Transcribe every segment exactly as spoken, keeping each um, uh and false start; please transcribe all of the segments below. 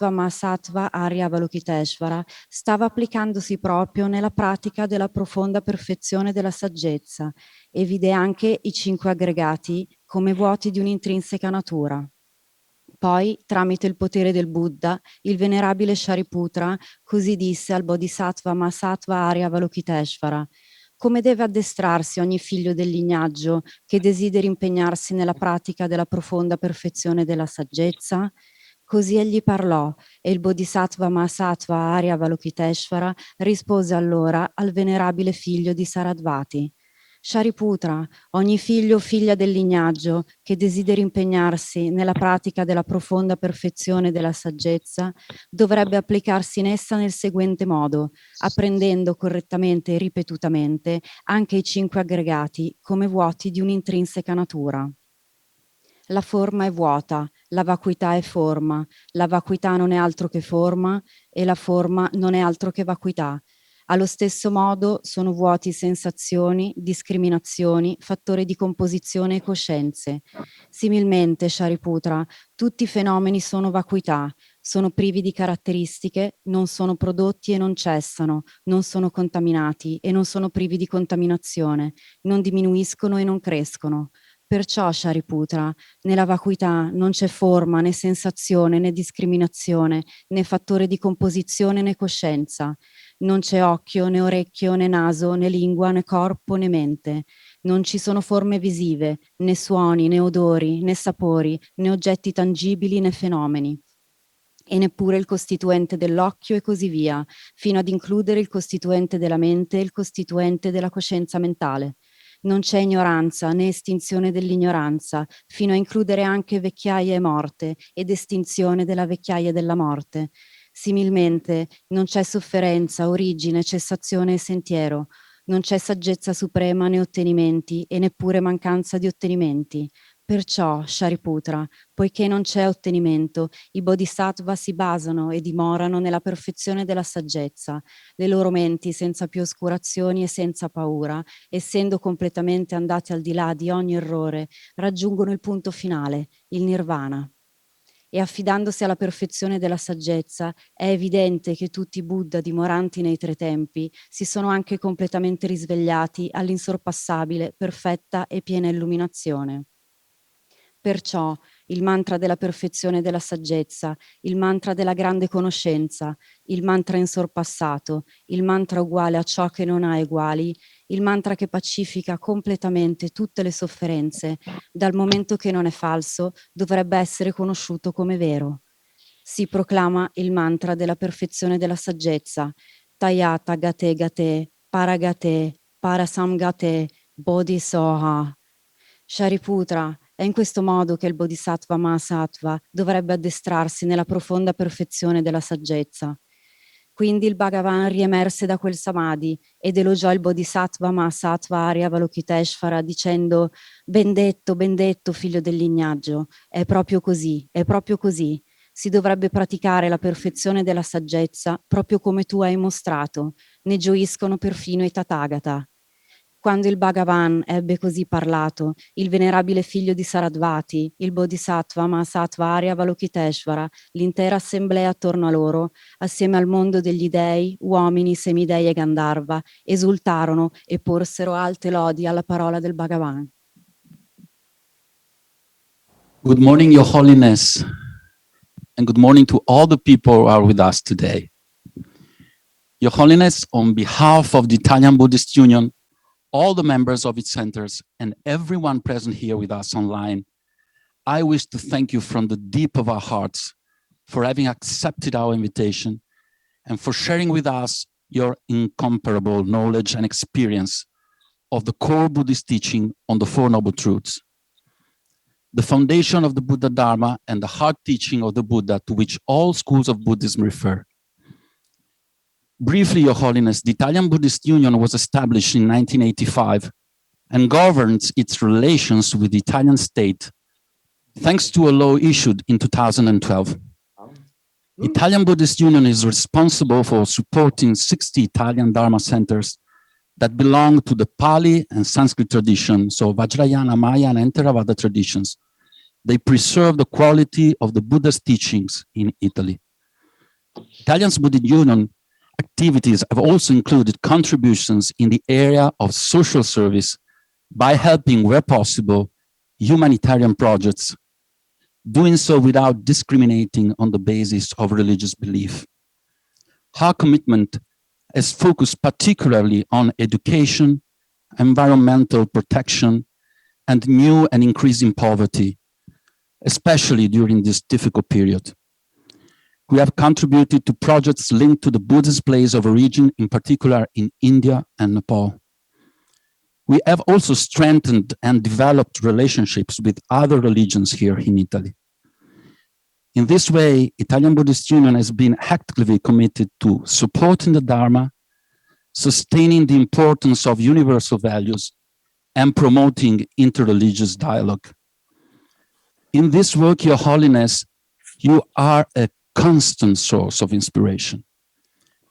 Bodhisattva Mahasattva Arya Avalokiteshvara stava applicandosi proprio nella pratica della profonda perfezione della saggezza e vide anche i cinque aggregati come vuoti di un'intrinseca natura. Poi, tramite il potere del Buddha, il venerabile Shariputra così disse al Bodhisattva Mahasattva Arya Avalokiteshvara: come deve addestrarsi ogni figlio del lignaggio che desideri impegnarsi nella pratica della profonda perfezione della saggezza? Così egli parlò, e il Bodhisattva Mahasattva Arya Avalokiteshvara rispose allora al venerabile figlio di Saradvati: Shariputra, ogni figlio o figlia del lignaggio che desideri impegnarsi nella pratica della profonda perfezione della saggezza dovrebbe applicarsi in essa nel seguente modo, apprendendo correttamente e ripetutamente anche i cinque aggregati come vuoti di un'intrinseca natura. La forma è vuota, la vacuità è forma, la vacuità non è altro che forma e la forma non è altro che vacuità. Allo stesso modo sono vuoti sensazioni, discriminazioni, fattori di composizione e coscienze. Similmente, Shariputra, tutti i fenomeni sono vacuità, sono privi di caratteristiche, non sono prodotti e non cessano, non sono contaminati e non sono privi di contaminazione, non diminuiscono e non crescono. Perciò, Shariputra, nella vacuità non c'è forma, né sensazione, né discriminazione, né fattore di composizione, né coscienza. Non c'è occhio, né orecchio, né naso, né lingua, né corpo, né mente. Non ci sono forme visive, né suoni, né odori, né sapori, né oggetti tangibili, né fenomeni. E neppure il costituente dell'occhio e così via, fino ad includere il costituente della mente e il costituente della coscienza mentale. Non c'è ignoranza né estinzione dell'ignoranza, fino a includere anche vecchiaia e morte ed estinzione della vecchiaia della morte. Similmente, non c'è sofferenza, origine, cessazione e sentiero. Non c'è saggezza suprema né ottenimenti e neppure mancanza di ottenimenti. Perciò, Shariputra, poiché non c'è ottenimento, i bodhisattva si basano e dimorano nella perfezione della saggezza. Le loro menti, senza più oscurazioni e senza paura, essendo completamente andati al di là di ogni errore, raggiungono il punto finale, il nirvana. E affidandosi alla perfezione della saggezza, è evidente che tutti i Buddha dimoranti nei tre tempi si sono anche completamente risvegliati all'insorpassabile, perfetta e piena illuminazione. Perciò il mantra della perfezione della saggezza, il mantra della grande conoscenza, il mantra insorpassato, il mantra uguale a ciò che non ha eguali, il mantra che pacifica completamente tutte le sofferenze, dal momento che non è falso, dovrebbe essere conosciuto come vero. Si proclama il mantra della perfezione della saggezza: Tayatha gate gate, paragate, parasamgate, bodhisoha. Shariputra, è in questo modo che il Bodhisattva Mahasattva dovrebbe addestrarsi nella profonda perfezione della saggezza. Quindi il Bhagavan riemerse da quel samadhi ed elogiò il Bodhisattva Mahasattva Arya Avalokiteshvara dicendo: Bendetto, bendetto figlio del lignaggio, è proprio così, è proprio così. Si dovrebbe praticare la perfezione della saggezza proprio come tu hai mostrato, ne gioiscono perfino i Tathagata. Quando il Bhagavan ebbe così parlato, il venerabile figlio di Saradvati, il Bodhisattva Mahasattva Arya Avalokiteshvara, l'intera assemblea attorno a loro, assieme al mondo degli dei, uomini, semidei e Gandharva, esultarono e porsero alte lodi alla parola del Bhagavan. Good morning, Your Holiness, and good morning to all the people who are with us today. Your Holiness, on behalf of the Italian Buddhist Union, all the members of its centers, and everyone present here with us online, I wish to thank you from the deep of our hearts for having accepted our invitation and for sharing with us your incomparable knowledge and experience of the core Buddhist teaching on the Four Noble Truths, the foundation of the Buddha Dharma and the heart teaching of the Buddha to which all schools of Buddhism refer. Briefly, Your Holiness, the Italian Buddhist Union was established in nineteen eighty-five and governs its relations with the Italian state thanks to a law issued in two thousand twelve. Italian Buddhist Union is responsible for supporting sixty Italian Dharma centers that belong to the Pali and Sanskrit traditions, so Vajrayana, Mahayana, and Theravada traditions. They preserve the quality of the Buddha's teachings in Italy. Italian Buddhist Union activities have also included contributions in the area of social service by helping, where possible, humanitarian projects, doing so without discriminating on the basis of religious belief. Her commitment is focused particularly on education, environmental protection, and new and increasing poverty, especially during this difficult period. We have contributed to projects linked to the Buddhist place of origin, in particular in India and Nepal. We have also strengthened and developed relationships with other religions here in Italy. In this way, Italian Buddhist Union has been actively committed to supporting the Dharma, sustaining the importance of universal values, and promoting interreligious dialogue. In this work, Your Holiness, you are a constant source of inspiration,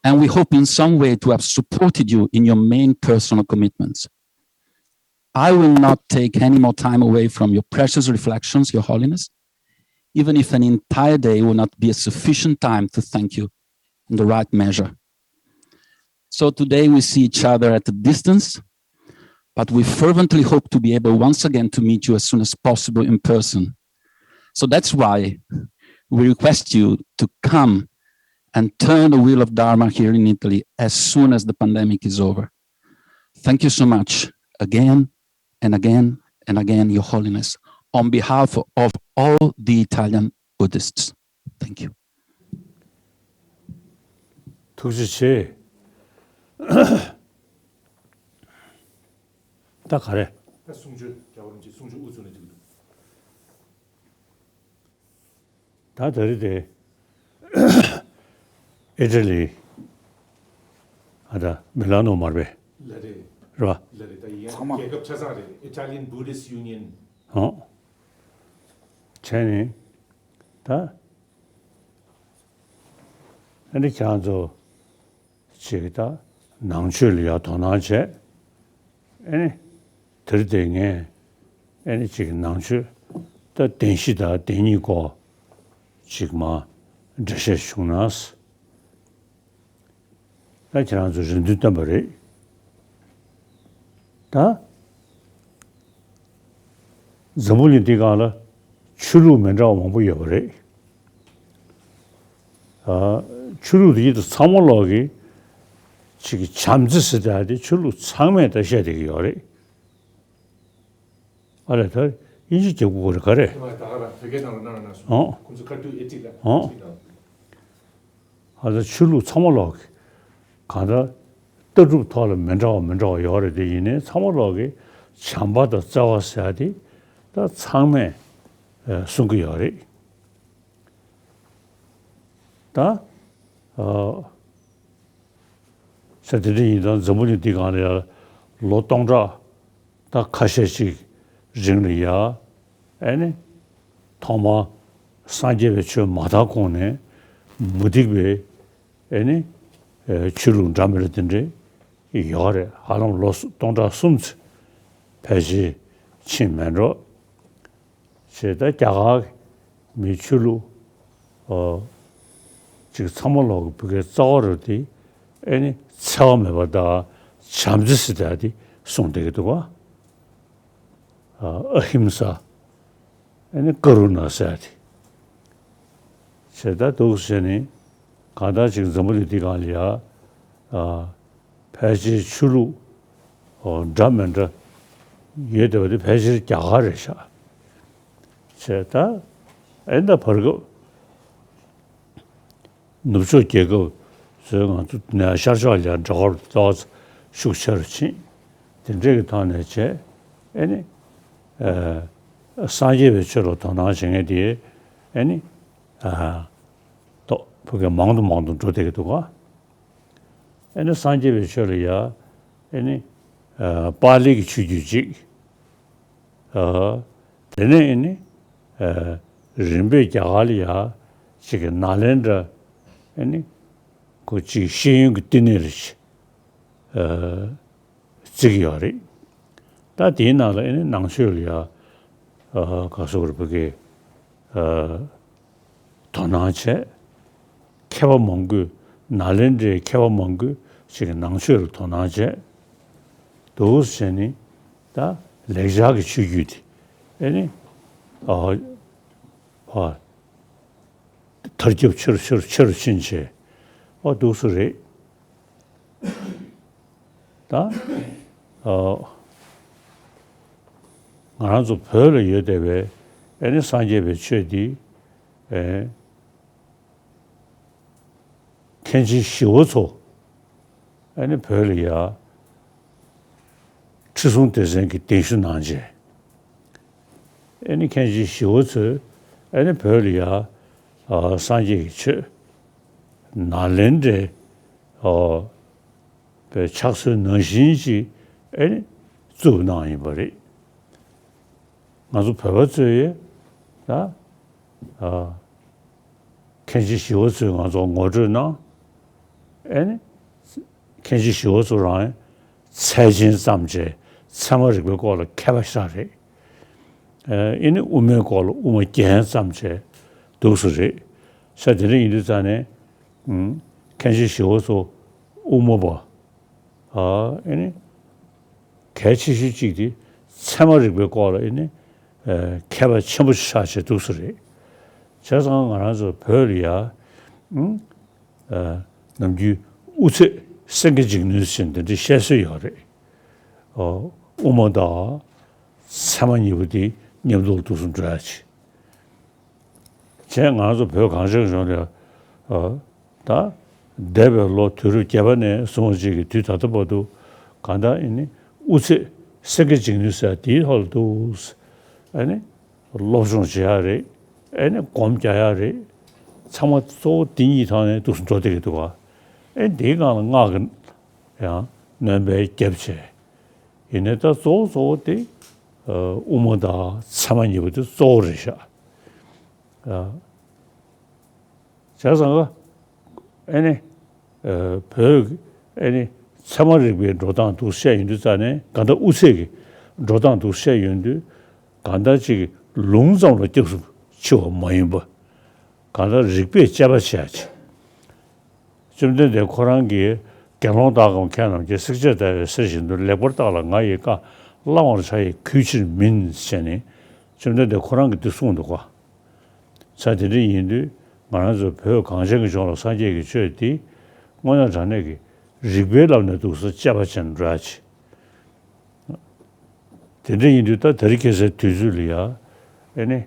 and we hope in some way to have supported you in your main personal commitments. I will not take any more time away from your precious reflections, Your Holiness, even if an entire day will not be a sufficient time to thank you in the right measure. So today we see each other at a distance, but we fervently hope to be able once again to meet you as soon as possible in person. So that's why we request you to come and turn the wheel of Dharma here in Italy as soon as the pandemic is over. Thank you so much again and again and again, Your Holiness, on behalf of all the Italian Buddhists. Thank you. ཐུགས་རྗེ་ཆེ། ད་ག་རེ། ད་གསུང་ཆོས་རྒྱལ་བ་རིན་པོ་ཆེ་གསུང་ཆོས་དབུ་བཙུགས་ནས་འགྲིག་འདུག་ད་ད་རེ་དེ། ཨི་ཊ་ལི། ཨ་ད་མི་ལ་ནོ་མར་པས། ལ་རེད། རེད་བ། ལ་རེད། ད་ཡིན་ཚང་མ་ཡང་རྒྱལ་ཁབ་ཆ་ཚང་རེད། Italian Buddhist Union། ཧོ། བྱས་ནས་ད་ཨ་ནི་ཁྱེད་རང་ཚོ་ཅིག་ད་ནང་ཆོས་ལ་ཡང་དོ་སྣང་བྱས། ཨ་ནི་དེར་བརྟེན་ངས་ཨ་ནི་ཅིག་ནང་ཆོས་ད་བདེན་བཞི་དང་བདེན་གཉིས་སྐོར་ཅིག་མ་འགྲེལ་བཤད་བྱུང་ན། ད་ཁྱེད་རང་ཚོ་རེ་འདུན་བཏོན་པ་རེད། ད་འཛམ་བུ་གླིང་འདི་སྒང་ལ་ཆོས་ལུགས་མི་འདྲ་བ་མང་པོ་ཡོད་པ་རེད། ཨ། ཆོས་ལུགས་དེ་ཚོ་ཚང་མ་ལོག་གི་ཅིག་བྱམས་བརྩེ་ཟེར་ཡག་དེ་ཆོས་ལུགས་ཚང་མས་ད་བཤད་བསྡད་ཀྱི་ཡོད་རེད། ཨ་ལས་ད་དབྱིན་ཇི་རྒྱབ་དགོས་རེད་ག་རེ། ད་ག་རང་བོད་སྐད་ནང་ལ་གནང་རོགས་གནང་། ཨོ། ཁོང་ཚོ་ཁ་ཐུག་ཨེ་ཊིག་ལ་ཨོ། ཨེ་ཊིག་ལ། ཨ་ད་ཆོས་ལུགས་ཚང་མ་ལོག་གི་གང་ལྟར་ལྟ་གྲུབ་ཐོག་ལ་མི་འདྲ་བ་མི་འདྲ་བ་ཡོད་རེད། དེ་ཡིན་ནའི་ཚང་མ་ལོག་གི་བྱམས་པ་དང་བརྩེ་བ་ཟེར་ཡག་དེ་ད་ཚང་མས་གསུང་གི་ཡོད་རེད། ད། ཨ། ས་དེ་འདྲ་ཡིན་ཙང་འཛམ་བུ་གླིང་འདི་སྒང་ལ་ཡ་ལོ་སྟོང་ཕྲག་ད་ཁ་ཤས་ཅིག་རིང་ལ་ཡ། ཨ་ནི། ཐོག་མར་སངས་རྒྱས་པའི་ཆོས་མ་དར་གོང་ནས་མུ་སྟེགས་པའི་ཨ་ནི། ཆོས་ལུགས་འདྲ་མི་འདྲ་དེ་འདྲ་ཡོད་རེད། ཧ་ལམ་ལོ་སྟོང་ཕྲག་གསུམ་ཙམ་ཕལ་ཆེར་ཕྱིན་མེད་འགྲོ། ཞེས་ད་རྒྱ་གར་མིའི་ཆོས་ལུགས་ཨོ། ཅིག་ཚང་མ་ལོག་གི་བོད་སྐད་རྩ་བ་རུ་དེ་ཨེ་ནི་འཚེ་བ་མེད་པ་དང་བྱམས་བརྩེ་ཟེར་ཡག་དེ་གསུངས་བསྡད་ཀྱི་འདུག་ག་ཨ་ཧིམ་ས། ཨེ་ནི་ཀ་རུ་ན་ཟེར་ཡག་དེ། ཞེས་ད་འདུག་ཟེར་ནས་གང་ལྟར་ཅིག་འཛམ་བུ་གླིང་འདི་སྒང་ལ་ཡ། ཨ། ཕལ་ཆེར་ཆོས་ལུགས་འདྲ་མི་འདྲ་ཡོད་བསྡད་པ་དེ་ཕལ་ཆེར་རྒྱ་གར་རེད་ཤག་བྱས་ད་ཨེ་འདྲ་བར་སྐབས་ནུབ་ཕྱོགས་རྒྱལ་ཁབ་ཚོས་ང་ཚོ་ནས་ཤར་ཕྱོགས་ལ་འབྲེལ་བ་ཏོག་ཙམ་ཤུགས་ཆེ་རུ་ཕྱིན། དེ་འདྲས་ཀྱི་ཐོག་ནས་བྱས་ཨེ་ནི་སངས་རྒྱས་པའི་ཆོས་ལ་དོ་སྣང་བྱེད་མཁན་དེ་ཨེ་ནི་ཏོག་ཕ་གི་མང་དུ་མང་དུ་འགྲོ་བསྡད་ཀྱི་འདུག་ག་ཨེ་ནི་སངས་རྒྱས་པའི་ཆོས་ལ་ཡ། ཨེ་ནི། ཨ། པཱ་ལི་གི་ཆོས་བརྒྱུད་ཅིག་ཨ། དེ་ནས་ཨེ་ནི། ཨ། རིམ་པས་རྒྱ་གར་ལ་ཡ། ཅིག་གི་ནཱ་ལེནྡྲ། ཨེ་ནི། ཁོ་ཅིག་ཤེས་ཡོན་གྱི་བསྟི་གནས་རེ་ཞིག་ཨ། བརྩི་གི་ཡོད་རེད། ད་དེའི་ནང་ལ་ཨེ་ནི་ནང་ཆོས་ལ་ཡ། ཨ། ག་སོགས་རེ་བོད་སྐད། ཨ། དོ་སྣང་བྱས། མཁས་པ་མང་པོས། ནཱ་ལེནྡྲའི་མཁས་པ་མང་པོས་ཅིག་གི་ནང་ཆོས་ལ་དོ་སྣང་བྱས། འདུག་སེ་བྱས་ནས་ད་ལེགས་སྦྱར་གྱི་ཆོས་བརྒྱུད་དེ་ཨེ་ནི་ཨ་ཨ་དར་ཁྱབ་ཆེ་རུ་ཆེ་རུ་ཆེ་རུ་ཕྱིན་བྱས། ཨོ་འདུག་སེ་རེད། ད་ཨ་ང་རང་ཚོ་བོད་ལ་ཡོད་བསྡད་པའི་ཨེ་ནི་སངས་རྒྱས་པའི་ཆོས་འདི་ཨེ་མཁན་ཆེན་ཞི་བ་འཚོ་ཨེ་ནི་བོད་ལ་ཡ་ཁྲི་སྲོང་ལྡེ་བཙན་གྱི་གདན་ཞུ་གནང་རྗེས། ཨེ་ནི་མཁན་ཆེན་ཞི་བ་འཚོས་ཨེ་ནི་བོད་ལ་ཡ་ཨ་སངས་རྒྱས་ཀྱི་ཆོས་ནཱ་ལེནྡྲའི་ཨ་པའི་ཕྱག་སྲོལ་ནང་བཞིན་ཅིག་ཨེ་ནི་བཙུགས་གནང་ཡིན་པ་རེད། ང་ཚོ་བོད་པ་ཚོས་ཡ་ད་ཨ་མཁན་ཆེན་ཞི་བ་འཚོས་ང་ཚོ་ངོ་སྤྲོད་གནང་། ཨེ་ནི་མཁན་ཆེན་ཞི་བ་འཚོ་རང་ཚད་ཆེན་བརྩམས་བྱས་ཚད་མ་རིག་པའི་སྐོར་ལ་མཁས་པ་ཞིག་རེད། ཨེ་ནི་དབུ་མའི་སྐོར་ལ་དབུ་མ་རྒྱན་བརྩམས་བྱས་འདུག་སེ་རེད། ས་དེ་འདྲ་ཡིན་དུས་ཙང་ནས་ཨུམ་མཁན་ཆེན་ཞི་བ་འཚོ་དབུ་མ་པ་ཨ་ཨེ་ནི་གལ་ཆེ་ཤོས་གཅིག་དེ་ཚད་མ་རིག་པའི་སྐོར་ལ་ཨེ་ནི་ཨ་མཁས་པ་ཆེན་པོ་ཆགས་བྱས་འདུག་སེ་རེད། བྱས་ཙང་ང་རང་ཚོ་བོད་ལ་ཡ་ཨུམ་ཨ་ནམ་རྒྱུན་དབུ་ཚད་སེང་གེ་འཇིགས་ནུས་ཟེར་འདི་འདྲའི་བཤད་སྲོལ་ཡོད་རེད། ཨོ་དབུ་མ་དང་ཚད་མ་གཉིས་པོ་དེ་མཉམ་དུ་འདུག་སེ་འགྲོ་ཡ་ཆེ། བྱས་ང་ཚོ་བོད་གངས་ཅན་ལྗོངས་ལ་ཨ་ད་འདས་པའི་ལོ་དུས་རབས་བརྒྱད་པ་ནས་བཟུང་བ་ཅིག་གི་དུས་ད་ལྟ་བར་དུ་གང་ལྟར་ཨེ་ནི་དབུ་ཚད་སེང་གེ་འཇིགས་ནུས་ཟེར་དེའི་ཐོག་ལ་འདུག་ཨེ་ནི་སློབ་སྦྱོང་བྱེད་ཡ་རེད། ཨེ་ནི་སྒོམ་རྒྱག་ཡ་རེད། ཚང་མ་གཙོ་བོ་འདི་གཉིས་ཐོག་ནས་འདུག་སེ་འགྲོ་བསྡད་ཀྱི་འདུག་ག་ཨེ་འདིའི་སྒང་ལ་སྔགས་ཀྱི་ཡང་སྣོན་པ་བརྒྱབ་བྱས། ཡིན་ནའི་ད་གཙོ་བོ་གཙོ་བོ་དེ་ཨ་དབུ་མ་དང་ཚད་མ་གཉིས་པོ་དེ་གཙོ་བོ་རེད་ཤག་ཨ་བྱས་ཙང་ཀ་ཨེ་ནི་ཨ་བོད་ཨེ་ནི་ཚད་མ་རིག་པའི་འགྲོ་སྟངས་འདུག་བཤད་ཡོང་དུས་ཙང་ནས་གང་ལྟར་དབུ་ཚད་ཀྱི་འགྲོ་སྟངས་འདུག་བཤད་ཡོང་དུས་གང་ལྟར་ཅིག་ལུང་ཙམ་ལ་སྐྱབས་སུ་མཆི་བ་མ་ཡིན་པ། གང་ལྟར་རིགས་པས་དཔྱད་པ་བྱས་ཅིག་བཅོམ་ལྡན་འདས་ཁོ་རང་གིས་དགེ་སློང་དག་གམ་མཁས་རྣམས་ཀྱིས། བསྲེགས་བཅད་བརྡར་བའི་གསེར་བཞིན་དུ། ལེགས་པར་བརྟགས་ལ་ང་ཡི་བཀའ། བླང་བར་བྱ་ཡི་གུས་ཕྱིར་མིན། ཟེར་ནས་བཅོམ་ལྡན་འདས་ཁོ་རང་གིས་འདི་གསུངས་འདུག་ག་ས་དེ་འདྲ་ཡིན་དུས་ང་རང་ཚོ་བོད་གངས་ཅན་གྱི་ལྗོངས་ལ་སངས་རྒྱས་ཀྱི་ཆོས་འདི་དངོས་གནས་དྲང་གནས་ཀྱི་རིགས་པའི་ལམ་ནས་འདུག་སེ་དཔྱད་པ་བྱས་ནས་འགྲོ་ཡ་ཆེ། དེ་འདྲ་ཡིན་དུས་ད་དེ་རིང་ཁ་སང་དུས་ཚོད་ལ་ཡ་ཨེ་ནི།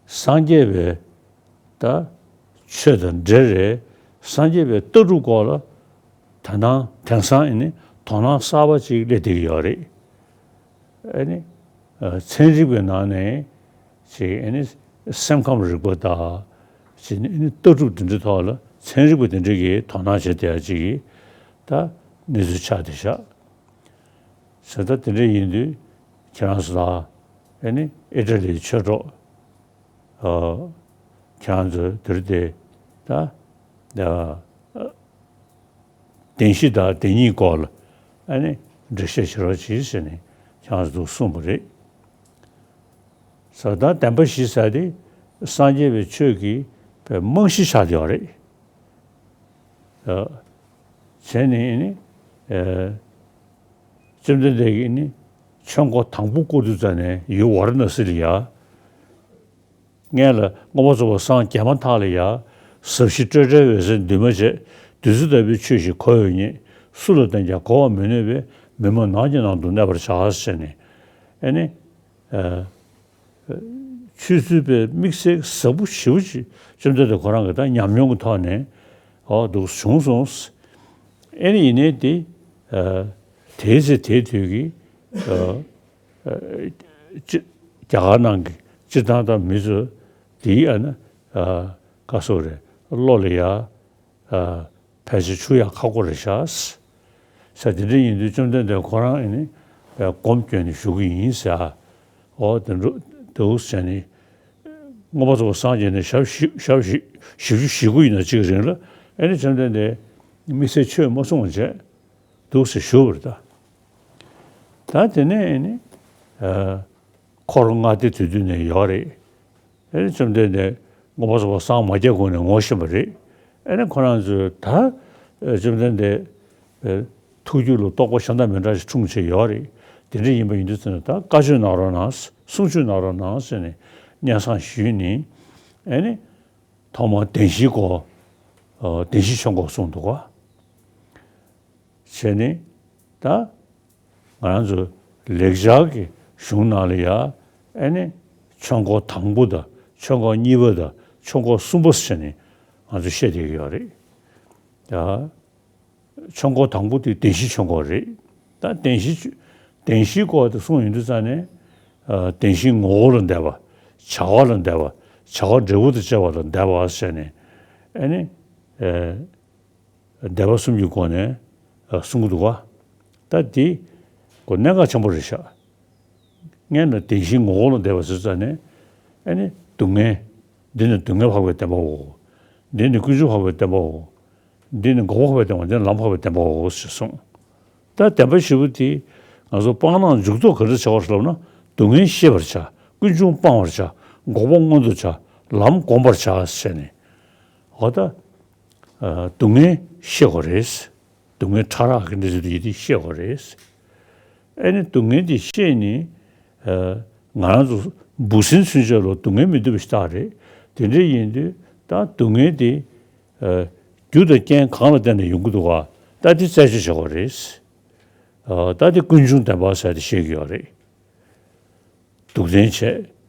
སངས་རྒྱས་པའི་ད་ཆོས་དང་འབྲེལ་རེད། སངས་རྒྱས་པའི་ལྟ་གྲུབ་སྐོར་ལ་ད་ནང་དེང་སང་ཨེ་ནི་དོ་སྣང་གསར་པ་ཅིག་སླེབས་བསྡད་ཀྱི་ཡོད་རེད། ཨེ་ནི་ཨ་ཚན་རིག་པའི་ནང་ནས་ཅིག་ཨེ་ནི་སེམས་ཁམས་རིག་པ་དང་ཅིག་ཨེ་ནི་ལྟ་གྲུབ་དེ་འདྲའི་ཐོག་ལ་ཚན་རིག་པ་དེ་འདྲ་གིས་དོ་སྣང་བྱེད་བསྡད་ཡ་ཅིག་གི་ད་གནས་ཚུལ་ཆགས་བསྡད་ཤག་ཟེར། ད་དེ་འདྲ་ཡིན་དུས་ཁྱེད་རང་ཚོ་ལ་ཨེ་ནི་ཨི་ཊ་ལིའི་ཆོས་གྲོགས་ཨ་ཁྱེད་རང་ཚོས་དེ་རིང་དེ་ད་ཨ་བདེན་བཞི་དང་བདེན་གཉིས་སྐོར་ལ་ཨེ་ནི་འགྲེལ་བཤད་བྱེད་རོགས་གྱིས་ཟེར་ནས་ཁྱེད་རང་ཚོ་གསུངས་པ་རེད། ཟེར། ད་བདེན་པ་བཞི་ཟེར་དེ་སངས་རྒྱས་པའི་ཆོས་ཀྱི་རྨང་གཞི་ཆགས་བསྡད་ཡོད་རེད། ཨ་བྱས་ནས་ནི་ཨ་བཅོམ་ལྡན་འདས་ཀྱིས་ནི་ཆོས་འཁོར་དང་པོ་བསྐོར་དུས་ཙམ་ནས་ཡུལ་ཝཱ་ར་ཎ་སི་ལ་ཡ། སྔོན་ལ་མངོན་པར་རྫོགས་པར་སངས་རྒྱས་མ་ཐག་ལ་ཡ། ཟབ་ཞི་སྤྲོས་བྲལ་འོད་གསལ་འདུས་མ་བྱས། བདུད་རྩི་ལྟ་བུའི་ཆོས་ཤིག་གོ་བས་ཉེས། སུ་ལ་བསྟན་ཀྱང་གོ་བར་མི་ནུས་པས། མི་སྨྲ་ནགས་ཀྱི་ནང་དུ་གནས་པར་བྱ། ཟེར་ནས་ཨེ་ནི། ཨ་ཆོས་ཚུལ་བའི་དམིགས་བསལ་ཟབ་པོ་ཞེ་པོ་ཅིག་བཅོམ་ལྡན་འདས་ཁོ་རང་གི་ད་ཉམས་མྱོང་གི་ཐོག་ནས་འོ་འདུག་བྱུང་སོང་། ཨེ་ནི་ཡིན་ནའི་དེ་ཨ་དེའི་ཚེ་དེའི་དུས་ཀྱི་ཨ་ཨ་སྤྱི་རྒྱ་གར་ནང་གི་སྤྱིར་བཏང་དང་མི་ཚོ་དེའི་ཨ་ནི་ཨ་ག་སོགས་རེད། བློ་ལ་ཡ། ཨ་ཕལ་ཆེར་ཆུད་ཡག་ཁག་པོ་རེད་ཤག་ཟེར། དེ་འདྲ་ཡིན་དུས་བཅོམ་ལྡན་འདས་ཁོ་རང་ཨེ་ནི་སྒོམ་བསྐྱོན་ནས་བཞུགས་ཀྱི་ཡིན་ཟེར། འོ་དེ་འདྲ་འདུག་ཟེར་ནས་མངོན་པར་རྫོགས་པར་སངས་རྒྱས་ནས་ཞག་བཞི་ཞག་བཞི་བཞི་བཅུ་ཞེ་དགུ་ཡིན་ན་གཅིག་རིང་ལ་ཨེ་ནི་བཅོམ་ལྡན་འདས་དམིགས་བསལ་ཆོས་མ་གསུངས་པ་བྱས་འདུག་ཟེར་ཞུ་བ་རེད་ད། ད་དེ་ནས་ཨེ་ནི་ཨ་འཁོར་ལྔ་སྡེ་དེ་དུས་ནས་ཡོད་རེད། ཨེ་ནི་བཅོམ་ལྡན་འདས་ མངོན་པར་རྫོགས་པར་སངས་མ་རྒྱས་གོང་ནས་ངོ་ཤེས་པ་རེད། ཨ་ནི་ཁོ་རང་ཚོས་ད་བཅོམ་ལྡན་འདས་ཐུགས་རྒྱུད་ལ་རྟོགས་པ་ཤ་སྟག་མི་འདྲ་ཞིག་འཁྲུངས་བྱས་ཡོད་རེད། དེ་འདྲ་ཡིན་པ་ཡིན་དུས་ཙམ་ནས་ད་བཀའ་ཆོས་གནང་རོགས་གནང་། གསུང་ཆོས་གནང་རོགས་གནང་ཟེར་ནས་སྙན་སེང་ཞུས་ནས། ཨ་ནི་ཐོག་མར་བདེན་བཞིའི་སྐོར། ཨ། བདེན་བཞི་ཆོས་འཁོར་གསུངས་འདུག་ག་བྱས་ནས་ད་ང་རང་ཚོ་ལེགས་སྦྱར་གྱི་གཞུང་ནང་ལ་ཡ། ཨ་ནི་ཆོས་འཁོར་དང་པོ་དང་ཆོས་འཁོར་གཉིས་པ་དང་ཆོས་འཁོར་གསུམ་པ་ཟེར་ནས་ང་ཚོ་བཤད་བསྡད་ཀྱི་ཡོད་རེད། ད་ཆོས་འཁོར་དང་པོ་དེ་བདེན་བཞིའི་ཆོས་འཁོར་རེད། ད་བདེན་བཞི་བདེན་བཞིའི་སྐོར་དེ་གསུངས་ཡོང་དུས་ཙང་ནས། ཨ། བདེན་བཞིའི་ངོ་བོ་ལ་འདས་པ། བྱ་བ་ལ་འདས་པ། བྱ་བ་འབྲས་བུ་དང་བཅས་པ་ལ་འདས་པ་ཟེར་ནས། ཨ་ནི། ཨ། འདས་པ་གསུམ་གྱི་སྒོ་ནས། ཨ། གསུང་གི་འདུག་ག་ད་འདི་ཁོ་གནད་འགག་ཆེན་པོ་རེད་ཤག་སྔོན་ལ་བདེན་བཞིའི་ངོ་བོ་ལ་འདས་པ་ཟེར་ཙང་ནས། ཨ་ནི་སྡུག་བསྔལ། འདི་ནི་སྡུག་བསྔལ་འཕགས་པའི་བདེན་པའོ། འདི་ནི་ཀུན་འབྱུང་འཕགས་པའི་བདེན་པའོ། འདི་ནི་འགོག་པ་འཕགས་པའི་བདེན་པ། འདི་ནི་ལམ་འཕགས་པའི་བདེན་པའོ་ཞེས་གསུངས། ད་བདེན་པ་བཞི་པོ་དེ་ང་ཚོ་སྤང་བླང་འཇུག་ལྡོག་ག་འདྲ་བྱ་བ་ལབ་ན། སྡུག་བསྔལ་ཤེས་པར་བྱ། ཀུན་འབྱུང་སྤང་བར་བྱ། འགོག་པ་མངོན་དུ་བྱ། ལམ་བསྒོམ་པར་བྱ་ཟེར་ནས། འོ་ད། ཨ། སྡུག་བསྔལ་ཤེས་དགོས་རེད། སྡུག་བསྔལ་ཕྲ་རགས་ཀྱི་གནས་ཚུལ་དེ་ཡིན་དེ་ཤེས་དགོས་རེད། ཨ་ནི་སྡུག་བསྔལ་དེ་ཤེས་ནས། ཨ། ང་རང་ཚོ་འབུ་སྲིན་ཚུན་ཆད་ལ་སྡུག་བསྔལ་མི་འདོད་པ་ཞིག་རྟག་རེད། དེ་འདྲ་ཡིན་དུས་ད་སྡུག་བསྔལ་དེ། ཨ། རྒྱུ་དང་རྐྱེན་གང་ལ་བརྟེན་ནས་ཡོང་གི་འདུག་ག་ད་དེ་རྩད་གཅོད་བྱེད་དགོས་རེད། ཨ། ད་དེ་ཀུན་འབྱུང་བདེན་པ་ཟེར་དེ་བཤད་ཀྱི་ཡོད་རེད། སྡུག་བདེན་བྱས་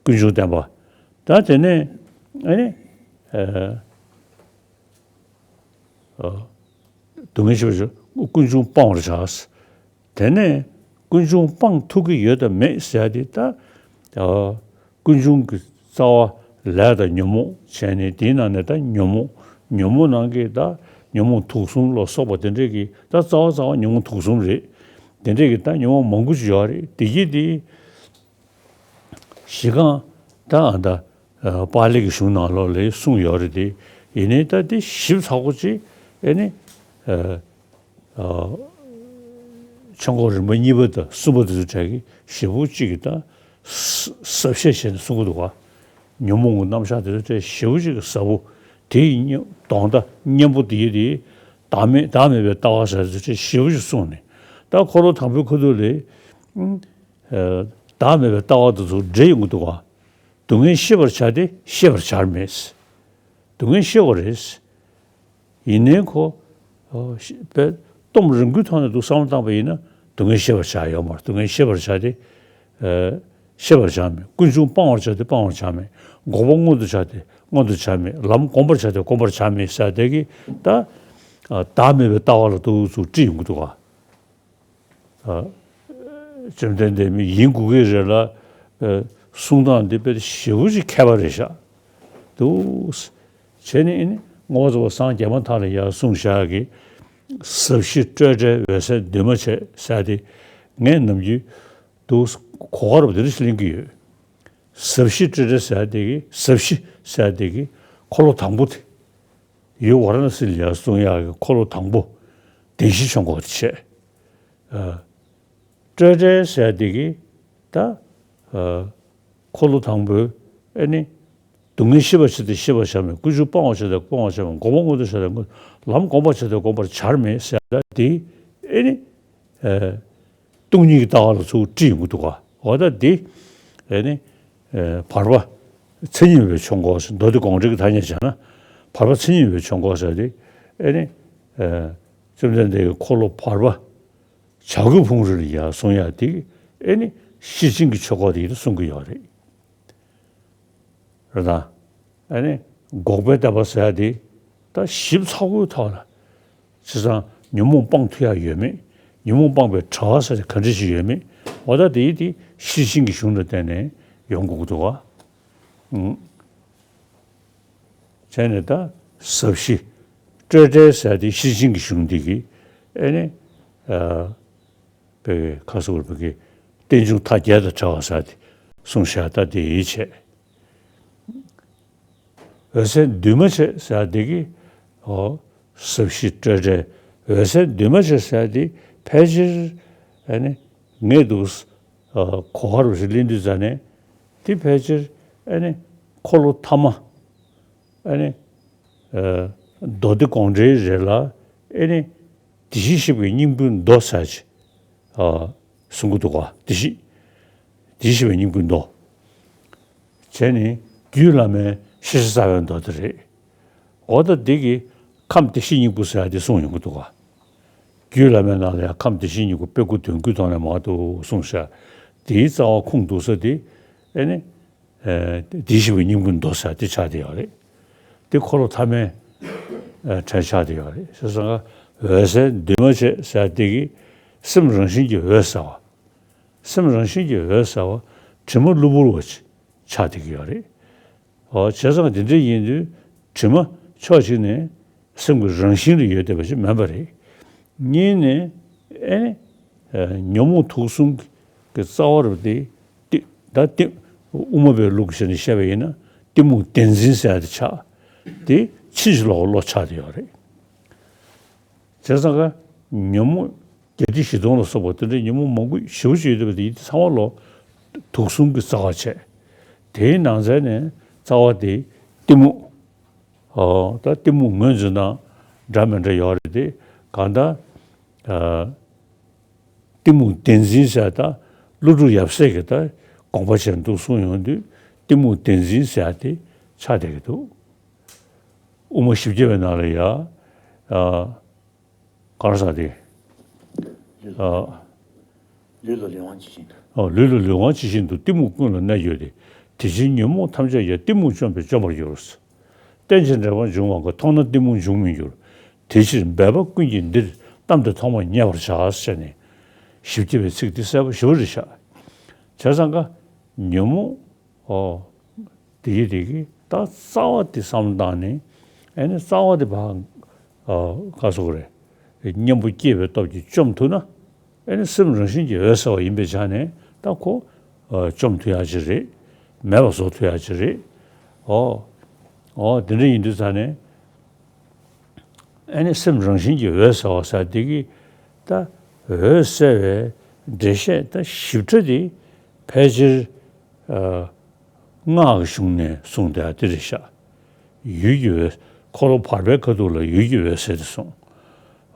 ཀུན་འབྱུང་བདེན་པ། ད་དེ་ནས་ཨ་ནི། ཨ། ཨ། སྡུག་བསྔལ་ཤེས་པར་བྱ། ཀུན་འབྱུང་སྤང་བར་བྱ། དེ་ནས་ཀུན་འབྱུང་སྤང་ཐུབ་ཀྱི་ཡོད་དམ་མེད་ཟེར་ཡ་དེ་ད། ཨ། ཀུན་འབྱུང་གི་རྩ་བ་ལས་དང་ཉོན་མོངས་བྱས་ནས། དེའི་ནང་ནས་ད་ཉོན་མོངས། ཉོན་མོངས་ནང་གི་ད་ཉོན་མོངས་དུག་གསུམ་ལ་སོགས་པ་དེ་འདྲས་ཀྱི་ད་རྩ་བ་རྩ་བ་ཉོན་མོངས་དུག་གསུམ་རེད། དེ་འདྲས་ཀྱི་ད་ཉོན་མོངས་མང་པོ་ཅིག་ཡོད་རེད། དེ་གྱིས་དེ། བཞི་གང་ད་ཨ་ད། ཨ། པཱ་ལི་གི་གཞུང་ནང་ལོགས་ལ་གསུངས་ཡོད་རེད་དེ། ཡིན་ནའི་ད་དེ་ཞིབ་ཚགས་པོ་ཅིག་ཨེ་ནི། ཨ། ཨ། ཆོས་འཁོར་རིམ་པ་གཉིས་པ་དང་གསུམ་པ་དེ་ཚོ་གྲས་ཀྱི་ཞིབ་པོ་ཅིག་གི་ད་ཟབ་བཤད་བྱས་ནས་གསུང་གི་འདུག་ག་ཉོན་མོངས་ཀྱི་རྣམ་གཞག་དེ་ཚོ་གྲས་ཞིབ་པོ་ཅིག་གི་ཟབ་པོ། དེ་ཡི་སྙིང་དོན་དག་སྙིང་པོ་དེ་ཡི་དེ། བདག་མེད་བདག་མེད་པའི་ལྟ་བ་ཟེར་དེ་ཚོ་གྲས་ཞིབ་པོ་ཅིག་གསུངས་ནས། ད་འཁོར་ལོ་དང་པོའི་ཁ་ཐུག་ལ། ཨ། བདག་མེད་པའི་ལྟ་བ་དེ་ཚོ་འདྲེས་ཡོང་གི་འདུག་ག་སྡུག་བསྔལ་ཤེས་པར་བྱ་སྟེ་ཤེས་པར་བྱར་མེད། སྡུག་བསྔལ་ཤེས་དགོས་རེད། ཡིན་ནའི་ཁོ། ཨ། ཤེས་པའི་སྟོབས་རིམ་གྱིས་ཐོག་ནས་འདུག་བསམ་བློ་བཏང་པ་ཡིན་ན་སྡུག་བསྔལ་ཤེས་པར་བྱ་ཡོད་མ་རེད། སྡུག་བསྔལ་ཤེས་པར་བྱ་སྟེ། ཨ། ཤེས་པར་བྱར་མེད། ཀུན་འབྱུང་སྤང་བར་བྱ་སྟེ་སྤང་བར་བྱར་མེད། འགོག་པ་མངོན་དུ་བྱ་སྟེ་མངོན་དུ་བྱར་མེད། ལམ་བསྒོམ་པར་བྱ་སྟེ་བསྒོམ་པར་བྱར་མེད་ཟེར་དེ་གི་ད། ཨ། བདག་མེད་པའི་ལྟ་བ་ལ་འདུག་ཚུར་དཀྲིས་ཡོང་གི་འདུག་ག་ཨ། བཅོམ་ལྡན་འདས་མི་ཡིན་དགོས་ཀྱི་རེད་ལ། ཨ། གསུང་སྟངས་འདི་དཔེ་ཞེ་པོ་ཅིག་མཁས་པ་རེད་ཤག་འདུག་བྱས་ནས་ཨེ་ནི་མངོན་པར་རྫོགས་པར་སངས་རྒྱས་མ་ཐག་ལ་ཡར་གསུངས་བཞག་གི། ཟབ་ཞི་སྤྲོས་བྲལ་འོད་གསལ་འདུས་མ་བྱས་ཟེར་དེ། ངས་ནམ་རྒྱུན་འདུག་གོ་སྐབས་དེ་འདྲ་ཞིག་ལེན་གྱི་ཡོད། ཟབ་ཞི་སྤྲོས་བྲལ་ཟེར་དེ་གི། ཟབ་ཞི་ཟེར་དེ་གི་འཁོར་ལོ་དང་པོ་དེ། ཡུལ་ཝཱ་ར་ཎ་སི་ལ་ཡར་གསུང་ཡག་གི་འཁོར་ལོ་དང་པོ་བདེན་བཞིའི་ཆོས་འཁོར་དེ་བྱས། ཨ། སྤྲོས་བྲལ་ཟེར་དེ་གི་ད། ཨ། འཁོར་ལོ་དང་པོའི་ཨེ་ནི། སྡུག་བསྔལ་ཤེས་པར་བྱ་སྟེ་ཤེས་པར་བྱར་མེད། ཀུན་འབྱུང་སྤང་བར་བྱ་སྟེ་སྤང་བར་བྱར་མེད། འགོག་པ་མངོན་དུ་བྱ་སྟེ་མངོན། ལམ་བསྒོམ་པར་བྱ་སྟེ་བསྒོམ་པར་བྱར་མེད་ཟེར་ད་དེ་ཨེ་ནི། ཨ། སྟོང་ཉིད་ཀྱི་ལྟ་བ་ལ་ཚུར་དཀྲིས་ཡོང་གི་འདུག་ག་འོ་ད་འདི། ཨེ་ནི། ཨེ། བར་པ་མཚན་ཉིད་མེད་པའི་ཆོས་འཁོར་ཟེར། མདོ་སྡེ་དགོངས་འགྲེལ་གྱི་ཐ་སྙད་བྱས་ན། བར་པ་མཚན་ཉིད་མེད་པའི་ཆོས་འཁོར་ཟེར་ཏེ། ཨེ་ནི། ཨེ། བཅོམ་ལྡན་འདས་ཀྱིས་འཁོར་ལོ་བར་པ་བྱ་རྒོད་ཕུང་རི་ལ་ཡར་གསུང་ཡག་དེ། ཨེ་ནི། ཤེར་ཕྱིན་གྱི་ཆོས་འཁོར་དེ་ཡིན་གསུང་གི་ཡོད་རེད། རེད་དང་། ཨ་ནི་འགོག་པའི་བསྟན་པ་ཟེར་ཡ་དེ་ད་ཞིབ་ཚགས་པོའི་ཐོག་ལ། བྱས་ཙང་ཉོན་མོངས་སྤང་ཐུབ་ཡ་ཡོད་མེད། ཉོན་མོངས་སྤངས་པའི་གྲྭ་པ་ཟེར་ཡ་ག་འདྲ་ཞིག་ཡོད་མེད། འོ་ད་དེ་དེ་ཤེར་ཕྱིན་གྱི་གཞུང་ལ་བརྟེན་ནས་ཡོང་དགོས་ཀྱི་འདུག་ག་ཨང་། བྱས་ནས་ད་ཟབ་ཞི་སྤྲོས་བྲལ་ཟེར་ཡ་དེ་ཤེར་ཕྱིན་གྱི་གཞུང་འདི་གི་ཨེ་ནི། ཨ། པའི་ཁ་སོགས་པའི་གི་རྟེན་འབྱུང་མཐའ་བརྒྱད་དང་བྲལ་བ་ཟེར་ཏེ་གསུངས་བཞག་ད་དེ་ཡིད་ཆེས། འོད་གསལ་འདུས་མ་བྱས་ཟེར་དེ་གི། ཨོ། ཟབ་ཞི་སྤྲོས་བྲལ་འོད་གསལ་འདུས་མ་བྱས་ཟེར་དེ་ཕལ་ཆེར་ཨ་ནི་ངས་འདུག་ཨ། གོ་བ་རུ་ཞིག་ལེན་དུས་ཙ་ནས་དེ་ཕལ་ཆེར་ཨ་ནི་འཁོར་ལོ་ཐ་མ། ཨ་ནི་ཨ་མདོ་སྡེ་དགོངས་འགྲེལ་རེ་ལ་ཨ་ནི་བདེ་གཤེགས་བཞི་པོའི་སྙིང་པོའི་མདོ་ཟེར་ཅིག་ཨ་གསུང་གི་འདུག་ག། བདེ་གཤེགས་བདེ་གཤེགས་བཞི་པོའི་སྙིང་པོའི་མདོ། བྱས་ནས་རྒྱུད་བླ་མའི་ཤེས་བྱ་རྩ་བའི་མདོ་དེ་རེད། འོ་ད་འདི་གི་ཁམས་བདེ་གཤེགས་སྙིང་པོ་ཟེར་ཡ་དེ་གསུངས་ཡོང་གི་འདུག་ག། རྒྱུད་བླ་མའི་ནང་ལ་ཡང་ཁམས་བདེ་གཤེགས་སྙིང་པོ་དཔེ་དགུ་དོན་དགུའི་ཐོག་ནས་མར་འདུག་གསུངས་ཤག། དེའི་རྩ་བ་ཁུངས་གཏུགས་ས་དེ་ཨེ་ནི་ཨེ་བདེ་གཤེགས་པའི་སྙིང་པོའི་མདོ་ཟེར་དེ་ཆགས་བསྡད་ཡོད་རེད། དེ་འཁོར་ལོ་ཐ་མའི་ཨེ་གྲས་ཆགས་བསྡད་ཡོད་རེད། བྱས་ཙང་ཀ་འོད་གསལ་འདུས་མ་བྱས་ཟེར་དེ་གི་སེམས་རང་བཞིན་གྱིས་འོད་གསལ་བ། སེམས་རང་བཞིན་གྱིས་འོད་གསལ་བ་དྲི་མ་གློ་བུར་བ་ཆགས་བསྡད་ཀྱི་ཡོད་རེད། འོ་བྱས་ཙང་དེ་འདྲ་ཡིན་དུས་དྲི་མ་ཕྱོགས་གཅིག་ནས་སེམས་ཀྱི་རང་བཞིན་ལ་ཡོད་བསྡད་པ་ཞིག་མིན་པ་རེད། གཉིས་ནས་ཨེ་ནི་ཉོན་མོངས་དུག་གསུམ་གྱི་རྩ་བ་རུ་དེ་ཏི་ད་ཏི་དབུ་མ་པའི་ལུགས་བྱས་ནས་བཤད་པ་ཡིན་ན་གཏི་མུག་བདེན་འཛིན་ཟེར་ཡ་དེ་ཆགས། དེ་ཕྱིན་ཅི་ལོག་གི་བློ་ཆགས་བསྡད་ཡོད་རེད། བྱས་ཙང་ཀ་ཉོན་མོངས་བརྒྱད་ཁྲི་བཞི་སྟོང་ལ་སོགས་པ་དེ་འདྲའི་ཉོན་མོངས་མང་པོ་ཞེ་པོ་ཅིག་ཡོད་པ་དེ་ཡིན་དུས་ཚང་མ་ལོ་དུག་གསུམ་གྱི་རྩ་བ་བྱས། དེའི་ནང་ཚན་ནས་རྩ་བ་དེ་གཏི་མུག་ཨོ་ད་གཏི་མུག་ངོས་འཛིན་སྟངས་འདྲ་མི་འདྲ་ཡོད་རེད་དེ། གང་ལྟར་ཨ་གཏི་མུག་བདེན་འཛིན་ཟེར་ད་ཀླུ་སྒྲུབ་ཡབ་སྲས་ཀྱིས་ད་དགོངས་པ་བཞེས་འདུག་གསུངས་ཡོང་དུས་གཏི་མུག་བདེན་འཛིན་ཟེར་དེ་ཆགས་བསྡད་ཀྱི་འདུག། དབུ་མ་བཞི་བརྒྱ་པའི་ནང་ལ་ཡ། ཨ་ག་རེ་ཟེར་དེ། ཨ་ལུས་ལ་ལུས་དབང་ཇི་བཞིན་དུ། ཨ་ལུས་ལ་ལུས་དབང་ཇི་བཞིན་དུ། གཏི་མུག་ཀུན་ལ་གནས་གྱུར་ཏེ། དེ་ཕྱིར་ཉོན་མོངས་ཐམས་ཅད་ཀྱང་། གཏི་མུག་བཅོམ་པས་བཅོམ་པར་འགྱུར། རྟེན་ཅིང་འབྲེལ་པར་འབྱུང་བའང་། མཐོང་ན་གཏི་མུག་འབྱུང་མི་འགྱུར། དེ་ཕྱིར་འབད་པ་ཀུན་གྱིས་འདིར། གཏམས་ཏེ་ཐོག་མར་མཉེས་པར་བྱ། ཟེར་ནས་བཞི་བརྒྱ་པའི་ཚིག་འདི་གསལ་པོ་ཞེ་པོ་རེད་ཤག། བྱས་ཙང་ཀ་ཉོན་མོངས། ཨོ། དེ་གི་དེ་གི་ད་རྩ་བ་དེ་བསམ་བློ་བཏང་ནས་ཨེ་ནི་རྩ་བ་དེ་ཕར་ཨ་ག་ཟེར་དགོས་རེད། གཉེན་པོ་སྐྱེས་པའི་སྟོབས་ཀྱིས་བཅོམ་ཐུབ་ན་ཨེ་ནི་སེམས་རང་བཞིན་གྱིས་འོད་གསལ་བ་ཡིན་པའི་ཆ་ནས་ད་ཁོ་ཨ་བཅོམ་ཐུབ་ཡག་ཅིག་རེད། མེད་པ་བཟོ་ཐུབ་ཡག་ཅིག་རེད། ཨོ། ཨོ་དེ་འདྲ་ཡིན་དུས་ཙང་ནས། ཨ་ནི་སེམས་རང་བཞིན་གྱིས་འོད་གསལ་བ་ཟེར་དེ་གི་ད་འོད་གསལ་བའི་འགྲེལ་བཤད་ད་ཞིབ་ཕྲ་དེ་ཕལ་ཆེར་ཨ་སྔགས་ཀྱི་གཞུང་ནས་གསུངས་བསྡད་ཡ་དེ་རེད་ཤག། ཡུལ་གྱི་འོད། འཁོར་ལོ་བར་པའི་ཁ་ཐུག་ལ་ཡུལ་གྱི་འོད་གསལ་དེ་གསུངས།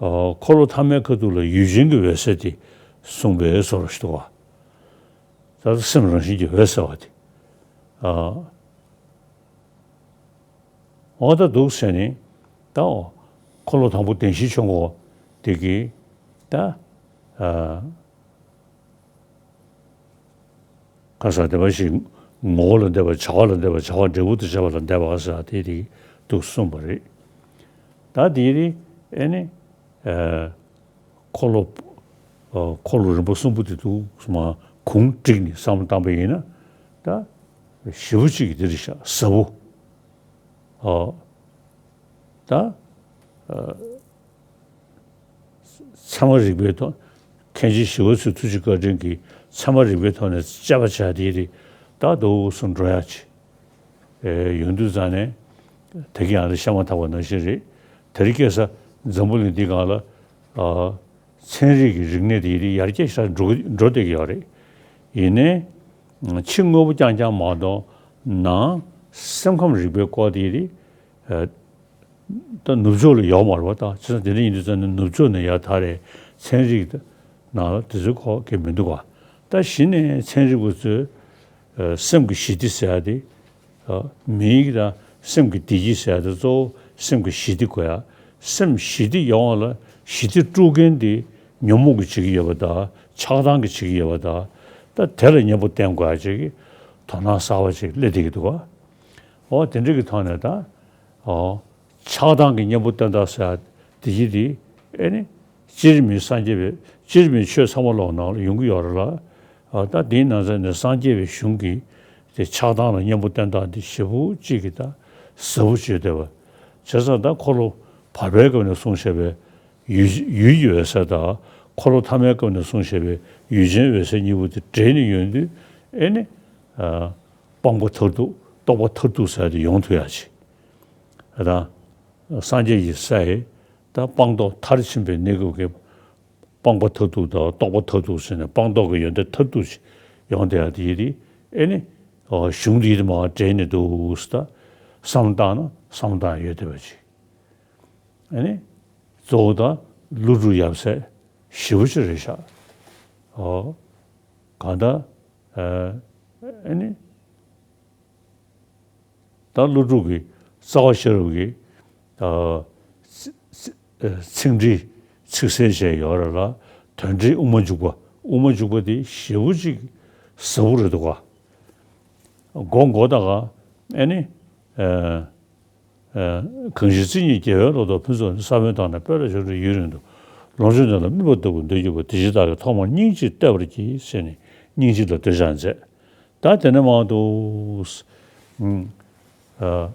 ཨ་འཁོར་ལོ་ཐ་མའི་ཁ་ཐུག་ལ་ཡུལ་ཅན་གྱི་འོད་གསལ་དེ་གསུངས་པའི་བཟོ་འདྲ་ཞིག་འདུག་ག། ད་སེམས་རང་བཞིན་གྱིས་འོད་གསལ་བ་དེ། ཨ། འོ་ད་འདུག་ཟེར་ནས་ད་འོ་འཁོར་ལོ་དང་པོ་བདེན་བཞིའི་ཆོས་འཁོར་དེ་གི་ད་ཨ་ག་ཟེར་དེ་བ་ཞིག་ངོ་བོ་ལ་འདས་པ། བྱ་བ་ལ་འདས་པ། བྱ་བ་འབྲས་བུ་དང་བཅས་པ་ལ་འདས་པ་ཟེར་དེ་དེ་འདུག་གསུངས་པ་རེད། ད་དེ་རེད། ཨེ་ནི་ཨ། འཁོར་ལོ། ཨ་འཁོར་ལོ་རིམ་པ་གསུམ་པོ་དེ་འདུག་སེ་མར་གུང་བསྒྲིགས་ནས་བསམ་བློ་བཏང་པ་ཡིན་ན་ད་ཞེ་པོ་ཅིག་གི་འདི་རེད་ཤག་ཟབ་པོ། ཨ་ད་ཨ་ཚད་མ་རིག་པའི་ཐོག་མཁན་ཆེན་ཞི་བ་འཚོའི་ཐུགས་རྗེ་བཀའ་དྲིན་གྱིས་ཚད་མ་རིག་པའི་ཐོག་ནས་དཔྱད་པ་བྱས་དེ་རེད། ད་འདུག་སེ་འགྲོ་ཡག་ཅིག་ཨེ་ཡོང་དུས་ཙང་ནས་ད་གིན་ཡང་ད་བཤད་མ་ཐག་པ་ནང་བཞིན་རེད། དེ་རིང་ཁ་སང་འཛམ་བུ་གླིང་འདི་སྒང་ལ་ཨ་ཚན་རིག་གི་རིག་གནས་དེ་ཡར་རྒྱས་ཤར་འགྲོ་འགྲོ་བསྡད་ཀྱི་ཡོད་རེད། ཡིན་ནའི་ཕྱི་དངོས་པོ་རྐྱང་རྐྱང་མ་གཏོགས་ནང་སེམས་ཁམས་རིག་པའི་སྐོར་དེ་ཨ་ད་ནུབ་ཕྱོགས་ལ་ཡོད་མ་རེད་པ། ད་བྱས་ཙང་དེ་འདྲ་ཡིན་དུས་ཙང་ནས་ནུབ་ཕྱོགས་ནས་ཡར་ད་རེས་ཚན་རིག་ནང་ལ་དེ་ཚོའི་སྐོར་གྱི་མི་འདུག་ག། ད་གཞི་ནས་ཚན་རིག་པ་ཚོས་ཨ་སེམས་ཀྱི་ཞི་བདེ་ཟེར་ཡ་དེ། ཨ་མིའི་དང་སེམས་ཀྱི་བདེ་སྐྱིད་ཟེར་ཡ་དེ་གཙོ་བོ་སེམས་ཀྱི་ཞི་བདེ་དགོས་ཡ། སེམས་ཞི་བདེ་ཡོང་བ་ལ་ཞི་བདེ་དཀྲུག་མཁན་དེ་ཉོན་མོངས་ཀྱིས་བྱེད་ཀྱི་ཡོད་པ་དང་ཆགས་སྡང་གིས་བྱེད་ཀྱི་ཡོད་པ་དང་། ད་དེ་ལ་གཉེན་པོ་བསྟེན་དགོས་ཡ་ཅིག་གི་དོ་སྣང་གསར་པ་ཅིག་སླེབས་བསྡད་ཀྱི་འདུག་ག། འོ་དེ་འདྲ་གི་ཐོག་ནས་ད། འོ། ཆགས་སྡང་གི་གཉེན་པོ་བསྟེན་སྟངས་ཟེར་ཡ་དེ་ཅི་རེད། ཨེ་ནི། སྤྱིར་མིའི་སངས་རྒྱས་པའི་སྤྱིར་མིའི་ཆོས་ཚང་མ་ལོག་ནང་ལ་ཡོང་གི་ཡོད་རེད་ལ། ཨ་ད་དེའི་ནང་ཚན་ནས་སངས་རྒྱས་པའི་གཞུང་གི་དེ་ཆགས་སྡང་ལ་གཉེན་པོ་བསྟེན་སྟངས་དེ་ཞེ་པོ་ཅིག་གི་ད་ཟབ་པོ་བྱས་བསྡད་པ། བྱས་ཙང་ད་འཁོར་ལོ་བར་པའི་སྐབས་ནས་གསུངས་བཞག་པའི་ཡུལ་ཡུལ་གྱི་འོད་གསལ་དང་འཁོར་ལོ་ཐ་མའི་སྐབས་ནས་གསུངས་བཞག་པའི་ཡུལ་ཅན་འོད་གསལ་གཉིས་པོ་དེ་འདྲེས་ནས་ཡོང་དུས་ཨེ་ནི། ཨ། སྤངས་པ་མཐར་ཐུག་རྟོགས་པ་མཐར་ཐུག་ཟེར་ཡ་དེ་ཡོང་ཐུབ་ཡ་ཅིག། ད་སངས་རྒྱས་ཀྱི་ས་ཡི་ད་སྤངས་རྟོགས་མཐར་ཕྱིན་པའི་གནས་སྐབས་ཀྱི་སྤངས་པ་མཐར་ཐུག་དང་རྟོགས་པ་མཐར་ཐུག་ཟེར་ནས་སྤངས་རྟོགས་ཀྱི་ཡོན་ཏན་མཐར་ཐུག་ཅིག་ཡོང་བསྡད་ཡ་དེ་ཡིན་དུས་ཨེ་ནི་གཞུང་འདི་ཡིན་དུས་མར་འདྲེས་ནས་འདུག་ཟེར་ད་བསམ་བློ་བཏང་ན་ བསམ་བློ་བཏང་ཡོད་བསྡད་པ་ཅིག་ཨ་ནི་གཙོ་བོ་ད་ཀླུ་སྒྲུབ་ཡབ་སྲས་ཞེ་པོ་ཅིག་རེད་ཤག་ཨོ། གང་ལྟར་ཨ་ནི་ད་ཀླུ་སྒྲུབ་ཀྱི་རྩ་བ་ཤེས་རབ་ཀྱི་ཨ་ཚིག་ཚིག་ཨ་ཚིག་འགྲེལ་ཚིག་གསལ་བྱས་ཡོད་རེད་ལ། དོན་འགྲེལ་དབུ་མ་འཇུག་པ། དབུ་མ་འཇུག་པ་དེ་ཞེ་པོ་ཅིག་ཟབ་པོ་རེད་འདུག་ག་མགོ་མགོ་ད་ག་ཨ་ནི་ཨ། གང་ཞིག་རྩེ་གཉིས་རྒྱལ་བའི་ལོ་ཏོག་ཕུན་ཚོགས་ནི། ས་བོན་དང་ནི་སྤོས་ལ་བྱ་རུང་ཡུན་རིང་དུ། ལོངས་སྤྱོད་དོན་ལ་དམིགས་པ་ལྟ་བུར་འདོད་གྱུར་པ། དེ་ཕྱིར་བདག་གིས་ཐོག་མར་སྙིང་རྗེ་བསྟོད་པར་བགྱི། ཟེར་ནས་སྙིང་རྗེ་ལ་འདོད་ཆགས་མཛད། ད་དེ་ནས་མར་དུ་ཨ་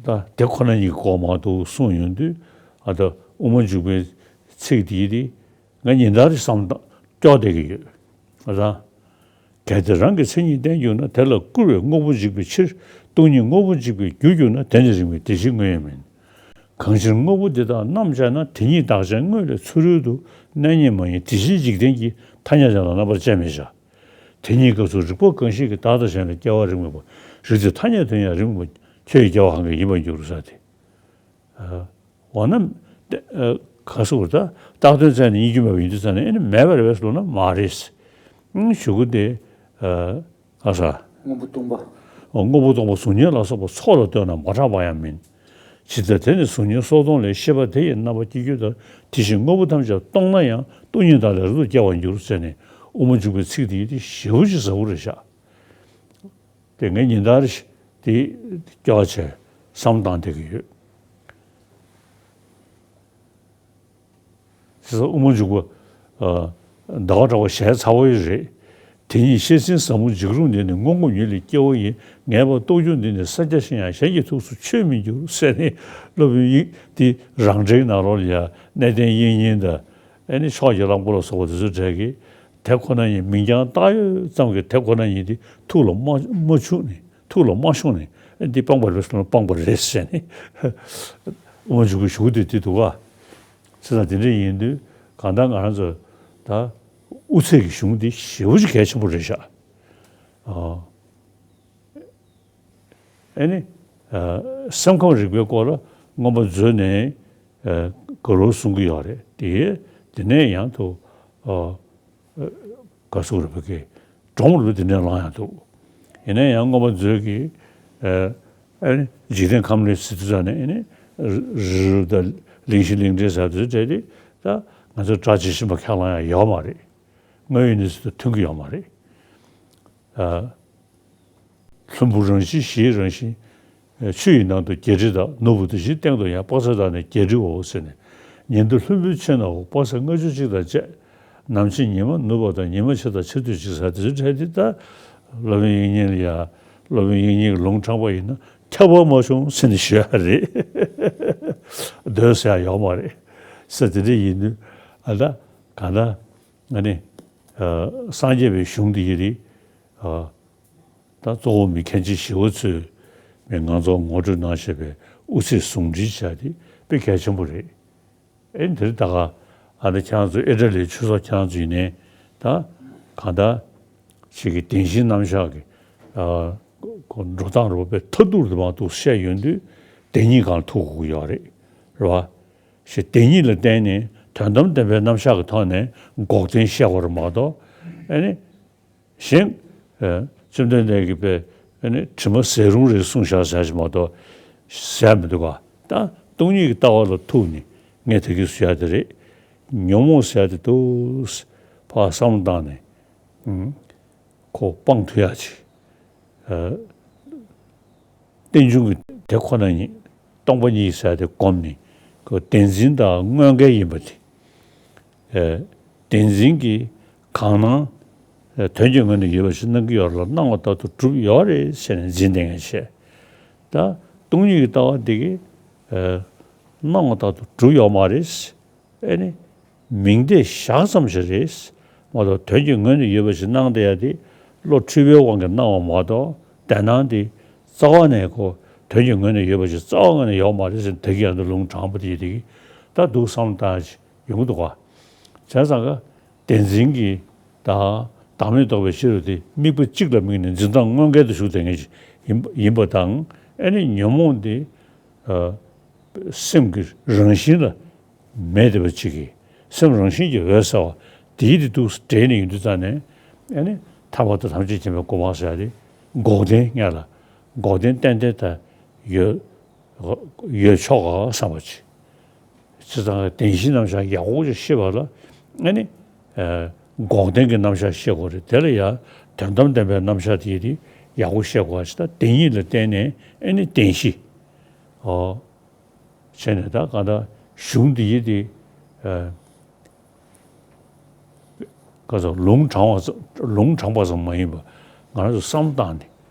ད་དེ་ཁོ་ན་ཉིད་ཀྱི་སྐོར་མར་དུ་གསུངས་ཡོང་དུས། ཨ་ད་དབུ་མ་འཇུག་པའི་ཚིག་འདིའི་དེ། ང་ཉིན་ལྟར་བསམ་སྟངས་སྐྱོ་བསྡད་ཀྱི་ཡོད། ཨ་ད། གལ་ཏེ་རང་གི་མཚན་ཉིད་བསྟན་གྱུར་ན། དེ་ལ་བསྐུར་བས་དངོས་པོ་འཇིག་པའི་ཕྱིར། སྟོང་ཉིད་དངོས་པོ་འཇིག་པའི་རྒྱུར་གྱུར་ན། དེ་ནི་རིང་བའི་བདེ་གཤེགས་དངོས་ཡང་མིན། གང་ཕྱིར་དངོས་པོ་འདི་དག་རྣམ་སྦྱར་ན། དེ་ཉིད་བདག་ཅན་དངོས་ལས་ཚུ་རོལ་དུ། གནས་རྙེད་མ་ཡིན་དེ་བཞིན་འཇིག་རྟེན་གྱི། ཐ་སྙད་ཅན་ལ་རྣམ་པར་དཔྱད་མི་བྱ། དེ་ཉིད་སྐབས་སུ་རིག་པ་གང་ཞིག་གིས། བདག་དང་གཞན་ལ་སྐྱེ་བ་རིགས་མེད་པ། རིགས་དེ་ཐ་སྙད་དུ་ཡང་རིགས་མེད་པ། ཁྱོད་ཀྱི་སྐྱེ་བ་གང་གིས་ཡིན་པར་འགྱུར། ཟེར་ཏེ། འོ་ན། ཨ་ག་སུ་ད་བཏགས་དོན་བཙལ་ནས་སྙིང་རྗེ་མེད་པ་ཡིན་དུས་ཙང་ནས། ཨ་ནི་མེད་པ་རེད་པས་ལབ་ན་མ་རེད། ཨང་གཞུག་གུ་དེ་ཨ་ག་ས། སྔོན་པོ་སྟོང་པ། སྔོན་པོ་སྟོང་པ་གཟུགས་བརྙན་ལ་སོགས་པ་ཚོགས་ལ་ལྟོས་ན་མ་གྲགས་པ་ཡང་མིན། ཇི་ལྟར་དེ་ནི་གཟུགས་བརྙན་སོགས་སྟོང་ལས། ཤེས་པ་དེ་ཡི་རྣམ་པ་སྐྱེ་འགྱུར་ལྟར། དེ་བཞིན་དངོས་པོ་ཐམས་ཅད་སྟོང་ན་ཡང་། སྟོང་ཉིད་བདག་ལས་རབ་ཏུ་སྐྱེ་བར་འགྱུར། ཟེར་ནས་དབུ་མ་འཇུག་པའི་ཚིག་དེ་ཡིན་ཏེ་ཞེ་པོ་ཅིག་ཟབ་པོ་རེད་ཤག་དེ་ངས་ཉིན་ལྟར་དེ་སྐྱོ་བྱས་བསམ་བཏང་བསྡད་ཀྱི་ཡོད། དེ་ཚོ་དབུ་མ་འཇུག་པ། ཨ་ཟླ་བ་གྲགས་པ་ཞལ་ཚ་བོ་ཡི་རེད། དེ་ཉིད་བཤད་ཟིན་ཟབ་མོ་འཇིགས་རུང་འདི་ནི། སྔོན་གོམས་ཉིད་ལས་སྐྱེ་བོ་ཡིན། ངེས་པར་རྟོགས་འགྱུར་འདི་ནི། སངས་རྒྱས་ཤིང་ཡང་གཞན་གྱི་ཐུགས་སུ་ཆོས་མི་འགྱུར། ཟེར་ནས་སློབ་དཔོན་དབྱིག་དེ་རང་འགྲེལ་ནང་ལོགས་ལ་ཡ་གནས་བརྟན་དབྱིག་གཉེན་དང་། ཨ་ནི་ཕྱོགས་ཀྱི་གླང་པོ་ལ་སོགས་པ་དེ་ཚོ་གྲས་ཀྱིས། དེ་ཁོ་ན་ཉིད་མིང་རྐྱང་བཏགས་ཡོད་ཙམ་གྱིས། དེ་ཁོ་ན་ཉིད་དེ་ཐུགས་ལ་མ་མ་ཆུད་ནས། ཐུགས་ལ་མ་ཤོང་ནས། ཨ་འདི་སྤངས་པ་རེད་ཟེར་ན་སྤངས་པ་རེད་ཟེར་ནས། དབུ་མ་འཇུག་པའི་གཞུང་དེ་དེ་འདུག་ག་བྱས་ཙང་དེ་འདྲ་ཡིན་དུས་གང་ལྟར་ང་རང་ཚོ་ད་དབུ་ཚད་ཀྱི་གཞུང་འདི་ཞེ་པོ་ཅིག་གལ་ཆེན་པོ་རེད་ཤག་ཨ་ཨ་ནི་ཨ་སེམས་ཁམས་རིག་པའི་སྐོར་ལ་མངོན་པ་མཛོད་ནས་ཨ་ག་རེ་གསུང་གི་ཡོད་རེད་དེ། དེ་ནས་ཡང་དུ་ཨ་ག་སུ་རུ་བ་གི་སྒྲོམ་རུ་དེ་འདྲ་ལངས་ཡང་འདུག་ཡིན་ན་ཡང་མངོན་པ་མཛོད་ཀྱི་ཨ་ཨ་ནི་འཇིག་རྟེན་ཁམས་ལས་སྲིད་དུ་ཙང་ནས་ཨ་ནི་རི་རུ་དང་གླིང་བཞི་གླིང་ཕྲན་ཟེར་དུ་བྲལ་ཏེ། ད་ང་ཚོ་སྒྲ་ཇི་བཞིན་པ་ཁས་བླངས་ཡང་ཡོད་མ་རེད། དངོས་ཡོད་གནས་ཚུལ་དང་མཐུན་གྱི་ཡོད་མ་རེད། ཨ། ལྷུན་པོ་རང་བཞིན་གཞིའི་རང་བཞིན། ཆུ་ཡི་ནང་དུ་བརྒྱད་ཁྲི་དང་། ནོར་བུ་དེ་བཞིན་སྟེང་དུ་ཡང་། དཔག་ཚད་དག་ནི་བརྒྱད་ཁྲིའོ། ཟེར་ནས། ཉིན་དུ་ལྷུན་པོའི་ཆུ་ནང་འོ། དཔག་ཚད་ལྔ་བཅུ་གཅིག་དང་བཅས། ནམ་ཕྱེད་ཉི་མ་ནུབ་པ་དང་། ཉི་མ་ཕྱེད་དང་ཕྱེད་དུས་གཅིག་ཟེར་དེ་ཚོ་འཕྲལ་དེ་ད་སློབ་དཔོན་དབྱིག་གཉེན་ལ་ཡ། སློབ་དཔོན་དབྱིག་གཉེན་གྱི་ལུང་དྲངས་པ་ཡིན་ན་ཁྱབ་པ་མ་བྱུང་ཟེར་ནས་ཞུ་ཡ་རེད། སྡོད་ཟེར་ཡ་ཡོད་མ་རེད། ས་དེ་འདྲ་ཡིན་དུས་ཨ་ད་གང་ལྟར། ཨ་ནི་ཨ་སངས་རྒྱས་པའི་གཞུང་འདི་ཡི་རིགས་ཨ་ད་གཙོ་བོ་མི་མཁན་ཆེན་ཞི་བ་འཚོས་མི་ང་ཚོར་ངོ་སྤྲོད་གནང་བཞིན་པའི་དབུ་ཚད་ཟུང་འབྲེལ་བྱ་དེ་དཔེ་གལ་ཆེན་པོ་རེད། ཨེ་འདིར་ད་ག་ཨ་ནི་ཁྱེད་རང་ཚོ་ཨེ་ཊ་ལིའི་ཆོས་ཚོགས་ཁྱེད་རང་ཚོ་ཡིན་ནའི་ད་གང་ལྟར་ཅིག་གི་བདེན་བཞིའི་རྣམ་གཞག་གི་ཨ་འགྲོ་སྟངས་རོ་པའི་ཐ་ཐུར་དུ་མ་འདུག་བཤད་ཡོང་དུས་བདེན་གཉིས་སྒང་ཐུག་དགོས་ཀྱི་ཡོད་རེད། རེད་བ། ཞེས་བདེན་གཉིས་ལ་བརྟེན་ནས་དོན་དམ་བདེན་པའི་རྣམ་གཞག་གི་ཐོག་ནས་འགོག་བདེན་བཤད་དགོས་རེད་མ་གཏོགས། ཨ་ནི་གཞན་ཨ་བཅོམ་ལྡན་འདས་ཀྱིས་པས་ཨ་ནི་དྲི་མ་ཟད་རུང་རེད་གསུངས་བཞག་ཟེར་ཞིག་མ་གཏོགས་ཟེར་མི་འདུག་ག་ད་སྟོང་ཉིད་ཀྱི་ལྟ་བ་ལ་ཐུག་ནས་ངས་ད་གིན་ཞུ་ཡ་དེ་རེད། ཉོན་མོངས་ཟེར་ཡ་དེ་འདུག་ཕར་བསམ་བློ་བཏང་ནས། ཨུམ། ཁོ་སྤང་ཐུབ་ཡག་ཅིག་ཨ། རྟེན་འབྱུང་གི་དེ་ཁོ་ན་ཉིད་སྟོང་པ་ཉིད་ཟེར་དེ་བསྒོམས་ནས་ཁོ་བདེན་འཛིན་དང་དངོས་འགལ་ཡིན་པ་དེ། ཨ། བདེན་འཛིན་གྱིས་གང་སྣང་། ཨ། དོན་གྱི་ངོས་ནས་ཡོད་པ་ཞིག་སྣང་གི་ཡོད་ལ་སྣང་བ་ལྟར་དུ་གྲུབ་ཡོད་རེད་ཟེར་ནས་འཛིན་བསྡད་མཁན་བྱས། ད་སྟོང་ཉིད་ཀྱི་ལྟ་བ་འདི་གིས་ཨ། སྣང་བ་ལྟར་དུ་གྲུབ་ཡོད་མ་རེད། ཨེ་ནི། མིང་བརྡས་བཞག་ཙམ་ཞིག་རེད། མ་གཏོགས་དོན་གྱི་ངོས་ནས་ཡོད་པ་ཞིག་སྣང་བསྡད་ཡ་དེ་བློ་འཁྲུལ་པའི་དབང་གིས་སྣང་བ་མ་གཏོགས་བདེན་སྣང་དེ་རྩ་བ་ནས་ཁོ་དོན་གྱི་ངོས་ནས་ཡོད་པ་ཞིག་རྩ་བ་ངོས་ནས་ཡོད་མ་རེད་ཟེར་ད་གིན་ཡང་དུ་ལུང་དྲངས་པ་དེ་ཡིན་དེ་གིས་ད་འདུག་བསམ་བཏང་ཞིག་ཡོང་གི་འདུག་ག་བྱས་ཙང་ཀ་བདེན་འཛིན་གྱི་ད་ བདག་མེད་རྟོགས་པའི་ཕྱིར་རོ། དེ་དམིགས་པ་གཅིག་ལ་དམིགས་ནས་འཛིན་སྟངས་དངོས་འགལ་དུ་ཞུགས་བསྡད་མཁན་ཞིག་ཡིན་པ་ཡིན་པ་དང་། ཨེ་ནི་ཉོན་མོངས་དེ་ཨ་སེམས་ཀྱི་རང་བཞིན་ལ་མེད་བསྡད་པ་གཅིག་གིས། སེམས་རང་བཞིན་གྱིས་འོད་གསལ་བ་དེའི་དེ་འདུག་འདྲེས་ནས་ཡིན་དུས་ཙང་ནས། ཨེ་ནི་ཐར་པ་དང་ཐམས་ཅད་མཁྱེན་པའི་གོ་འཕང་ཟེར་ཡ་དེ་འགོག་བདེན་སྔོན་ལ། འགོག་བདེན་ཏན་ཏན་ད་ཡོད་ཡོད་ཆོག་ག་བསམ་པ་ཅིག་སྤྱིར་བཏང་བདེན་བཞིའི་རྣམ་གཞག་ཡག་པོ་ཅིག་ཤེས་པ་ལ། ཨ་ནི་ཨ་འགོག་བདེན་གྱི་རྣམ་གཞག་ཤེས་དགོས་རེད། དེ་ལ་ཡང་དོན་དམ་བདེན་པའི་རྣམ་གཞག་དེ་ཡི་དེ་ཡག་པོ་ཤེས་དགོས་པ་ཅིག་ད་བདེན་གཉིས་ལ་བརྟེན་ནས་ཨ་ནི་བདེན་བཞི། ཨོ། བྱས་ནས་ད་གང་ལྟར་གཞུང་འདི་ཡི་དེ་ཨ་ག་ཚོད་ལུང་དྲངས་པ་ཙམ་ལུང་དྲངས་པ་ཙམ་མ་ཡིན་པ། ང་རང་ཚོ་བསམ་བློ་བཏང་ནས་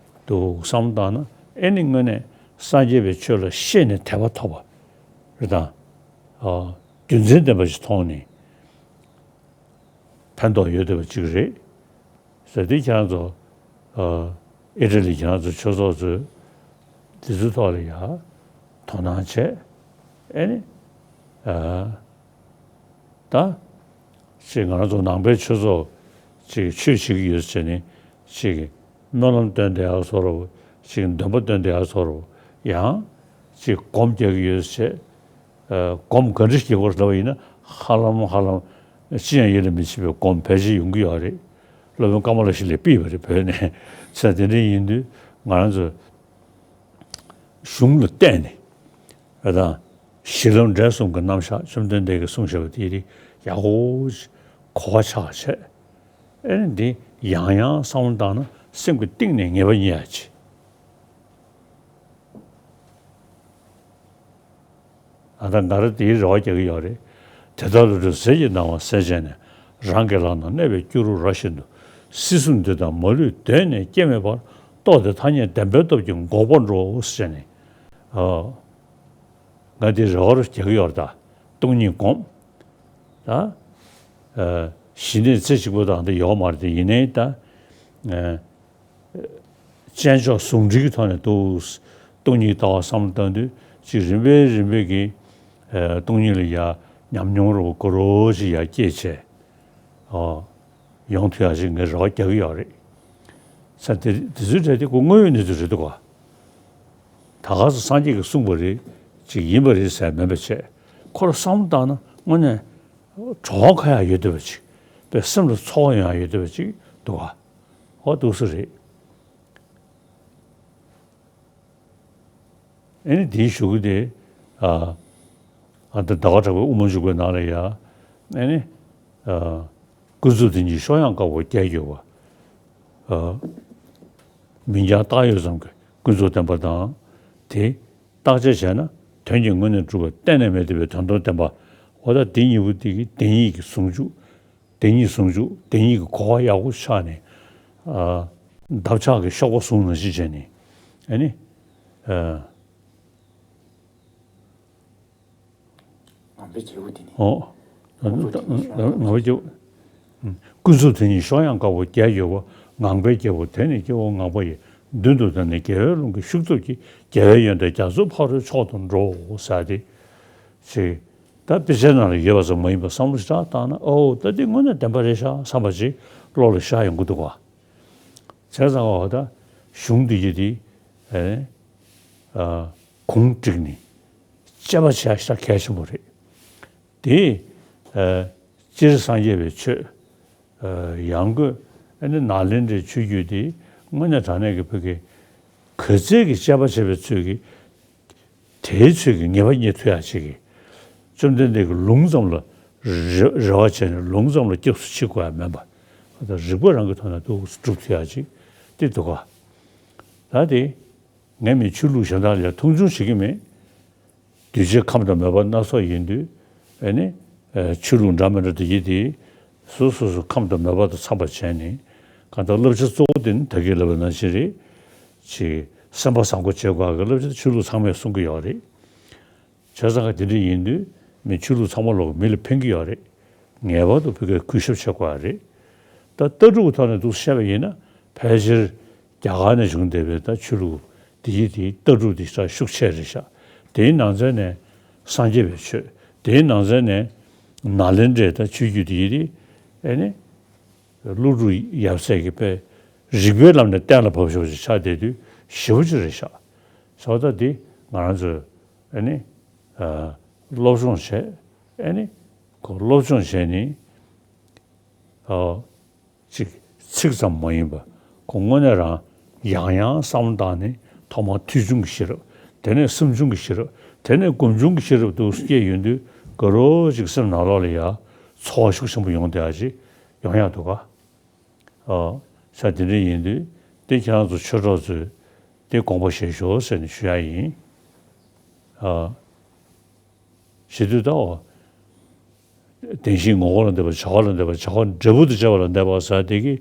འདུག་བསམ་བློ་བཏང་ན་ཨེ་ནི་དངོས་གནས་སངས་རྒྱས་པའི་ཆོས་ལ་ཤེས་ནས་དད་པ་ཐོབ་པ་རེད་དང་། ཨ་རྒྱུ་མཚན་ལྡན་པ་ཞིག་མཐོང་ནས་ཕན་ཐོགས་ཡོད་བསྡད་པ་གཅིག་རེད། ཟེར་དུས་ཁྱེད་རང་ཚོ་ཨ་ཨི་ཊ་ལི་ཁྱེད་རང་ཚོ་ཆོས་ཚོགས་ཚོས་འདི་ཚོའི་ཐོག་ལ་ཡ་དོ་སྣང་བྱས། ཨེ་ནི་ཨ་ད་ཅིག་ང་རང་ཚོ་ནང་པའི་ཆོས་ཚོགས་ཅིག་ཆོས་བྱེད་ཀྱི་ཡོད་ཟེར་ནས་ཅིག་སྨོན་ལམ་བཏོན་བསྡད་ཡག་བཟོ་འདྲ་བོ། ཅིག་འདོན་པ་བཏོན་བསྡད་ཡག་བཟོ་འདྲ་བོ། ཡང་ཅིག་སྒོམ་རྒྱག་གི་ཡོད་ཟེར། ཨ་སྒོམ་ག་འདྲ་ཞིག་རྒྱག་དགོས་ལབ་པ་ཡིན་ན་ཧ་ལམ་ཧ་ལམ་ཅི་ཡང་ཡིད་ལ་མི་བྱེད་པའི་སྒོམ་ཕལ་ཆེར་ཡོང་གི་ཡོད་རེད། སློབ་དཔོན་ཀ་མ་ལ་ཤཱི་ལས་ཕུད་པ་རེད་བོད་ནས། ས་དེ་འདྲ་ཡིན་དུས་ང་རང་ཚོ་གཞུང་ལ་བལྟས་ནས་ཨ་དང་གཞི་ལམ་འབྲས་གསུམ་གྱི་རྣམ་གཞག་བཅོམ་ལྡན་འདས་ཀྱིས་གསུངས་བཞག་པ་དེ་རིགས་ཡག་པོ་གོ་བ་ཆགས་བྱས། ཨེ་ནི་འདི་ཡང་ཡང་བསམ་བློ་བཏང་ན་སེམས་ཀྱི་གཏིང་ནས་ངེས་པ་རྙེད་ཡག་ཅིག་ཨ་ད་ང་རང་དེའི་རེ་བ་རྒྱག་གི་ཡོད་རེད། དེ་ལྟར་བློ་གྲོས་ཟིལ་གྱིས་གནང་བ་གསལ་བྱས་ནས། རང་གི་ལག་ན་གནས་པའི་སྐྱུ་རུ་ར་བཞིན་དུ། སྲིད་གསུམ་འདི་དག་མ་ལུས་གདོད་ནས་སྐྱེ་མེད་པར། རྟོགས་ཏེ་ཐ་སྙད་བདེན་པའི་སྟོབས་ཀྱིས་འགོག་པར་འགྲོ་ཟེར་ནས། ཨ་ང་དེ་རེ་བ་རྒྱག་གི་ཡོད་རེད་ད། སྟོང་ཉིད་སྒོམ། ད་ཨ་ཞི་གནས་རྩེ་གཅིག་པུ་དང་དེ་ཡོད་མ་རེད་དེ། ཡིན་ནའི་ད་ཨ་དཔྱད་འཇོག་ཟུང་འབྲེལ་གྱི་ཐོག་ནས་འདུག་སྟོང་ཉིད་ལྟ་བ་བསམ་བློ་བཏང་དུས་ཅིག་རིམ་པས་རིམ་པས་ཀྱིས་ཨ་སྟོང་ཉིད་ལ་ཡ་ཉམས་མྱོང་རོ་གོ་རོ་ཅིག་ཡ་སྐྱེས་བྱས། ཨ་ཡོང་ཐུབ་ཡག་ཅིག་ངས་རེ་བ་རྒྱག་གི་ཡོད་རེད། ས་དེ་དེ་ཚོའི་གྲས་དེ་ཁོ་དངོས་ཡོད་གནས་ཚུལ་རེད་འདུག་ག་ད་ག་སེ་སངས་རྒྱས་ཀྱིས་གསུངས་པ་རེད་ཅིག་ཡིན་པ་རེད་ཟེར་མིན་པ་བྱས། ཁོ་རང་བསམ་བློ་བཏང་ན་དངོས་གནས་བྲོ་བ་ཁ་ཡག་ཡོད་བསྡད་པ་ཅིག་དཔེ་སེམས་ལ་ཚོར་བ་ཡོང་ཡག་ཡོད་བསྡད་པ་ཅིག་འདུག་ག་ཨོ་འདུག་སེ་རེད། ཨེ་ནི་དེའི་གཞུག་གུ་དེ་ཨ་ཨ་ད་ཟླ་བ་གྲགས་པའི་དབུ་མ་འཇུག་པའི་ནང་ལ་ཡ། ཨེ་ནི་ཨ་ཀུན་རྫོབ་དེ་ཉིད་གཤོག་ཡངས་དཀར་པོ་རྒྱས་གྱུར་པ། ཨ་མིང་རྐྱང་བཏགས་ཡོད་ཙམ་གྱི་ཀུན་རྫོབ་བདེན་པ་དང་། དེ་བརྟག་དཔྱད་བྱས་ན་དོན་གྱིས་དངོས་གནས་གྲུབ་པ་གཏན་ནས་མེད་བསྡད་པའི་དོན་དམ་བདེན་པ། འོ་ད་དེ་གཉིས་པོ་དེ་གི་བདེན་གཉིས་ཀྱི་ཟུང་འཇུག་བདེན་གཉིས་ཟུང་འཇུག་བདེན་གཉིས་ཀྱི་གོ་བ་ཡག་པོ་ཆགས་ནས། ཨ་འདབ་ཆགས་ཀྱི་གཤོག་པ་ཟུང་ནང་བཞིན་བྱས་ནས། ཨ་ནི་ཨ་ངང་པའི་རྒྱལ་པོ་དེ་ནི། ཨོ། ངང་པའི་རྒྱལ་པོ། ཀུན་རྫོབ་དེ་ཉིད་གཤོག་ཡངས་དཀར་པོ་རྒྱས་གྱུར་པ། ངང་པའི་རྒྱལ་པོ་དེ་ནི་སྐྱེ་བོ་ངང་པ་ཡི། མདུན་དུ་བདར་ནས་རྒྱལ་བའི་ཀླུང་གི་ཤུགས་སྟོབས་ཀྱིས། རྒྱལ་བའི་ཡོན་ཏན་རྒྱ་མཚོ་ཕ་རོལ་མཆོག་ཏུ་འགྲོ། ཟེར་ཏེ། ཅེས། ད་དཔེ་ཆའི་ནང་ལ་ཡོད་པ་ཙམ་མ་ཡིན་པར་བསམ་བློ་ཞེ་དྲག་བཏང་ན། ཨོ་ད་འདི་དངོས་གནས་བདེན་པ་རེད་ཤག་བསམ་པ་ཅིག་བློ་ལ་ཤར་ཡོང་གི་འདུག་ག་བྱས་ཙང་འོ་ད་གཞུང་འདི་ཡི་དེ་ཨ་གུང་བསྒྲིགས་ནས་དཔྱད་པ་བྱེད་ཡ་ཞེ་དྲག་གལ་ཆེན་པོ་རེད། དེ་ཨ་སྤྱིར་སངས་རྒྱས་པའི་ཆོས། ཨ་ཡང་སྒོས་ཨ་ནི་ནཱ་ལེནྡྲའི་ཆོས་བརྒྱུད་དེ་དངོས་གནས་དྲང་གནས་ཀྱི་བོད་ཀྱི་ག་ཚད་ཀྱི་དཔྱད་པ་བྱས་པའི་ཚོད་ཀྱིས་དེའི་ཚོད་ཀྱི་ངེས་པ་རྙེད་ཐུབ་ཡག་ཅིག་གི་བཅོམ་ལྡན་འདས་ཀྱི་ལུང་ཙམ་ལ་རེ་རེ་བ་བྱས་ནས་ལུང་ཙམ་ལ་སྐྱབས་སུ་མཆི་དགོས་ཡ་མིན་པ། ད་རིགས་པ་རང་གི་ཐོག་ནས་འདུག་སྒྲུབ་ཐུབ་ཡག་ཅིག་དེ་འདུག་ག་ད་དེ་ངས་མི་ཆོས་ལུགས་གཞན་དག་ལ་མཐོང་ཆུང་བྱེད་ཀྱི་མེད། གདུལ་བྱའི་ཁམས་དང་མོས་པ་སྣ་ཚོགས་ཡིན་དུས། ཨེ་ནི་ཨེ་ཆོས་ལུགས་འདྲ་མི་འདྲ་དེ་ཡི་དེ་སོ་སོ་སོ་ཁམས་དང་མོས་པ་དང་འཚམས་པ་བྱས་ནས། གང་ལྟར་བསླབ་བྱ་གཙོ་བོ་དེ་ནི་ད་གིན་ལབ་པ་ནང་བཞིན་རེད། ཅིག་སེམས་པ་བཟང་པོ་བྱེད་དགོས་ཀྱི་བསླབ་བྱ་དེ་ཆོས་ལུགས་ཚང་མས་གསུང་གི་ཡོད་རེད། བྱས་ཙང་ག་དེ་འདྲ་ཡིན་དུས་མི་ཆོས་ལུགས་ཚང་མ་ལོག་མི་ལ་ཕན་གྱི་ཡོད་རེད། ངེས་པར་དུ་བོད་སྐད་གུས་ཞབས་བྱེད་དགོས་པ་རེད། ད་ལྟ་གྲུབ་ཀྱི་ཐོག་ནས་འདུག་བཤད་པ་ཡིན་ན་ཕལ་ཆེར་རྒྱ་གར་ནས་བྱུང་བསྡད་པའི་ད་ཆོས་ལུགས་འདི་ཡི་དེའི་ལྟ་གྲུབ་འདི་ཞེ་དྲག་ཤུགས་ཆེ་རེད་ཤག་དེའི་ནང་ཚན་ནས་སངས་རྒྱས་པའི་ཆོས། དེའི་ནང་ཚན་ནས་ནཱ་ལེནྡྲའི་ད་ཆོས་བརྒྱུད་འདི་ཡི་དེ་ཨེ་ནི་ ཀླུ་སྒྲུབ་ཡབ་སྲས་ཀྱི་དཔེ་རིགས་པའི་ལམ་ནས་གཏན་ལ་ཕབ་ཤོག་ཅིག་ཆགས་བསྡད་དུས་ཞེ་པོ་ཅིག་རེད་ཤག། བྱས་ཙང་འདི་ང་རང་ཚོས་ཨ་ནི་ཨ་སློབ་སྦྱོང་བྱས། ཨ་ནི་ཁོ་སློབ་སྦྱོང་བྱས་ནས་ཨ་ཅིག་ཚིག་ཙམ་མ་ཡིན་པ་ཁོ་དངོས་གནས་རང་ཡང་ཡང་བསམ་བློ་བཏང་ནས་ཐོག་མར་ཐོས་བྱུང་གི་ཤེས་རབ། དེ་ནས་བསམ་བྱུང་གི་ཤེས་རབ། དེ་ནས་སྒོམ་བྱུང་གི་ཤེས་རབ་ཏུ་སྐྱེས་ཡོང་དུས་དགའ་རབ་ཅིག་སེམས་ནང་ལོགས་ལ་ཡ་ཚོར་བ་ཤུགས་ཆེན་པོ་ཡོང་བསྡད་ཡ་ཅིག་ཡོང་ཡག་འདུག་ག། ཨ། ས་དེ་འདྲ་ཡིན་དུས་དེ་ཁྱེད་རང་ཚོ་ཆོས་གྲོགས་ཚོས་དེ་དགོངས་པ་བཞེས་ཤོག་ཟེར་ནས་ཞུ་ཡ་ཡིན། ཨ། བྱེད་དུས་ད་འོ། བདེན་བཞིའི་ངོ་བོ་ལ་འདོད་པ། བྱ་བ་ལ་འདོད་པ། བྱ་བ་འབྲས་བུ་དང་བཅས་པ་ལ་འདོད་པ་ཟེར་དེ་གི།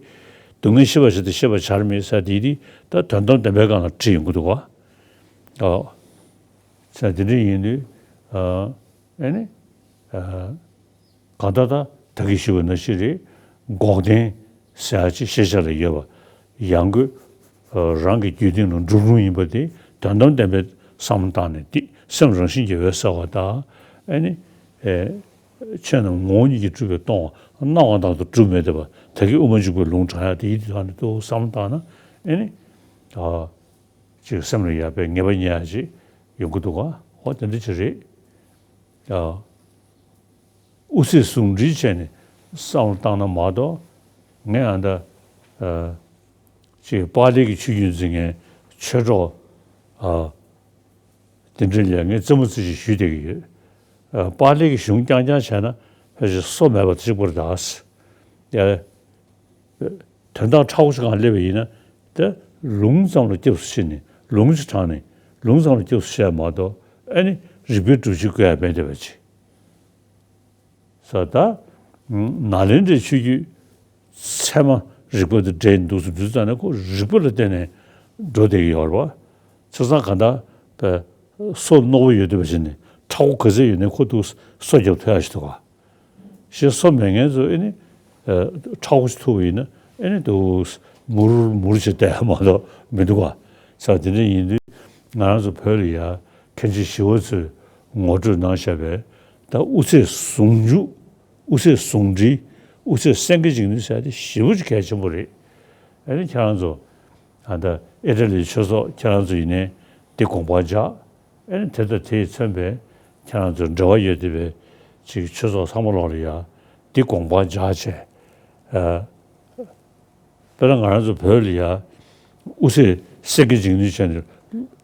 སྡུག་བསྔལ་ཤེས་པར་བྱ་སྟེ་ཤེས་པར་བྱར་མི་ཟེར་དེ་དེ་ད་དོན་དམ་བདེན་པའི་སྒང་ལ་བྲིས་ཡོང་གི་འདུག་ག། ཨོ། ཟེར་དེ་འདྲ་ཡིན་དུས། ཨ། ཨེ་ནི། ཨ། གང་ལྟར་ད་ད་གིན་ཞུས་པ་ནང་བཞིན་རེད། འགོག་བདེན་ཟེར་ཡ་ཅིག་ཤེས་བྱ་ལ་ཡོད་པ། ཡང་སྒོས་རང་གི་རྒྱུད་སྟེང་ལ་འགྲུབ་རུང་ཡིན་པ་དེ་དོན་དམ་བདེན་པའི་བསམ་བློ་བཏང་ནས་དེ་སེམས་རང་བཞིན་གྱིས་འོད་གསལ་བ་དང་། ཨེ་ནི། ཨེ། ཆོས་རྣམས་ངོ་བོ་ཉིད་ཀྱིས་གྲུབ་པས་སྟོང་བ། སྣང་བ་དང་དུ་གྲུབ་མེད་འདོད་པ། ད་གིན་དབུ་མ་འཇུག་པའི་ལུང་དྲངས་ཡ་དེ་ཡིད་དུ་བཏང་ནས་དུ་བསམ་བློ་བཏང་ན། ཨེ་ནི། ཨ། ཅིག་སེམས་ལ་ཡག་པའི་ངེས་པ་རྙེད་ཡ་ཅིག་ཡོང་གི་འདུག་ག། ཨོ་དེ་འདྲ་ཅིག་རེད། ཨ། དབུ་ཚད་ཟུང་འབྲེལ་བྱས་ནས་བསམ་བློ་བཏང་ན་མ་གཏོགས། ངས་ཨ་ད། ཨ། ཅིག་པཱ་ལི་གི་ཆོས་བརྒྱུད་འཛིན་མཁན་ཆོས་གྲོགས། ཨ། དེ་འདྲ་ལ་ངས་རྩེད་མོ་རྩེ་ཞིག་ཞུས་བསྡད་ཀྱི་ཡོད། ཨ། པཱ་ལི་གི་གཞུང་རྐྱང་རྐྱང་བྱས་ན་ཕལ་ཆེར་སོ་མེད་པ་གཅིག་པུ་རེད་ད། ཡ། དོན་དག་ཕྲ་བོ་ཞིག་སྒང་སླེབས་པ་ཡིན་ན། ད་ལུང་ཙམ་ལ་སྐྱབས་སུ་མཆི་ནས་ལུང་ཅིག་དྲངས་ནས་ལུང་ཙམ་ལ་སྐྱབས་སུ་མཆི་ཡ་མ་གཏོགས། ཨ་ནི་རིགས་པའི་སྒྲུབ་བྱེད་བཀོད་ཡ་མེད་བསྡད་པ་ཅིག་ས། ད་ནཱ་ལེནྡྲའི་ཆོས་བརྒྱུད་ཚད་མ་རིག་པ་དང་འབྲེལ་འདུག་སེ་འདུག་ཙང་ནས་ཁོ་རིག་པ་ལ་བརྟེན་ནས་འགྲོ་བསྡད་ཀྱི་ཡོད་རེད་པ། བྱས་ཙང་གང་ལྟར་པའི་སོ་རྣོ་པོ་ཡོད་བསྡད་པ་ཅིག་ནས་མཁྲེགས་པོ་ག་ཚད་ཡོད་ནའི་ཁོ་འདུག་སེ་སོ་རྒྱབ་ཐུབ་ཡ་ཞིག་འདུག་ག། ཞེས་སོ་མེད་མཁན་ཚོ་ཨེ་ནི། ཨ། མཁྲེགས་པོ་ཞིག་ཐུག་པ་ཡིན་ན་ཨེ་ནི་འདུག་སེ་མུར་མུར་བྱས་བསྡད་ཡ་མ་གཏོགས་མི་འདུག་ག། ས་དེ་འདྲ་ཡིན་དུས་ང་རང་ཚོ་བོད་ལ་ཡ་མཁན་ཆེན་ཞི་བ་འཚོས་ངོ་སྤྲོད་གནང་བཞག་པའི་ད་དབུ་ཚད་ཟུང་འཇུག། དབུ་ཚད་ཟུང་འབྲེལ། དབུ་ཚད་སེང་གེ་འཇིགས་ནུས་ཟེར་ཡ་དེ་ཞེ་པོ་ཅིག་གལ་ཆེན་པོ་རེད། ཨ་ནི་ཁྱེད་རང་ཚོ་ཨ་ད་ཨི་ཊ་ལིའི་ཆོས་ཚོགས་ཁྱེད་རང་ཚོ་ཡིན་ནའི་དེ་དགོངས་པར་འཇགས། ཨ་ནི་དེ་དང་དེས་མཚོན་པའི་ཁྱེད་རང་ཚོ་འབྲེལ་བ་ཡོད་བསྡད་པའི་ཅིག་ཆོས་ཚོགས་ཚང་མ་ལོག་ལ་ཡ་དེ་དགོངས་པར་འཇགས་བྱས། ཨ། དཔེར་ན་ང་རང་ཚོ་བོད་ལ་ཡ་དབུ་ཚད་སེང་གེ་འཇིགས་ནུས་བྱས་ནས་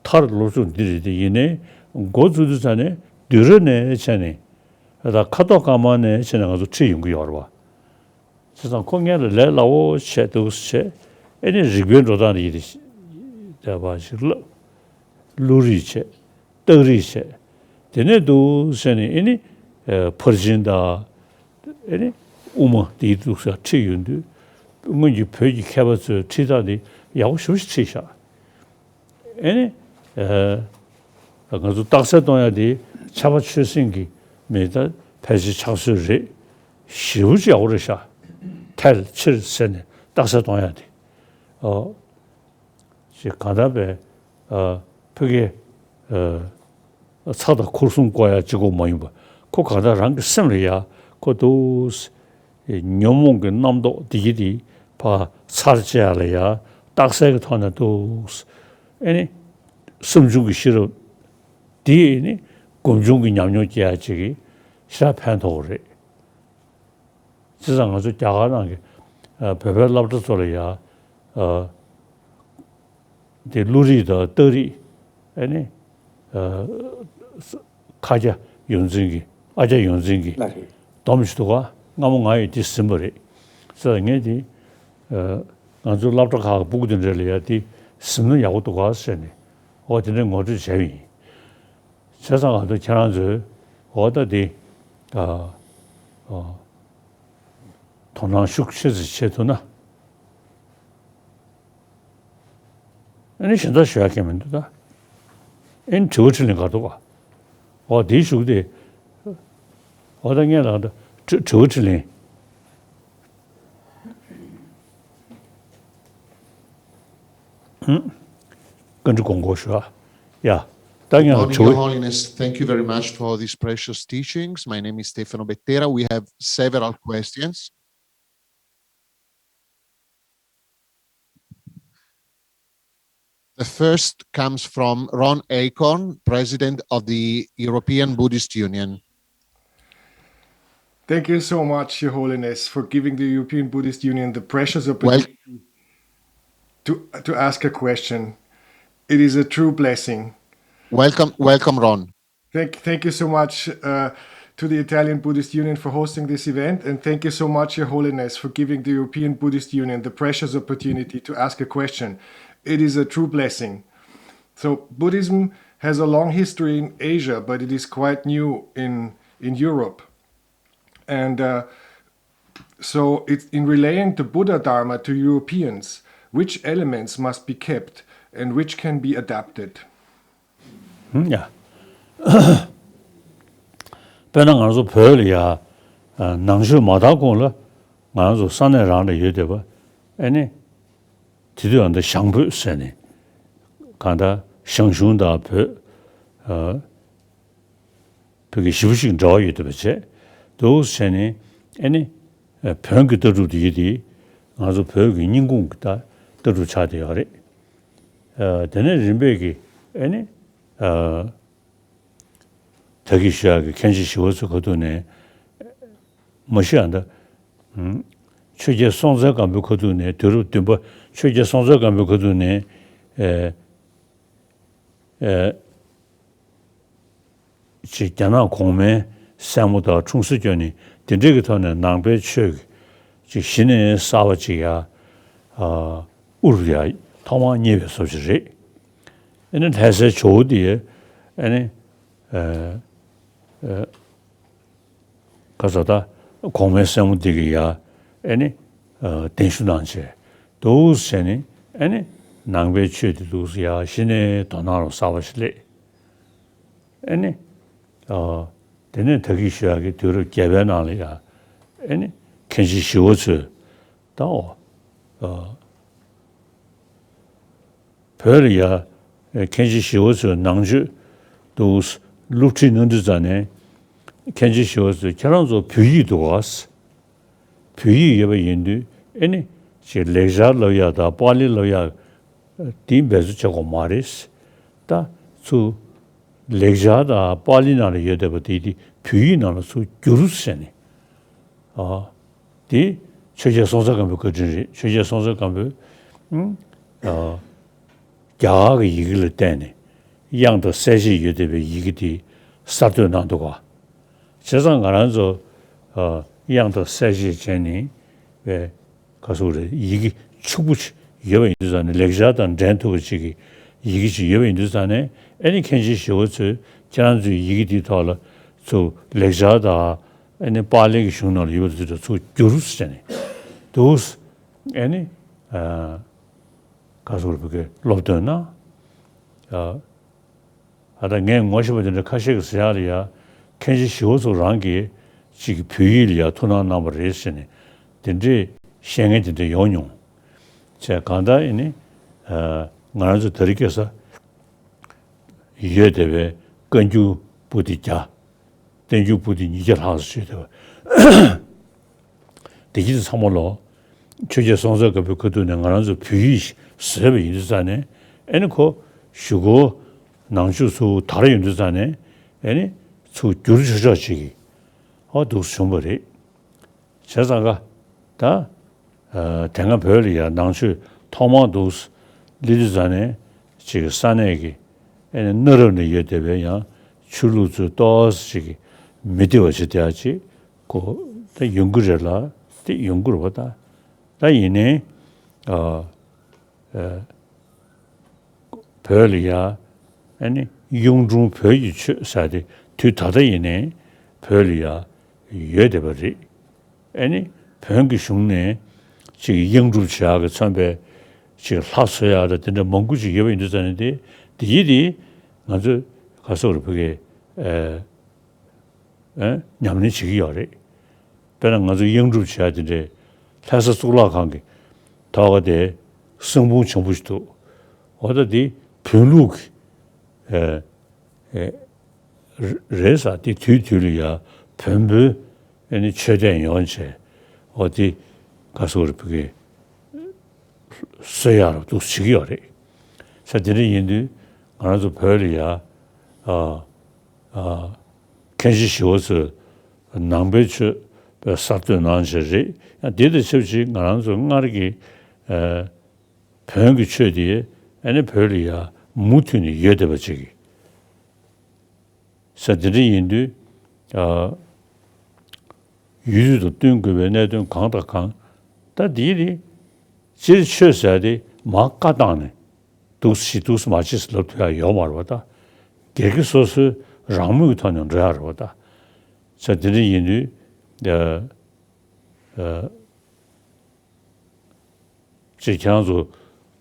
མཐར་སློབ་སྦྱོང་འདི་རེད་དེ། ཡིན་ནའི་འགོ་བཙུགས་དུས་ཙང་ནས་དུས་རབས་ནས་བྱས་ནས་ད་ཁ་དོག་དཀར་དམར་ནས་བྱས་ནས་ང་ཚོ་ཁྲིད་ཡོང་གི་ཡོད་རེད་པ། བྱས་ཙང་ཁོ་སྔོན་ལ་ལས་སླ་བོ་བྱས་འདུག་སེ་བྱས། ཨེ་ནི་རིག་པའི་འགྲོ་སྟངས་དེ་ཡིན་དེ་བ་ཞིག་བསླབ། བློ་རིག་བྱས། རྟགས་རིག་བྱས། དེ་ནས་འདུག་སེ་ནས་ཨེ་ནི། ཨ། ཕར་ཕྱིན་དང་། ཨེ་ནི་དབུ་མ་དེའི་འདུག་སེ་ཁྲིད་ཡོང་དུས། སྔོན་གྱི་བོད་ཀྱི་མཁས་པ་ཚོའི་ཁྲིད་སྟངས་དེ་ཡག་པོ་ཞེ་པོ་ཞིག་ཁྲིད་བཞག། ཨེ་ནི། ཨ། ང་ཚོ་རྟགས་གསལ་གཏོང་ཡ་དེ་ཕྱྭ་པ་ཆོས་སེང་གི་མི་ད་ཕལ་ཆེར་ཕྱག་སྲོལ་རེད། ཞེ་པོ་ཅིག་ཡག་པོ་རེད་ཤག། ཐལ་ཕྱིར་ཟེར་ནས་རྟགས་གསལ་གཏོང་ཡ་དེ། ཨོ། ཞེས་གང་ལྟར་བས། ཨ། ཕ་གི། ཨ། ཚ་དང་ཁུར་གསུམ་བཀོལ་ཡ་གཅིག་པོ་མ་ཡིན་པ། ཁོ་གང་ལྟར་རང་གི་སེམས་ལ་ཡ་ཁོ་འདུག་སེ། ཉོན་མོངས་ཀྱི་རྣམ་རྟོག་འདི་གི་དེ་ཕར་ཚར་བཅད་ཡ་ལ་ཡ་རྟགས་གསལ་གྱི་ཐོག་ནས་འདུག་སེ། ཨེ་ནི། བསམ་བྱུང་གི་ཤེས་རབ་འདི་ཨེ་ནི་སྒོམ་བྱུང་གི་ཉམས་མྱོང་སྐྱེ་ཡ་ཅིག་གི་ཞེ་དྲག་ཕན་ཐོགས་རེད། བྱས་ཙང་ང་ཚོ་རྒྱ་གར་ནང་གི། ཨ། བོད་པའི་སློབ་གྲྭ་ཚོ་ལ་ཡ། ཨ། དེ་བློ་རིག་དང་རྟགས་རིག། ཨ་ནི། ཨ། ཁ་རྒྱ་ཡོངས་འཛིན་གྱི། ཨ་རྒྱ་ཡོངས་འཛིན་གྱི་ལ་རེད། སྡོམ་ཞིག་འདུག་ག། སྔ་མོ་ང་ཡིས་དེ་ཟིན་པ་རེད། བྱས་ཙང་ངས་དེ། ཨ། ང་ཚོའི་སློབ་གྲྭ་ཁག་གི་སྤུ་གུ་དེ་འདྲ་ལ་ཡ་དེ་ཟིན་ན་ཡག་པོ་འདུག་ག་ཟེར་ནས། འོ་དེ་འདྲའི་ངོ་སྤྲོད་བྱས་པ་ཡིན། བྱས་ཙང་ང་ཚོ་ཁྱེད་རང་ཚོས་འོ་ད་འདི། ཨ། ཨ། དོ་སྣང་ཤུགས་ཆེ་ཙམ་བྱེད་ཐུབ་ན། ཨ་ནི་གཞན་དག་ཞུ་ཡ་གང་མི་འདུག་ད། ཨ་ནི་དྲི་བ་དྲིས་ལན་ག་འདུག་ག། འོ་དེའི་གཞུག་དེ། འོ་ད་ངས་ལབ་ད་དྲི་དྲི་བ་དྲིས་ལན། ཧུམ། བཀའ་འདྲི་དགོངས་སྐོར་ཞུ་ཨ། ཡ། ད་ངས་ལ་དྲི་བ། Your Holiness, thank you very much for these precious teachings. My name is Stefano Bettera. We have several questions. The first comes from Ron Acorn, President of the European Buddhist Union. Thank you so much, Your Holiness, for giving the European Buddhist Union the precious Well, opportunity to, to ask a question. It is a true blessing. Welcome, welcome, Ron. Thank, thank you so much uh, to the Italian Buddhist Union for hosting this event, and thank you so much, Your Holiness, for giving the European Buddhist Union the precious opportunity to ask a question. It is a true blessing. So, Buddhism has a long history in Asia, but it is quite new in, in Europe. And uh, so, it, in relaying the Buddha Dharma to Europeans, which elements must be kept and which can be adapted? ཧུམ། ཡ། དཔེར་ན་ང་ཚོ་བོད་ལ་ཡ། ཨ། ནང་ཆོས་མ་དར་གོང་ལ་ང་ཚོ་ས་གནས་རང་ལ་ཡོད་བསྡད་པ། ཨེ་ནི། དེ་དུས་ཨ་ད་ཞང་བོད་ཟེར་ནས། གང་ལྟར་ཞང་ཞུང་དང་བོད། ཨ། བོད་ཀྱི་ཞེ་པོ་ཅིག་འབྲེལ་བ་ཡོད་བསྡད་པ་བྱས་འདུག་ཟེར་ནས། ཨེ་ནི། ཨ། བོན་གྱི་ལྟ་གྲུབ་དེ་ཡིན་དེ། ང་ཚོ་བོད་ཀྱི་སྙིང་ཁུང་གི་ད་ལྟ་གྲུབ་ཆགས་བསྡད་ཡོད་རེད། ཨ། དེ་ནས་རིམ་པས་ཀྱི། ཨེ་ནི། ཨ། ད་གིན་ཞུ་ཡག་གི་མཁན་ཆེན་ཞི་བ་འཚོའི་ཁ་ཐུག་ནས། མ་གཞི་ཨ་ད། ཨུམ། ཆོས་རྒྱལ་སྲོང་བཙན་སྒམ་པོའི་ཁ་ཐུག་ནས། དུས་རབས་བདུན་པ་ཆོས་རྒྱལ་སྲོང་བཙན་སྒམ་པོའི་ཁ་ཐུག་ནས། ཨེ། ཨེ། ཅིག་རྒྱ་ནག་གོང་མའི་སྲས་མོ་དང་འཁྲུངས་ས་བསྐྱོན་ནས། དེ་འདྲའི་གི་ཐོག་ནས་ནང་པའི་ཆོས་ཀྱི་ཅིག་གཞི་ནས་གསར་པ་ཅིག་ཡ། ཨ། དབུ་རུ་ཡ་ཐོག་མར་རྙེད་པའི་བཟོ་ཅིག་རེད། ཨེ་ནི་ལྷ་སའི་ཇོ་བོ་འདི། ཨེ་ནི། ཨ། ཨ། ག་ཟེར་ད། གོང་མའི་སྲས་མོ་འདི་གིས་ཡ། ཨེ་ནི། ཨ། གདན་ཞུ་གནང་བྱས་འདུག་ཟེར་ནས། ཨེ་ནི། ནང་པའི་ཆོས་འདི་འདུག་ཟེར་ཡ་གཞི་ནས་དོ་སྣང་རང་གསར་པ་ཞིག་སླེབས། ཨེ་ནི། ཨ། དེ་ནས་ད་གིན་ཞུ་ཡག་གི་དུས་རབས་བརྒྱད་པའི་ནང་ལ་ཡ། ཨེ་ནི། མཁན་ཆེན་ཞི་བ་འཚོས་ད། ཨོ། ཨ། བོད་ལ་ཡ། མཁན་ཆེན་ཞི་བ་འཚོས་ནང་ཆོས་འདུག་སློབ་ཁྲིད་གནང་དུས་ཙ་ནས། མཁན་ཆེན་ཞི་བ་འཚོས་ཁྱེད་རང་ཚོ་བོད་ཡིག་འདུག་ག་བོད་ཡིག་ཡོད་པ་ཡིན་དུས། ཨེ་ནི། ཅིག་ལེགས་སྦྱར་ལབ་ཡག་དང་པཱ་ལི་ལབ་ཡག་དེ་འབད་རྩོལ་བྱེད་དགོས་མ་རེད། ད་ཚུར་ལེགས་སྦྱར་དང་པཱ་ལི་ནང་ལ་ཡོད་བསྡད་པ་དེ། དེ་བོད་ཡིག་ནང་ལ་ཚུར་བསྒྱུར་ཟེར་ནས། ཨ། དེ་ཆོས་རྒྱལ་སྲོང་བཙན་སྒམ་པོའི་བཀའ་དྲིན་རེད། ཆོས་རྒྱལ་སྲོང་བཙན་སྒམ་པོས། ཨ། རྒྱ་གར་གྱི་ཡི་གེ་ལ་བརྟེན་ནས་དབྱངས་དང་གསལ་བྱེད་ཡོད་བསྡད་པའི་ཡི་གེ་དེ་གསར་གཏོད་གནང་འདུག་ག་བྱས་ཙང་ང་རང་ཚོ། ཨ། དབྱངས་དང་གསལ་བྱེད་བྱས་ནས་པའི། ག་ཟེར་དགོས་རེད། ཡི་གེ་ཕྱུག་པོ་ཅིག་ཡོད་པ་ཡིན་དུས་ཙ་ནས། ལེགས་སྦྱར་དང་འགྲན་ཐུབ་པ་ཅིག་གི་ཡི་གེ་ཅིག་ཡོད་པ་ཡིན་དུས་ཙ་ནས། ཨེ་ནི་མཁན་ཆེན་ཞི་བ་འཚོས་ཁྱེད་རང་ཚོའི་ཡི་གེ་འདིའི་ཐོག་ལ་ཚུར་ལེགས་སྦྱར་དང་། ཨེ་ནི་པཱ་ལི་གི་གཞུང་ནང་ལ་ཡོད་པ་དེ་ཚོ་ཚུར་བསྒྱུར་ཟེར་ནས་འདུག་ཨེ་ནི། ཨ། ག་ཟེར་དགོས་རེད། བོད་སྐད་སློབ་སྟོན་གནང་། ཨ། ཨ། ད་ངས་ངོ་ཤེས་པ་དེ་འདྲ་ཁ་ཤས་ཀྱིས་ཟེར་ཡག་ལ་ཡ། མཁན་ཆེན་ཞི་བ་འཚོ་རང་གིས་ཅིག་བོད་ཡིག་ལ་ཡ་ཐུགས་སྣང་གནང་བ་རེད་ཟེར་ནས། དེ་འདྲའི་བཤད་མཁན་དེ་འདྲ་ཡོང་མྱོང་། བྱས་གང་ལྟར་ཨེ་ནི། ཨ། ང་རང་ཚོ་དེ་རིང་ཁ་སང་ཡོད་བསྡད་པའི་བཀའ་འགྱུར་པོ་ཏི་བརྒྱ། བསྟན་འགྱུར་པོ་ཏི་ཉིས་བརྒྱ་ལྷག་ཙམ་ཡོད་བསྡད་པ། དེ་གྱིས་ཚང་མ་ལོ། ཆོས་རྒྱལ་སྲོང་བཙན་སྒམ་པོའི་སྐབས་དུས་ནས་ང་རང་ཚོ་བོད་ཡིག་བཟོས་པ་ཡིན་དུས་ཙང་ནས། ཨེ་ནི་ཁོ་གཞུག་གུ་ནང་ཆོས་ཚུར་དར་ཡོང་དུས་ཙང་ནས། ཨེ་ནི་ཚུར་བསྒྱུར་ཆོག་ཆོག་ཅིག་གི་ཨོ་འདུག་བྱུང་བ་རེད། བྱས་ཙང་ཀ་ད། ཨ། དེ་སྔ་བོད་ལ་ཡ་ནང་ཆོས་ཐོག་མར་འདུག་སླེབས་དུས་ཙང་ནས་ཅིག་ས་གནས་ཀྱི། ཨེ་ནི་གནའ་རབས་ནས་ཡོད་བསྡད་པའི་ཡང་ཆོས་ལུགས་ཚོ་ཏོག་ཙམ་ཅིག་མི་བདེ་བ་ཅིག་དེ་ཡ་ཅིག་ཁོ་ད་ཡོང་གི་རེད་ལ། དེ་ཡོང་གི་རེད་པ། ད་ད་ཡིན་ནའི། ཨ། ཨ། བོད་ལ་ཡ། ཨ་ནི་གཡུང་དྲུང་བོད་ཀྱི་ཆོས་ཟེར་དེ་དུས་ད་ལྟ་ཡིན་ནའི་བོད་ལ་ཡ་ཡོད་བསྡད་པ་རེད། ཨ་ནི་བོན་གྱི་གཞུང་ནས་ཅིག་དབྱངས་སྒྲུབ་བྱེད་ཡག་གི་མཚོན་པའི་ཅིག་ལྷ་གསོལ་ཡག་དང་དེ་འདྲ་མང་པོ་ཅིག་ཡོད་པ་ཡིན་དུས་ཙང་ནས། དེ་དེ་ཡིན་དེ་ང་ཚོས་ག་ཟེར་དགོས་རེད། བོད་སྐད། ཨེ། ཨེ། ཉམས་ལེན་བྱེད་ཀྱི་ཡོད་རེད། དཔེར་ན་ང་ཚོ་དབྱངས་སྒྲུབ་བྱེད་ཡག་དེ་འདྲའི་ལྷ་ས་གཙུག་ལག་ཁང་གི་ཐོག་ཁ་དེར་གསུང་འབུམ་བྱང་བུ་ཞིག་འདུག་འོ་ད་དེ་བོན་ལུགས་ཀྱི། ཨེ། ཨེ། རེད་ཟེར། དེ་དུས་དུས་ལ་ཡ་བོན་པོའི། ཨེ་ནི་མཆོད་རྟེན་ཡོང་བྱས། འོ་དེ་ག་ཟེར་དགོས་རེད། བོད་སྐད་གསོལ་ཡག་རབ་འདུག་བྱེད་ཀྱི་ཡོད་རེད། ས་དེ་འདྲ་ཡིན་དུས་ང་རང་ཚོ་བོད་ལ་ཡ་ཨ་ཨ་མཁན་ཆེན་ཞི་བ་འཚོས་ནང་པའི་ཆོས་པའི་གསར་གཏོད་གནང་བྱས་རེད། ཡང་དེ་དང་ཆབས་ཅིག་ང་རང་ཚོ་སྔར་གྱི་ཨ་བོན་གྱི་ཆོས་དེ་ཨ་ནི་བོད་ལ་ཡ་མུ་མཐུད་ནས་ཡོད་བསྡད་པ་ཅིག་ས་དེ་འདྲ་ཡིན་དུས་ཨ་ཡུལ་དུས་དང་བསྟུན་དགོས་པའི་གནད་དོན་གང་དང་གང་། ད་འདིའི་རིགས་སྤྱིར་ཆོས་ཟེར་དེ་མར་བཀའ་བཏང་ནས་འདུག་སེ་འདུག་སེ་མ་བྱེད་ཟེར་ལབ་ཐུབ་ཡ་ཡོད་མ་རེད་པ། ད་སྒེར་གྱི་སོ་སོའི་རང་མོས་ཀྱི་ཐོག་ནས་འགྲོ་ཡ་རེད་པ། ད་ས་དེ་འདྲ་ཡིན་དུས་ཨ་ཨ། ཅེས་ཁྱེད་རང་ཚོ་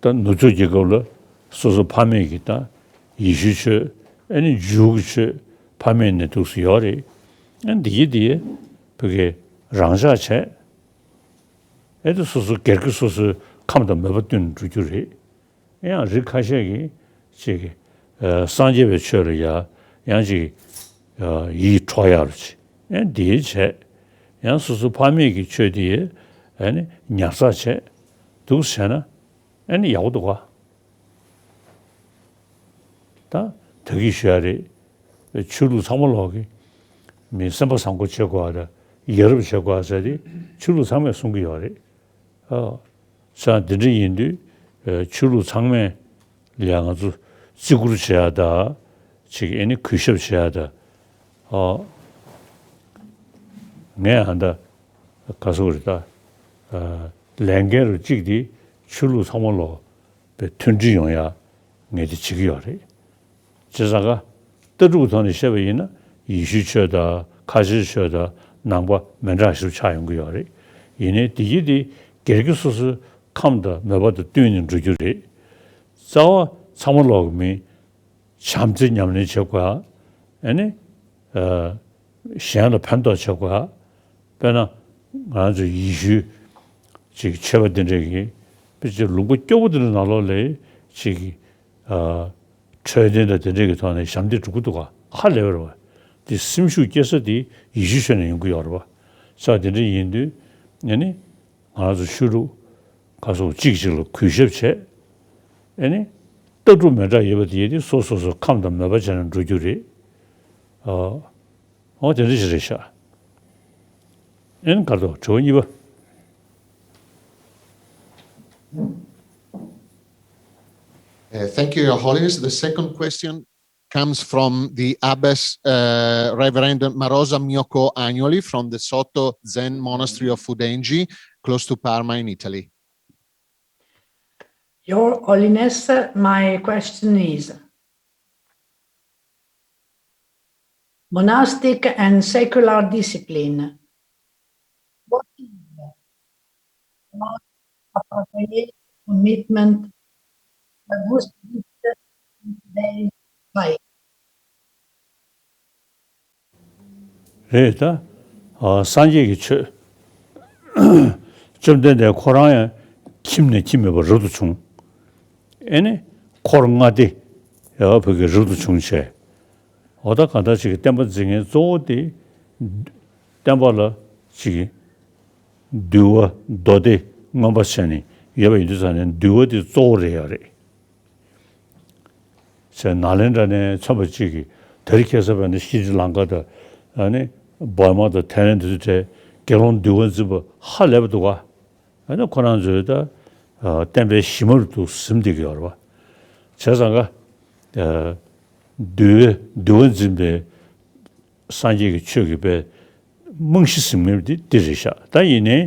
ད་ནུབ་ཕྱོགས་རྒྱལ་ཁབ་ལ་སོ་སོ་ཕ་མེས་ཀྱི་ད་ཡེ་ཤུའི་ཆོས་ཨ་ནི་ཇུའུ་གི་ཆོས་ཕ་མེས་ནས་འདུག་སེ་ཡོད་རེད། ཨ་འདི་ཡི་འདི་ཡི་བོད་ཀྱི་རང་ཆགས་བྱས། ཨེ་ད་སོ་སོ་སྒེར་གྱི་སོ་སོའི་ཁམས་དང་མོས་པ་བསྟུན་འགྲོ་རྒྱུ་རེད། ཡང་རིགས་ཁ་ཤས་ཀྱིས་ཅིག་ཨ་སངས་རྒྱས་པའི་ཆོས་ལ་ཡ་ཡང་ཅིག་ཨ་ཡིད་འཕྲོག་ཡག་རུ་ཅིག་ཨ་འདི་བྱས། ཡང་སོ་སོ་ཕ་མེས་ཀྱི་ཆོས་དེ་ཨ་ནི་ཉར་ཚགས་བྱས་འདུག་བྱས་ན་ཨ་ནི་ཡག་པོ་འདུག་ག་ད་ད་གིན་ཞུ་ཡ་རེད། ཆོས་ལུགས་ཚང་མ་ལོག་གི་མི་སེམས་པ་བཟང་པོ་བྱེད་དགོས་པ་དང་ཡ་རབས་བྱེད་དགོས་པ་ཟེར་ཏེ་ཆོས་ལུགས་ཚང་མས་གསུང་གི་ཡོད་རེད། ཨ། ས་འདི་འདྲ་ཡིན་དུས་ཨ་ཆོས་ལུགས་ཚང་མས་ལ་ང་ཚོ་བརྩི་བཀུར་བྱེད་ཡ་ད་ཅིག་ཨ་ནི་གུས་ཞབས་བྱེད་ཡ་ད། ཨ། ངས་ཨ་ད་ག་ཟེར་དགོས་རེད་ད། ཨ་ལས་འགན་རུ་གཅིག་དེ་ཆོས་ལུགས་ཚང་མ་ལོག་པའི་མཐུན་སྒྲིལ་ཡོང་ཡ་ངས་དེ་བྱེད་ཀྱི་ཡོད་རེད། བྱས་ཙང་ཀ་ལྟ་གྲུབ་ཀྱི་ཐོག་ནས་བཤད་པ་ཡིན་ན་ཡེ་ཤུའི་ཆོས་དང་ཁ་ཆེའི་ཆོས་དང་ནང་པ་མི་འདྲ་ཞིག་ཆགས་ཡོང་གི་ཡོད་རེད། ཡིན་ནའི་དེ་གི་དེ་སྒེར་གྱི་སོ་སོའི་ཁམས་དང་མོས་པ་དང་བསྟུན་ནས་འགྲོ་རྒྱུ་རེད། རྩ་བ་ཚང་མ་ལོག་གི་མི་བྱམས་བརྩེ་ཉམས་ལེན་བྱེད་དགོས། ཨ་ནི་ཨ་གཞན་ལ་ཕན་ཐོགས་བྱེད་དགོས། དཔེར་ན་ང་ཚོ་ཡེ་ཤུའི་ཅིག་ཆོས་པ་འདི་འདྲས་ཀྱིས་དཔེ་ཅིག་ལུང་པ་སྐྱོ་པོ་འདི་འདྲ་ནང་ལོགས་ལ་ཅིག་ཨ་འཕྲོད་བསྟེན་དང་དེ་འདྲས་ཀྱི་ཐོག་ནས་ཞབས་འདེགས་སྒྲུབ་ཀྱི་འདུག་ག་ཧ་ལས་པ་རེད་པ། དེ་སེམས་ཤུགས་སྐྱེ་ས་དེ་ཡེ་ཤུ་ཆོས་ནས་ཡོང་གི་ཡོད་རེད་པ། ས་དེ་འདྲ་ཡིན་དུས་ཨ་ནི་ང་རང་ཚོ་ཆོས་ལུགས་ཁ་སོགས་གཅིག་གཅིག་ལ་གུས་ཞབས་བྱས། ཨ་ནི་ལྟ་གྲུབ་མི་འདྲ་ཡོད་པ་དེ་ཡིན་དུས་སོ་སོ་སོ་ཁམས་དང་མོས་པ་བྱས་ནས་འགྲོ་རྒྱུ་རེད། ཨ། འོ་དེ་འདྲ་ཞིག་རེད་ཤག་ཨེན་གར་དོ་དྲི་བ་གཉིས་པ། Uh, thank you, Your Holiness. The second question comes from the Abbess, uh, Reverend Marosa Myoko Agnoli from the Soto Zen Monastery of Fudenji, close to Parma in Italy. Your Holiness, my question is, monastic and secular discipline. What is the most appropriate commitment for Buddhists in today's life? རེད་ད། ཨ་སངས་རྒྱས་ཀྱི་ཆོས། བཅོམ་ལྡན་འདས་ཁོ་རང་ཡང་ཁྱིམ་ནས་ཁྱིམ་མེད་པར་རབ་ཏུ་བྱུང་། ཨེ་ནི་འཁོར་ལྔ་སྡེ་ཡང་བོད་ཀྱི་རབ་ཏུ་བྱུང་བྱས། འོ་ད་གང་ལྟར་ཅིག་གི་བསྟན་པ་འཛིན་མཁན་གཙོ་བོ་དེ་བསྟན་པ་ལ་ཅིག་གི་འདུལ་བ་མདོ་སྡེ་མངོན་པ་བྱས་ནས་ཡོད་པ་ཡིན་དུས་ཙང་ནས་འདུལ་བ་དེ་གཙོ་བོ་རེད་ཡོད་རེད། ཟེར་ནཱ་ལེནྡྲ་ནས་མཚོན་པ་གཅིག་གིས་དེ་རིང་ཁ་སང་བས་ན་ཤྲི་ལངྐ་དང་ཨ་ནི་འབར་མ་དང་ཐའི་ལེན་དེ་ཚོ་གྲས་དགེ་སློང་འདུལ་བ་འཛིན་པ་ཧ་ལས་པ་འདུག་ག་ཨ་ནི་ཁོ་རང་ཚོས་ད་བསྟན་པའི་གཞི་མ་རུ་འདུག་ཟིན་བསྡད་ཀྱི་ཡོད་རེད་པ། བྱས་ཙང་ཀ་འདུལ་བའི་འདུལ་བ་འཛིན་པའི་སངས་རྒྱས་ཀྱི་ཆོས་ཀྱི་པའི་རྨང་གཞི་ཟིན་མཁན་དེ་འདི་རེད་ཤག་ད་ཡིན་ནའི་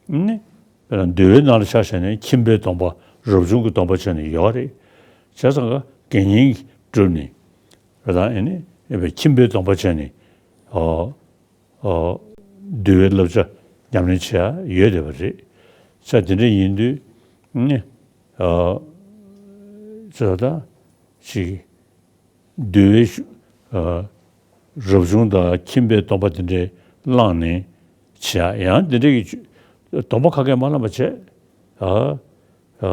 ནི་འདུལ་བའི་ནང་ལ་ཆ་བཞག་ནས་ཁྱིམ་པའི་སྡོམ་པ་རབ་བྱུང་གི་སྡོམ་པ་བྱས་ནས་ཡོད་རེད། བྱས་ཙང་ཀ་དགེ་བསྙེན་བསྒྲུབས་ནས་རེད་ད་ཨེ་ནི་ཨེ་བའི་ཁྱིམ་པའི་སྡོམ་པ་བྱས་ནས་ཨོ་ཨོ་འདུལ་བའི་བསླབ་བྱ་ཉམས་ལེན་བྱེད་ཡ་ཡོད་བསྡད་པ་རེད། ས་དེ་འདྲ་ཡིན་དུས་ནི་ཨོ་ས་ད་ཅིག་འདུལ་བའི་ཤུ་ཨ་རབ་བྱུང་དང་ཁྱིམ་པའི་སྡོམ་པ་དེ་འདྲའི་བླངས་ནས་བྱེད་ཡ་ཡང་དེ་འདྲའི་གི་སྡོམ་པ་ཁ་སྐད་མ་བླངས་པ་བྱས། ཨ་ཨ་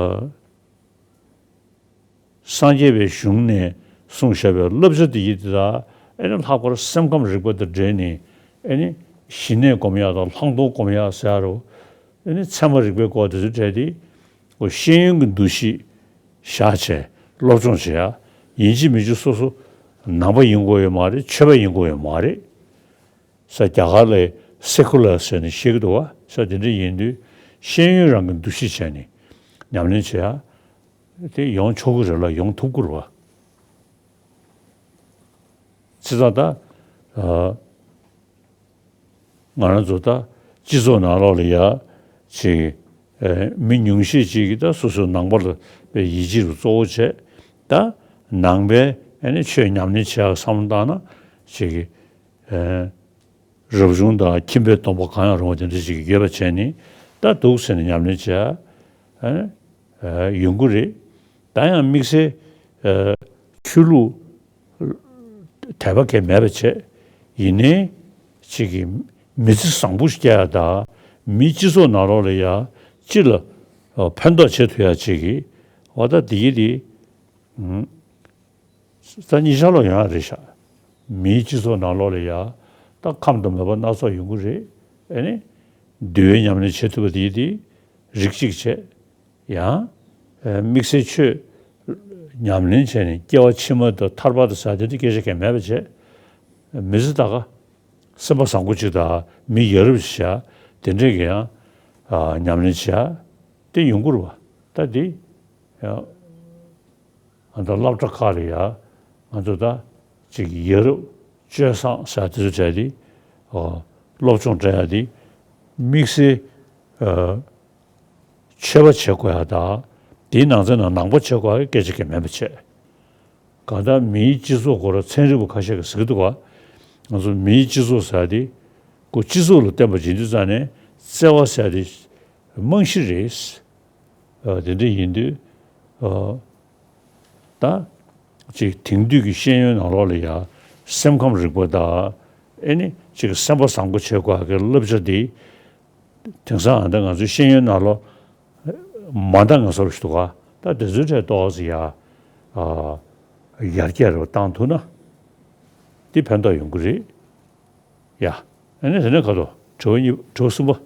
སངས་རྒྱས་པའི་གཞུང་ནས་གསུངས་བཞག་པའི་བསླབ་བྱ་དེ་ཡིན་དེ་དག་ཨེ་ནི་ལྷག་པར་སེམས་ཁམས་རིག་པ་དང་འབྲེལ་ནས་ཨེ་ནི་ཞི་གནས་སྒོམ་ཡ་དང་ལྷག་མཐོང་སྒོམ་ཡ་ཟེར་ཡ་རུ་ཨེ་ནི་ཚད་མ་རིག་པའི་སྐོར་དེ་ཚོ་བྲལ་ཏེ་ཤེས་ཡོན་གྱི་འདུ་ཤེས་བཞག་བྱས། སློབ་སྦྱོང་བྱེད་ཡ། ཡིན་གཅིག་མིན་གཅིག་སོ་སོ་ནང་པ་ཡིན་དགོས་ཡོད་མ་རེད། ཆོས་པ་ཡིན་དགོས་ཡོད་མ་རེད། ས་རྒྱ་གར་ལ་སེ་ཀུ་ལར་ཟེར་ནས་བཤད་ཀྱི་འདུག་བ། ས་དེ་འདྲ་ཡིན་དུས་ཤེས་ཡོན་རང་གི་འདུ་ཤེས་བྱས་ནས་ཉམས་ལེན་བྱེད་ཡ་དེ་ཡོང་ཆོག་གི་རེད་ལ། ཡོང་ཐུབ་ཀྱི་རེད་བ། བྱས་ཙང་ད། ཨ། ང་རང་ཚོ་ད་སྤྱི་ཚོགས་ནང་ལོགས་ལ་ཡ་ཅིག་ཨ། མི་ཉུང་ཤས་ཅིག་གིས་ད་སོ་སོའི་ནང་པ་ལ་དཔེ་ཡིད་ཆེས་རུ་གཙོ་བོ་བྱས། ད་ནང་པའི་ཨ་ནི་ཆོས་ཉམས་ལེན་བྱེད་ཡག་བསམ་བློ་བཏང་ན་ཅིག་ཨ། རབ་བྱུང་དང་ཁྱིམ་པའི་སྡོམ་པ་གང་ཡང་རུང་བ་དེ་འདྲ་ཅིག་ཡོད་པ་བྱས་ནས་ད་འདུག་ཟེར་ནས་ཉམས་ལེན་བྱེད་ཨ། ཨ། ཡོང་གི་རེད། ད་ཡང་དམིགས་བསལ་ཨ། ཆོས་ལུགས་དད་པ་གང་མེད་པ་བྱས། ཡིན་ནའི་ཅིག་གི་མི་ཚེ་བཟང་པོ་ཞིག་སྐྱེལ་ཡ་དང་། མིའི་སྤྱི་ཚོགས་ནང་ལོགས་ལ་ཡ་སྤྱི་ལ་ཨ། ཕན་ཐོགས་བྱེད་ཐུབ་ཡ་ཅིག་གི་འོ་ད་འདི་གི་དེ། ཨུམ། ད་གཉིས་ཆར་ལོག་ཡོང་ཡ་རེད་ཤག་མིའི་སྤྱི་ཚོགས་ནང་ལོགས་ལ་ཡ་ད་ཁམས་དང་མོས་པ་སྣ་ཚོགས་ཡོང་གི་རེད། ཨེ་ནི་འདུལ་བའི་ཉམས་ལེན་བྱེད་ཐུབ་པ་དེ་དེ་རིགས་གཅིག་བྱས། ཡང་ཨེ། དམིགས་བསལ་ཆོས་ཉམས་ལེན་བྱས་ནས་སྐྱེ་བ་ཕྱི་མ་དང་ཐར་པ་དང་ཟེར་དེ་འདྲ་སྐད་ཆ་གང་མེད་པ་བྱས། མི་ཚེ་ད་ག་སེམས་པ་བཟང་པོ་ཅིག་དང་མི་ཡ་རབས་ཤིག་བྱ། དེ་འདྲས་ཀྱི་ཡང་ཨ། ཉམས་ལེན་བྱ་དེ་ཡོང་གི་རེད་བ། ད་དེ་ཡང་། ང་ཚོ་སློབ་གྲྭ་ཁག་ལ་ཡ་ང་ཚོ་ད་ཅིག་ཡ་རབས་སྤྱོད་བཟང་ཟེར་དེ་ཚོ་བྱས་ཏེ། ཨོ། སློབ་སྦྱོང་སྤྲད་ཡ་དེ་དམིགས་བསལ་ཨ། ཆོས་པ་བྱེད་དགོས་ཡ་དང་། དེའི་ནང་ཚན་ནང་ནང་པ་བྱེད་དགོས་ཡ་གི་སྐད་ཆ་གང་མེད་པ་བྱས། གང་ལྟར་མིའི་སྤྱི་ཚོགས་སྐོར་ཚན་རིག་པ་ཁ་ཤས་ཀྱིས་ཟེར་གྱི་འདུག་ག་ང་ཚོ་མིའི་སྤྱི་ཚོགས་ཟེར་ཡ་དེ་ཁོ་སྤྱི་ཚོགས་ལ་བརྟེན་པ་བྱེད་དུས་ཙང་ནས་བརྩེ་བ་ཟེར་ཡ་དེ་རྨང་གཞི་རེད། ཨ། དེ་འདྲ་ཡིན་དུས། ཨ། ད་ཅིག་དེང་དུས་ཀྱི་ཤེས་ཡོན་ནང་ལོགས་ལ་ཡ་སེམས་ཁམས་རིག་པ་དང་། ཨེ་ནི་ཅིག་སེམས་པ་བཟང་པོ་བྱེད་དགོས་ཀྱི་བསླབ་བྱ་འདི་དེང་སང་ཨ། ད་ང་ཚོའི་ཤེས་ཡོན་ནང་ལོགས་མ་འདང་ངེས་སོར་ཞིག་འདུག་ག་ད་དེ་ཚོའི་གྲས་ཏོག་ཙམ་ཡ། ཨ། ཡར་རྒྱས་རུ་བཏང་ཐུབ་ན་འདི་ཕན་ཐོགས་ཡོང་གི་རེད། ཡ། ཨ་ནི་དེ་ནས་ག་དོ། དྲི་བ་གཉིས། དྲི་བ་གསུམ་པ།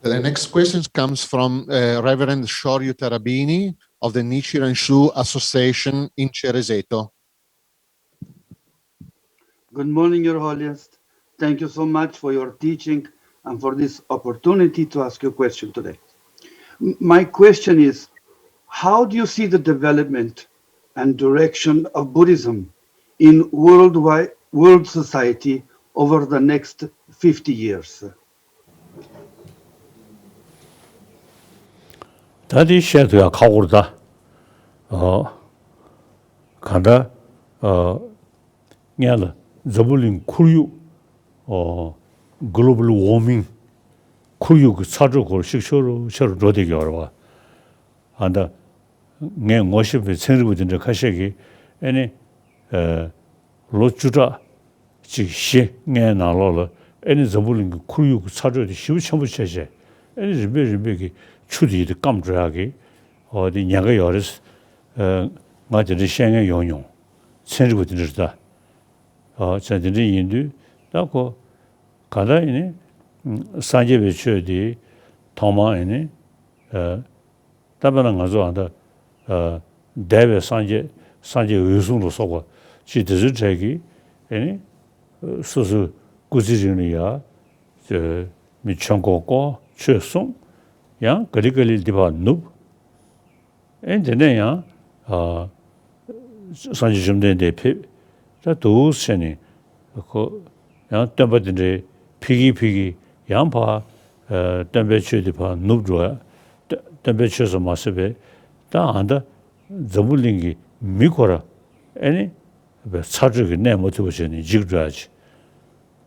The next question comes from uh, Reverend Shoryu Tarabini of the Nichiren Shu Association in Cerezeto. Good morning, Your Holiness. Thank you so much for your teaching and for this opportunity to ask you a question today. M- My question is, how do you see the development and direction of Buddhism in worldwide, world society over the next fifty years? ད་དེ་བཤད་ཐུབ་ཡ་ཁག་པོ་རེད་ད། ཨོ། གང་ལྟར། ཨོ། སྔོན་ལ་འཛམ་བུ་གླིང་ཁོར་ཡུག་ཨོ། གོ་ལོ་བལ་ཝོར་མིང་། ཁོར་ཡུག་གི་ཚ་དྲོད་སྐོར་ཞིག་ཤུགས་ཆེ་རུ་ཆེ་རུ་འགྲོ་བསྡད་ཀྱི་ཡོད་རེད་བ། ཨ། ད་ངས་ངོ་ཤེས་པའི་ཚན་རིག་པ་དེ་འདྲ་ཁ་ཤས་ཀྱིས་ཨེ་ནི། ཨ། ལོ་བཅུ་ཕྲག་ཅིག་བཞི་ལྔའི་ནང་ལོགས་ལ་ཨེ་ནི་འཛམ་བུ་གླིང་གི་ཁོར་ཡུག་གི་ཚ་དྲོད་དེ་ཞེ་པོ་ཆེན་པོ་བྱས་བྱས། ཨེ་ནི་རིམ་པས་རིམ་པས་ཀྱི་ཆུ་དེ་ཡི་དེ་སྐམ་འགྲོ་ཡག་གི་འོ་དེ་ཉེན་ཁ་ཡོད་རེད། ཨ། ང་དེ་འདྲ་བཤད་མཁན་ཡོང་མྱོང་། ཚན་རིག་པ་དེ་འདྲ་རེད་ད། ཨ། བྱས་དེ་འདྲ་ཡིན་དུས་ད་ཁོ་ག་ད་ཡིན་ནི། སངས་རྒྱས་པའི་ཆོས་དེ་ཐོག་མར་ཡིན་ནི། ཨ། ད་དཔེར་ན་ང་ཚོ་ཨ་ད། ཨ། འདས་པའི་སངས་རྒྱས། སངས་རྒྱས་འོད་སྲུང་ལ་སོགས་པ་ཅིག་དེ་ཚོའི་གྲས་ཀྱིས་ཨེ་ནི། སོ་སོའི་སྐུ་ཚེ་རིང་ལ་ཡ། ཨ། མི་ཆོས་འཁོར་བསྐོར། ཆོས་གསུངས། ཡང་ག་ལེ་ག་ལེ་འདི་ཕར་ནུབ། ཨེ། དེ་ནས་ཡང་། ཨ། སངས་རྒྱས་བཅོམ་ལྡན་འདས་ཕེབས། ད་འདུག་སེ་བྱས་ནས་ཁོ་ཡང་སྟོན་པ་དེ་འདྲའི་ཕེབས་ཀྱིན་ཕེབས་ཀྱིན་ཡང་ཕར། ཨ། སྟོན་པའི་ཆོས་དེ་ཕར་ནུབ་འགྲོ་ཡ། སྟོན་སྟོན་པའི་ཆོས་སུ་མ་ཟད་པའི་ད་ཨ་ད་འཛམ་བུ་གླིང་གི་མི་ཁོ་ར་ཨེ་ནི་ཚ་དྲོད་ཀྱིས་གནས་མ་ཐུབ་པ་བྱས་ནས་འཇིག་འགྲོ་ཡ་ཅིག་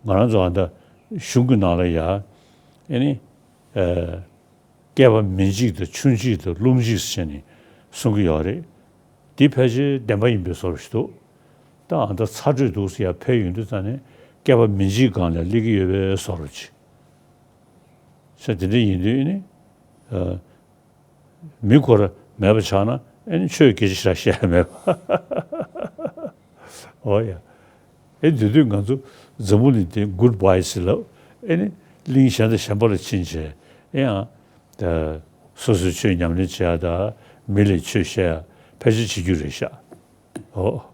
ང་རང་ཚོ་ཨ་ད་གཞུང་གི་ནང་ལ་ཡ་ཨེ་ནི། ཨ། བསྐལ་པ་མི་འཇིག་དང་ཆུ་འཇིག་དང་རླུང་འཇིག་ཟེར་ནས་གསུང་གི་ཡོད་རེད། འདི་ཕལ་ཆེར་བདེན་པ་ཡིན་པའི་བཟོ་འདྲ་ཞིག་འདུག་ད་ཨ་ད་ཚ་དྲོད་འདུག་སེ་ཡར་འཕེལ་ཡོང་དུས་ཙང་ནས་བསྐལ་པ་མི་འཇིག་སྒང་ལ་སླེབས་ཀྱི་ཡོད་པའི་བཟོ་འདྲ་ཅིག་ས་དེ་འདྲ་ཡིན་དུས་ཨེ་ནི། ཨ། མི་ཁོ་ར་མེད་པ་ཆགས་ན་ཨེ་ནི་ཆོས་སྐད་ཆ་ཞེ་དྲག་བཤད་ཡ་མེད་པ། འོ་ཡ། ཨེ། དེ་དུས་ང་ཚོ་འཛམ་བུ་གླིང་དེ་གུཌ་བྷའི་ཟེར་ལབ། ཨེ་ནི་གླིང་གཞན་དང་གཞན་པ་ལ་ཕྱིན་བྱས་ཨེ་ཡང་། ད་ སོ་སོའི་ཆོས་ཉམས་ལེན་བྱེད་ཡ་དང་མི་ལ་ཆོས་བཤད་ཡ་ཕལ་ཆེར་བྱེད་རྒྱུ་རེད་ཤག་ཨོ།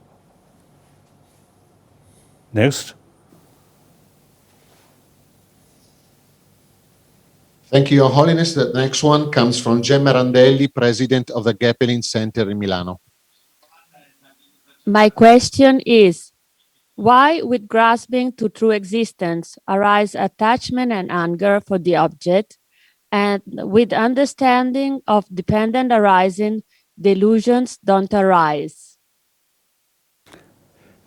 Next. Thank you, Your Holiness. The next one comes from Gemma Randelli, President of the Gapelin Center in Milano. My question is, why with grasping to true existence arise attachment and anger for the object, and with understanding of dependent arising, delusions don't arise?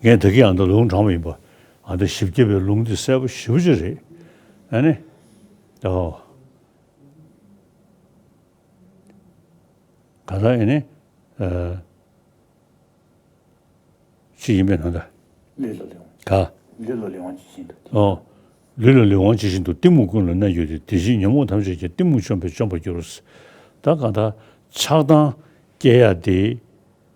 ངས་ད་གིན་ཨ་མདའ་ལུང་དྲངས་པ་ཡིན་པ། ཨ་མདའ་བཞི་བརྒྱ་པའི་ལུང་འདི་གསལ་པོ་ཞེ་པོ་ཅིག་རེད། ཨ་ནི། ཨོ། ག་ད་ཨ་ནི། ཨ། ཅི་ཡིན་པས་ན་ད། ལུས་ལ་ལུས་དབང་། ག་ལུས་ལ་ལུས་དབང་ཇི་བཞིན་དུ། ཨོ། ལུས་ལ་ལུས་དབང་ཇི་བཞིན་དུ་གཏི་མུག་ཀུན་ལ་གནས་གྱུར་ཏེ། དེ་བཞིན་ཉོན་མོངས་ཐམས་ཅད་ཀྱང་གཏི་མུག་བཅོམ་པས་བཅོམ་པར་འགྱུར། ད་གང་ལྟར་ཆགས་སྡང་སྐྱེ་ཡ་དེ།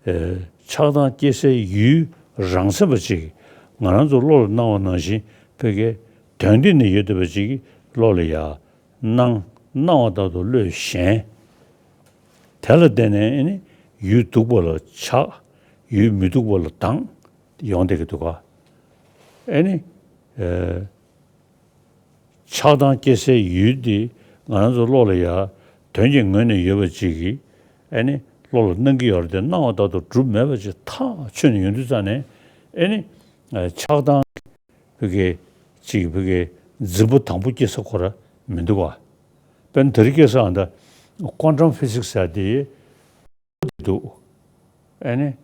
ཨེ། ཆགས་སྡང་སྐྱེ་སའི་ཡུལ་རང་མཚན་པ་ཅིག་ང་རང་ཚོ་བློ་ལ་སྣང་བ་ནང་བཞིན་ཕ་གི་དོན་སྟེང་ནས་ཡོད་བསྡད་པ་ཅིག་བློ་ལ་ཡ་སྣང་། སྣང་བ་ལྟར་དུ་བློས་ཞེན། དེ་ལ་བརྟེན་ནས་ཨེ་ནི་ཡུལ་སྡུག་པ་ལ་ཆགས། ཡུལ་མི་སྡུག་པ་ལ་སྡང་ཡོང་བསྡད་ཀྱི་འདུག་ག་ཨེ་ནི། ཨེ། ཆགས་སྡང་སྐྱེ་སའི་ཡུལ་འདི་ང་རང་ཚོ་བློ་ལ་ཡ་དོན་གྱི་ངོས་ནས་ཡོད་པ་ཅིག་གིས་ཨེ་ནི་བློ་ལ་སྣང་གི་ཡོད་རེད་དེ། སྣང་བ་ལྟར་དུ་གྲུབ་མེད་པ་ཅིག་ཐག་ཆོད་ནས་ཡོང་དུས་ཙང་ནས་ཨེ་ནི་ཆགས་སྡང་ཕ་གི་ཅིག་ཕ་གི་འཛིན་པ་དང་པོ་སྐྱེ་ས་ཁོ་ར་མི་འདུག་བ། དཔེར་ན་དེ་རིང་ཁ་སང་ད་ཀོན་ཊམ་ཕི་ཟིག་སི་ཟེར་དེ་འདུག་ཨེ་ནི།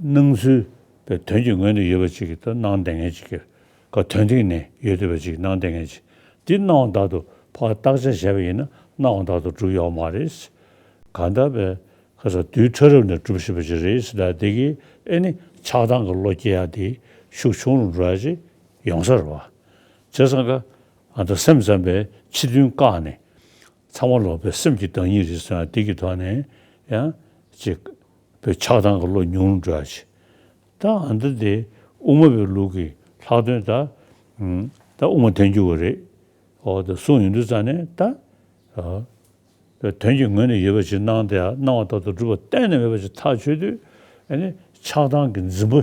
སྣང་ཚུལ་དཔེ་དོན་གྱི་ངོས་ནས་ཡོད་པ་ཅིག་གིས་ད་སྣང་བསྡད་མཁན་ཅིག་གི། ག་དོན་སྟེང་ནས་ཡོད་བསྡད་པ་ཅིག་སྣང་བསྡད་མཁན་ཅིག་འདི་སྣང་བ་ལྟར་དུ་ཕར་བརྟག་དཔྱད་བྱས་པ་ཡིན་ན་སྣང་བ་ལྟར་དུ་གྲུབ་ཡོད་མ་རེད། གང་ལྟར་དཔེ་ཁ་ས་དུས་ཕྲ་རབ་ནས་གྲུབ་བཞིན་པ་ཅིག་རེད་ཟེར། ད་དེ་གིས་ཨེ་ནི་ཆགས་སྡང་གི་བློ་སྐྱེ་ཡ་དེ་ཤུགས་ཆུང་རུ་འགྲོ་ཡ་ཅིག་ཡོང་ས་རེད་བ། བྱས་ཙང་ཀ་ཨ་ད་སེམས་ཙམ་པས་ཕྱི་དོན་བཀག་ནས། ཚང་མ་ལོག་པའི་སེམས་ཀྱི་བདག་ཉིད་རེད་ཟེར་ན་དེ་གི་ཐོག་ནས་ཡང་ཅིག་པའི་ཆགས་སྡང་གི་བློ་ཉུང་རུ་འགྲོ་ཡ་ཆེ། ད་ཨ་འདི་དེ་དབུ་མ་པའི་ལུགས་ཀྱི་ལྷག་དོན་ད་ད་དབུ་མ་ཐལ་འགྱུར་བ་རེད། འོ་ད་གསུངས་ཡོང་དུས་ཙང་ནས་ད་དོན་གྱི་ངོས་ནས་ཡོད་པ་ཅིག་སྣང་དེ་སྣང་བ་ལྟར་དུ་གྲུབ་པ་གཏན་ནས་མེད་པ་ཅིག་ཐག་ཆོད་དུས་ཨ་ནི་ཆགས་སྡང་གི་འཛིན་པ་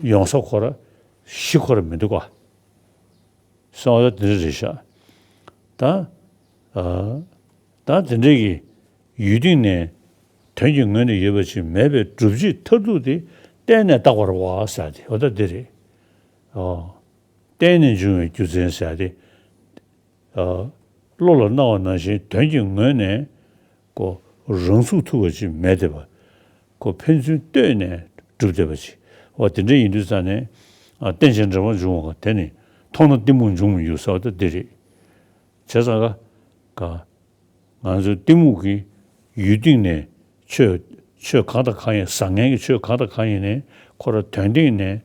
ཡོང་ས་ཁོ་ར་གཞི་ཁོ་ར་མི་འདུག་ག་སོང་བ་དེ་འདྲ་རེད་ཤག་ད། ཨ། ད་དེ་འདྲ་གི་ཡུལ་སྟེང་ནས་དོན་གྱི་ངོས་ནས་ཡོད་པ་ཅིག་མེད་པའི་སྒྲུབ་བྱེད་མཐར་ཐུག་དེ་གཏན་ནས་བཏགས་པ་རེད་བ་ཟེར་ཏེ་འོ་ད་འདི་རེད། ཨོ། གཏན་ནས་འབྱུང་བའི་རྒྱུ་མཚན་ཟེར་ཏེ། ཨ། བློ་ལ་སྣང་བ་ནང་བཞིན་དོན་གྱི་ངོས་ནས། ཀོ། རང་ཚུགས་ཐུབ་པ་ཅིག་མེད་བསྡད་པ། ཀོ་ཕན་ཚུན་ལྟོས་ནས་གྲུབ་བསྡད་པ་ཅིག་འོ་དེ་འདྲ་ཡིན་དུས་ཙང་ནས། ཨ། རྟེན་ཅིང་འབྲེལ་བར་འབྱུང་བ་དེ་ནི་མཐོང་ན་གཏི་མུག་འབྱུང་མི་འགྱུར་ཟེར་བ་ད་འདི་རེད། བྱས་ཙང་ཀ། ཀ། ང་ཚོའི་གཏི་མུག་གི་ཡུལ་སྟེང་ནས་ཆོས་ཆོས་གང་དང་གང་ཡིན། བཟང་ངན་གྱི་ཆོས་གང་དང་གང་ཡིན་ནའི་ཁོ་ར་དོན་སྟེང་ནས།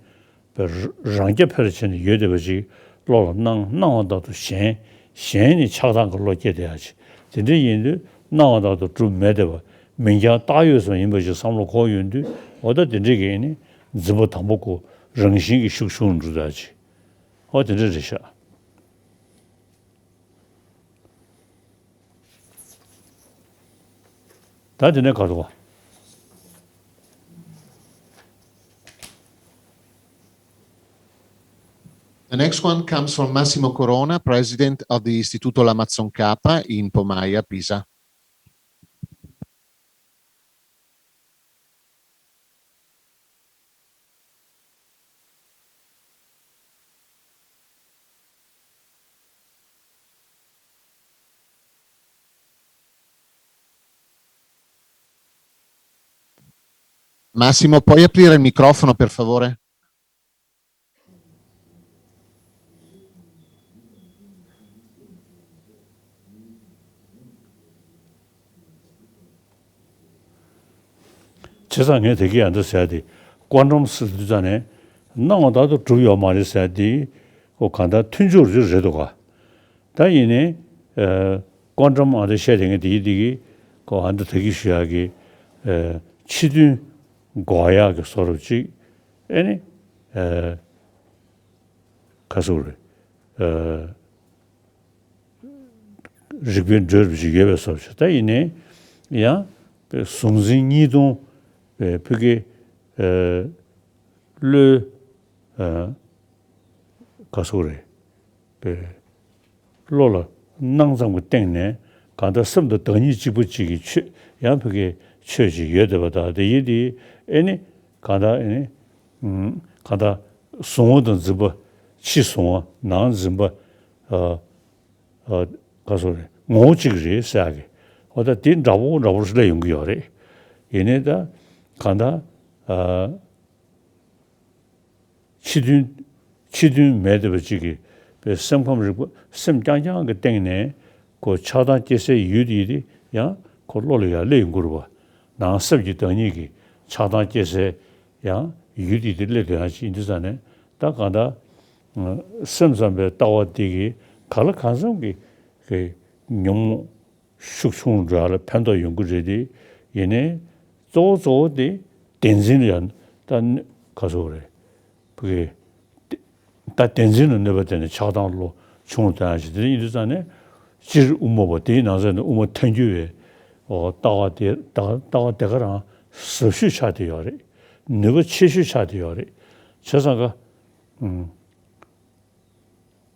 པའི་རང་རྐྱ་འཕེར་བྱས་ནས་ཡོད་བསྡད་པ་ཅིག་བློ་ལ་སྣང་སྣང་བ་ལྟར་དུ་ཞེན། ཞེན་ནས་ཆགས་སྡང་གི་བློ་སྐྱེ་བསྡད་ཡ་ཅིག་དེ་འདྲ་ཡིན་དུས་སྣང་བ་ལྟར་དུ་གྲུབ་མེད་བསྡད་པ། མིང་རྐྱང་བཏགས་ཡོད་ཙམ་ཡིན་པ་ཞིག་བསམ་བློ་འཁོར་ཡོང་དུས་འོ་ད་དེ་འདྲ་གི་ནི་འཛིན་པ་དང་པོ་ཁོ་རང་བཞིན་གྱི་ཤུགས་ཆུང་འགྲོ་ཡ་ཅིག་འོ་དེ་འདྲ་རེད་ཤག་ད་དེ་ནས་ག་རེ་འདུག་ག The next one comes from Massimo Corona, president of the Istituto L'Amazon K in Pomaia, Pisa. Massimo, puoi aprire il microfono, per favore? བྱས་ཙང་ངས་དེ་གི་ཡང་འདི་ཟེར་ཏེ་ཀོན་ཊམ་ཟེར་དུས་ཙང་ནས་སྣང་བ་ལྟར་དུ་གྲུབ་ཡོད་མ་རེད་ཟེར་ཏེ་ཁོ་གང་ལྟར་མཐུན་སྦྱོར་རེད་འདུག་ག་ད་ཡིན་ནའི་ཀོན་ཊམ་ཨ་འདི་བཤད་དེ་ངས་དེ་གི་དེ་གི་ཁོ་ཨ་འདི་དེ་གི་ཞུ་ཡག་གི་ཕྱི་དོན་འགོག་ཡག་གི་བཟོ་འདྲ་ཅིག་ཨེ་ནི། ཁ་སུ་རེད། རིག་པའི་འགྲོས་རུ་ཞིག་ཡོད་པའི་བཟོ་ཞིག་ད་ཡིན་ནའི་ཡང་གཟུང་འཛིན་གཉིས་སྟོང་བའི་ཕ་གི་བློའི་ག་སོགས་རེད། བློ་ལ་སྣང་ཙམ་གྱི་སྟེང་ནས་གང་ལྟར་སེམས་དང་བདག་ཉིད་གཅིག་པ་གཅིག་གི་ཆོས་ཡང་ཕ་གི་ཆོས་ཅིག་ཡོད་བསྡད་པ་དང་དེ་ཡིན་དེ་ཨེ་ནི་གང་ལྟར་ཨེ་ནི་གང་ལྟར་གཟུང་བ་དང་འཛིན་པ་ཕྱི་གཟུང་བ་ནང་འཛིན་པ་ག་སོགས་རེད་ངོ་བོ་གཅིག་རེད་ཟེར་ཡག་གི་འོ་ད་དེ་འདྲ་པོ་འདྲ་པོ་སླེབས་ཡོང་གི་ཡོད་རེད། ཡིན་ནའི་ད་གང་ལྟར། ཕྱི་དོན་ཕྱི་དོན་མེད་བསྡད་པ་ཅིག་གིས་པའི་སེམས་ཁམས་རིག་པ་སེམས་རྐྱང་རྐྱང་གི་སྟེང་ནས་ཁོ་ཆགས་སྡང་སྐྱེ་སའི་ཡུལ་དེ་ཡིན་ཏེ་ཡང་ཁོ་བློ་ལ་ཡང་སླེབས་ཡོང་གི་རེད་བ། ནང་སེམས་ཀྱི་བདག་ཉིད་ཀྱི་ཆགས་སྡང་སྐྱེ་སའི་ཡང་ཡུལ་དེ་དེ་སླེབས་དོན་ཡང་ཅི་ཡིན་དུས་ཙང་ནས་ད་གང་ལྟར་སེམས་ཙམ་པའི་ལྟ་བ་དེ་གིས་ག་ལ་གང་འཚམ་གྱི་གི་ཉོན་མོངས་ཤུགས་ཆུང་འགྲོ་ཡ་ལ་ཕན་ཐོགས་ཡོང་གི་རེད་དེ། ཡིན་ནའི་གཙོ་བོ་གཙོ་བོ་དེ་བདེན་འཛིན་ལ་ཡང་ད་ག་སོགས་རེད། བུ་གི་ད་བདེན་འཛིན་ལ་གནོད་པ་དེ་ནི་ཆགས་སྡང་བློ་ཆུང་དང་ཞིག་དེ་ཡིན་དུས་ཙང་ནས་སྤྱིར་དབུ་མ་པ་དེའི་ནང་ཚན་ནས་དབུ་མ་ཐལ་འགྱུར་བའི་ལྟ་བ་དེ་ལྟ་ལྟ་བ་དེ་ག་རང་ཟབ་ཤོས་ཆགས་བསྡད་ཡོད་རེད། ནུས་པ་ཆེ་ཤོས་ཆགས་བསྡད་ཡོད་རེད། བྱས་ཙང་ཀ་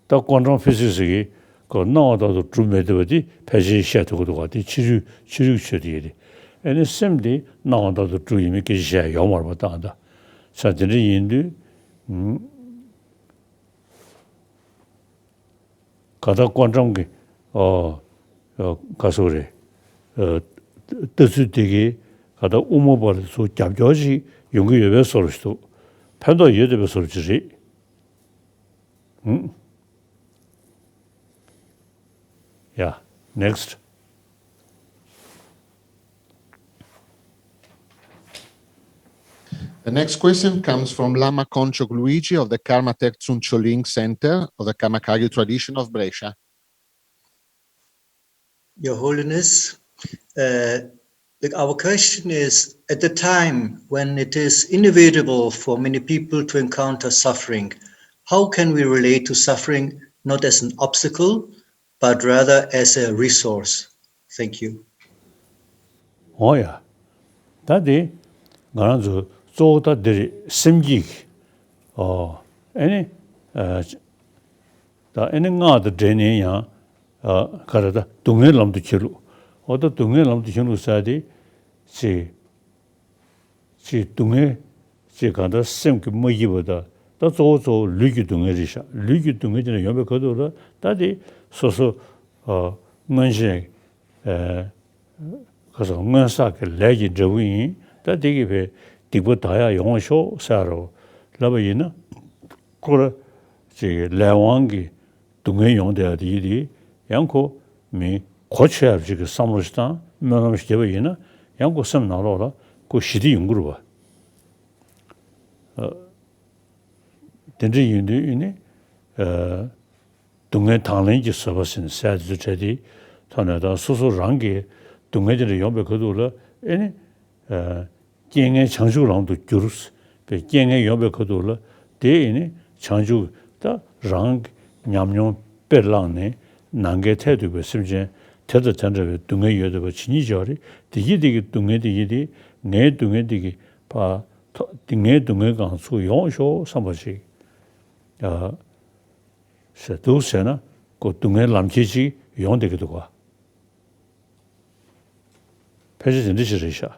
ད་ཀོན་ཊམ་ཕི་སིག་སི་གི་ཁོ་སྣང་བ་ལྟར་དུ་གྲུབ་མེད་བསྡད་པ་དེ་ཕལ་ཆེར་བཤད་ཐུབ་ཀྱི་འདུག་ག་དེ་ཕྱི་རོལ་ཕྱི་རོལ་གྱི་ཆོས་དེ་ཡིན་ཏེ། ཨེ་ནི་སེམས་དེ་སྣང་བ་ལྟར་དུ་གྲུབ་ཡིན་མིན་སྐད་ཆ་བཤད་ཡོད་མ་རེད་པ་ད་ད། ས་དེ་འདྲ་ཡིན་དུས། ག་ད་ཀོན་ཊམ་གི་ག་སོགས་རེད། ལྟ་ཚུལ་དེ་གིས་ག་ད་དབུ་མ་པ་ལ་ཚུར་རྒྱབ་སྐྱོར་ཞིག་ཡོང་གི་ཡོད་པའི་བཟོ་འདྲ་ཞིག་འདུག་ཕན་ཐོགས་ཡོད་བསྡད་པའི་བཟོ་འདྲ་ཞིག་རེད། ཧུམ། Yeah, next. The next question comes from Lama Konchok Luigi of the Karma Tech Tsoen Choling Center of the Karma Kagyu tradition of Brescia. Your Holiness, uh, the, our question is, at the time when it is inevitable for many people to encounter suffering, how can we relate to suffering not as an obstacle, but rather as a resource? Thank you. འོ་ཡ། ད་དེ་ང་རང་ཚོ་གཙོ་བོ་ད་འདི་རེད་སེམས་བསྐྱེད་ཀྱི། ཨོ། ཨེ་ནི། ཨ། ད་ཨེ་ནི་སྔགས་དང་འབྲེལ་ནས་ཡང་། ཨ། ག་རེ་ད་སྡུག་བསྔལ་ལམ་དུ་འཁྱེར་ལུགས། ཨོ་ད་སྡུག་བསྔལ་ལམ་དུ་འཁྱེར་ལུགས་ཟེར་དེ། ཅིག་ཅིག་སྡུག་བསྔལ་ཅིག་གང་ལྟར་སེམས་ཀྱིས་མ་བགྱིས་པ་དང་ད་གཙོ་བོ་གཙོ་བོ་ལུས་ཀྱི་སྡུག་བསྔལ་རེད་ཤག་ལུས་ཀྱི་སྡུག་བསྔལ་དེ་ནས་ཡོང་པའི་ཁ་ཐུག་ལ་ད་དེ་སོ་སོ། ཨ། སྔོན་ཆད། ཨ། ཁ་སང་སྔོན་བསགས་ཀྱི་ལས་ཀྱི་འབྲས་བུ་ཡིན། ད་དེ་གིས་བས་སྡིག་པ་དག་ཡག་ཡོང་བ་ཤོག་ཟེར་རོ། ལབ་པ་ཡིན་ན། ཁོ་ར་ཅིག་ལས་དབང་གིས་སྡུག་བསྔལ་ཡོང་བསྡད་ཡག་དེ་ཡིན་དེ། ཡང་ཁོ་མི་གོ་ཆོད་ཡག་ཅིག་གི་བསམ་བློ་ཞིག་དང་སྨོན་ལམ་ཞིག་བརྒྱབ་པ་ཡིན་ན། ཡང་ཁོ་སེམས་ནང་ལོགས་ལ་ཁོ་ཞི་བདེ་ཡོང་གི་རེད་བ། ཨ། དེ་འདྲ་ཡིན་དུས་ཨེ་ནི། ཨ། སྡུག་བསྔལ་དང་ལེན་གྱི་བཟོད་པ་ཟེར་ནས་ཟེར་དེ་ཚོ་བྲལ་ཏེ་ཐོག་ནས་ད་སོ་སོ་རང་གི་སྡུག་བསྔལ་དེ་འདྲ་ཡོང་པའི་ཁ་ཐུག་ལ་ཨེ་ནི། ཨ། རྐྱེན་ངན་བྱང་ཆུབ་ལམ་དུ་བསྒྱུར། པའི་རྐྱེན་ངན་ཡོང་པའི་ཁ་ཐུག་ལ་དེ་ཨེ་ནི་བྱང་ཆུབ་ད་རང་གི་ཉམས་མྱོང་དཔེ་བླངས་ནས་ནམ་མཁའི་མཐས་གཏུགས་པའི་སེམས་ཅན་དེ་དང་དེ་འདྲ་བའི་སྡུག་བསྔལ་ཡོད་བསྡད་པ་ཇི་སྙེད་ཅིག་ཡོད་རེད། དེ་གི་དེ་གི་སྡུག་བསྔལ་དེ་ཡིན་ཏེ་ངའི་སྡུག་བསྔལ་དེ་གི་ཕ། ཐོ། དེ་ངའི་སྡུག་བསྔལ་གང་ཚུགས་ཡོང་ཤོག་བསམ་པ་ཞིག་ཨ། ཟེར་འདུག་ཟེར་ན་ཁོ་སྡུག་བསྔལ་ལམ་ཁྱེར་ཅིག་ཡོང་བསྡད་ཀྱི་འདུག་ག་ཕལ་ཆེར་དེ་འདྲ་ཞིག་རེད་ཤག་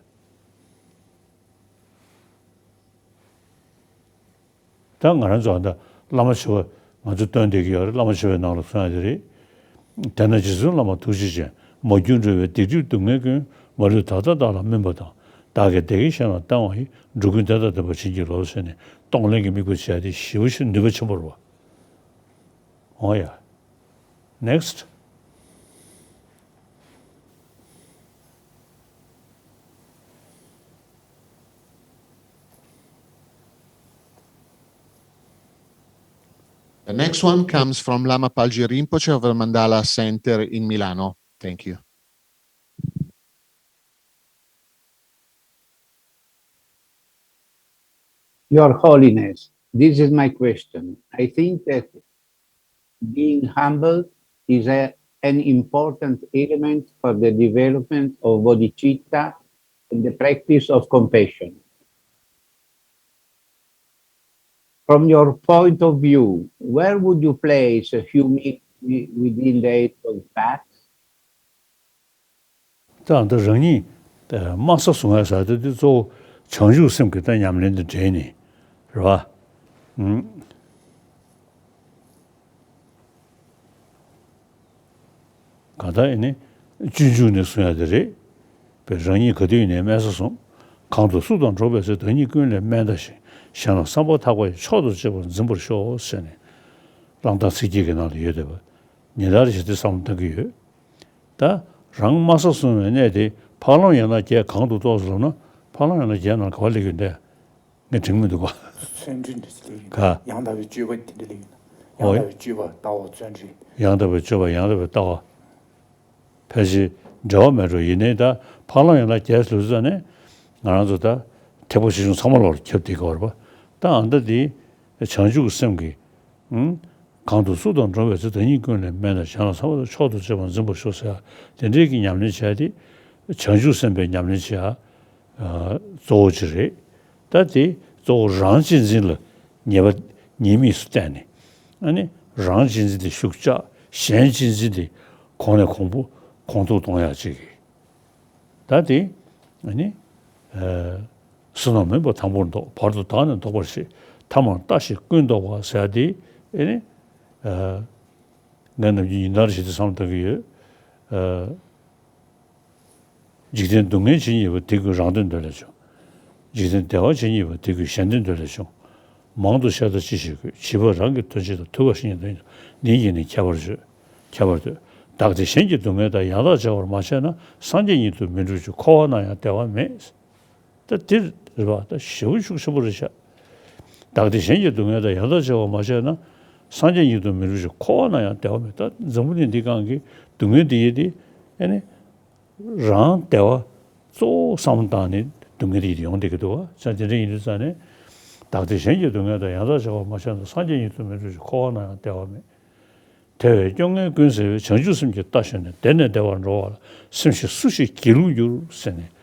ད་ང་རང་ཚོ་ཨ་ད་བླ་མ་བྱེ་བ་ང་ཚོ་སྟོན་བསྡད་ཀྱི་ཡོད་རེད། བླ་མ་བྱེ་བའི་ནང་ལ་གསུངས་ཡ་དེ་རེད། དེས་ན་རྗེ་བཙུན་བླ་མ་ཐུགས་རྗེ་ཅན། མ་གྱུར་འགྲོ་བའི་སྡིག་སྒྲིབ་སྡུག་བསྔལ་ཀུན། མ་ལུས་ད་ལྟ་བདག་ལ་སྨིན་པ་དང་། བདག་གིས་བདེ་སྐྱིད་གཞན་ལ་བསྟན་པ་ཡིས། འགྲོ་ཀུན་བདེ་དང་ལྡན་པར་བྱིན་གྱིས་རློབས་ཟེར་ནས་གཏོང་ལེན་གྱི་དམིགས་པ་བྱས་ཏེ་ཞེ་པོ་ཞིག་ནུས་པ་ཆེན་པོ་རེད་བ། འོ་ཡ། Next. The next one comes from Lama Palgi Rinpoche of the Mandala Center in Milano. Thank you. Your Holiness, this is my question. I think that being humble is a an important element for the development of bodhicitta and the practice of compassion. From your point of view, where would you place humility within the eight-fold path? ད་ད་རང་ཉིད་དམའ་ས་བཟུང་ཡ་ཟེར་དེ་དེ་གཙོ་བོ་བྱང་ཆུབ་སེམས་ཀྱི་ད་ཉམས་ལེན་དང་འབྲེལ་ནས་རེད་བ། གང་ལྟར་ཨེ་ནི་སྤྱོད་འཇུག་ནས་གསུང་ཡ་དེ་རེད། པས་རང་ཉིད་ག་དུས་ནས་དམན་ས་བཟུང་། གང་དུ་སུ་དང་འགྲོགས་པའི་ཚེ། བདག་ཉིད་ཀུན་ལས་དམན་བལྟ་ཞིང་། གཞན་ལ་བསམ་པ་ཐག་པ་ཡིས། མཆོག་ཏུ་གཅེས་པར་འཛིན་པར་ཤོག་ཟེར་ནས་བླང་དོར་ཚིག་བརྒྱད་ཀྱི་ནང་ལ་ཡོད་བསྡད་པ། ཉིན་ལྟར་བཞིན་དུ་བསམ་བློ་བཏང་གི་ཡོད། ད་རང་དམའ་ས་བཟུང་བའི་གནས་དེ་འཕགས་ལམ་ཡང་དག་བརྒྱད་གང་དུ་གཏོགས་སོ་ལབ་ན། འཕགས་ལམ་ཡང་དག་བརྒྱད་ནང་ལ་ག་བ་སླེབས་ཡོད་འདས། ངས་དྲན་མི་འདུག་ག་བརྩོན་འགྲུས་འདི་ཚོ་ལ་ཡིན་ན། ག་ཡང་དག་པའི་སྤྱོད་པ་དེ་འདྲ་ལ་ཡིན་ན། ཡང་ཨོ། དག་པའི་སྤྱོད་པ་ལྟ་བ་བརྩོན་འགྲུས། ཡང་དག་པའི་སྤྱོད་པ་ཡང་དག་པའི་ལྟ་བ། ཕལ་ཆེར་འབྲེལ་བ་མེད་འགྲོ། ཡིན་ནའི་ད་འཕགས་ལམ་ཡང་དག་བརྒྱད་ལབ་ཙ་ནས་ང་རང་ཚོ་ད་ཐེག་པ་ཆེ་ཆུང་ཚང་མ་ལོག་ཁྱབ་བསྡད་ཀྱི་ཡོད་རེད་པ། ད་ཨ་ད་དེ་བྱང་ཆུབ་ཀྱི་སེམས་ཀྱི། ཨང་། གང་དུ་སུ་དང་འགྲོགས་པའི་ཚེ། བདག་ཉིད་ཀུན་ལས་དམན་བལྟ་ཞིང་། གཞན་ལ་བསམ་པ་མཆོག་ཏུ་གཅེས་པར་འཛིན་པར་ཤོག་ཟེར་ཡ་དེ་འདྲའི་གི་ཉམས་ལེན་བྱས་ཏེ། བྱང་ཆུབ་སེམས་དཔའི་ཉམས་ལེན་བྱེད་ཡ་གཙོ་བོ་ཅིག་རེད། ད་དེ་གཙོ་བོ་རང་གཅེས་འཛིན་ལ་ཉེས་པ་ཉེས་དམིགས་སུ་བལྟས་ནས། ཨ་ནི་རང་གཅེས་འཛིན་དེ་ཤུགས་བཅག་གཞན་གཅེས་འཛིན་དེ་གོང་ནས་གོང་དུ་གོང་དུ་གཏོང་ཡག་ཅིག་གི། ད་དེ་ཨ་ནི་བསོད་ནམས་མེད་པ་དང་པོར་བཟློག་བར་དུ་བདག་ནི་བཟློག་པར་བྱེད། ཐ་མར་ལྟ་ཞིང་ཀུན་བཟློག་པ་ཟེར་ཡ་དེ་ཨ་ནི། ངས་ནམ་རྒྱུན་ཉིན་ལྟར་བྱེད་དུ་བསམ་བློ་གཏོང་གི་ཡོད། འཇིག་རྟེན་སྡུག་བསྔལ་ཇི་སྙེད་པ། དེ་ཀུན་རང་དོན་འདོད་ལས་བྱུང་། འཇིག་རྟེན་བདེ་བ་ཇི་སྙེད་པ། དེ་ཀུན་གཞན་དོན་འདོད་ལས་བྱུང་། མང་དུ་བཤད་ལྟ་ཅི་ཞིག་དགོས། བྱིས་པ་རང་གི་དོན་བྱེད་དང་། ཐུབ་པ་གཞན་གྱི་དོན་བྱེད་དང་། འདི་ཉིད་ནི་ཁྱད་པར་ཆོད། ཁྱད་པར་ཆོད། བདག་བདེ་གཞན་གྱི་སྡུག་བསྔལ་དང་། ཡང་དག་བྱ་བར་མ་བྱས་ན། སངས་རྒྱས་ཉིད་དུ་མི་འགྲུབ་ཅིང་། འཁོར་བ་ན་ཡང་བདེ་བ་མེད། ད་འདི་རེད་པ། ད་ཞེ་པོ་ཤུགས་ཆེན་པོ་རེད་ཤག་བདག་བདེ་གཞན་གྱི་སྡུག་བསྔལ་དང་། ཡང་དག་བྱ་བར་མ་བྱས་ན། སངས་རྒྱས་ཉིད་དུ་མི་འགྲུབ་ཅིང་། འཁོར་བ་ན་ཡང་བདེ་བ་མེད། ད་འཛམ་བུ་གླིང་འདི་སྒང་གི་སྡུག་བསྔལ་འདི་ཡི་དེ་ཨ་ནི་རང་བདེ་བ་གཙོ་བོ་བསམ་བློ་བཏང་ནས་སྡུག་བསྔལ་འདི་ཡི་དེ་ཡོང་བསྡད་ཀྱི་འདུག་བ། ཙང་དེ་འདྲ་ཡིན་དུས་ཙང་ནས། བདག་བདེ་གཞན་གྱི་སྡུག་བསྔལ་དང་། ཡང་དག་བྱ་བར་མ་བྱས་ན། སངས་རྒྱས་ཉིད་དུ་མི་འགྲུབ་ཅིང་། འཁོར་བ་ན་ཡང་བདེ་བ་མེད། དེ་བས་སྐྱོ་ངལ་ཀུན་སེལ་བའི། བྱང་ཆུབ་སེམས་ཀྱིས་ལྟ་ཞིང་ནི། བདེ་ནས་བདེ་བར་འགྲོ་བ་ལ། སེམས་ཤིག་སུ་ཞིག་སྒྱིད་ལུག་འགྱུར་ཟེར་ནས།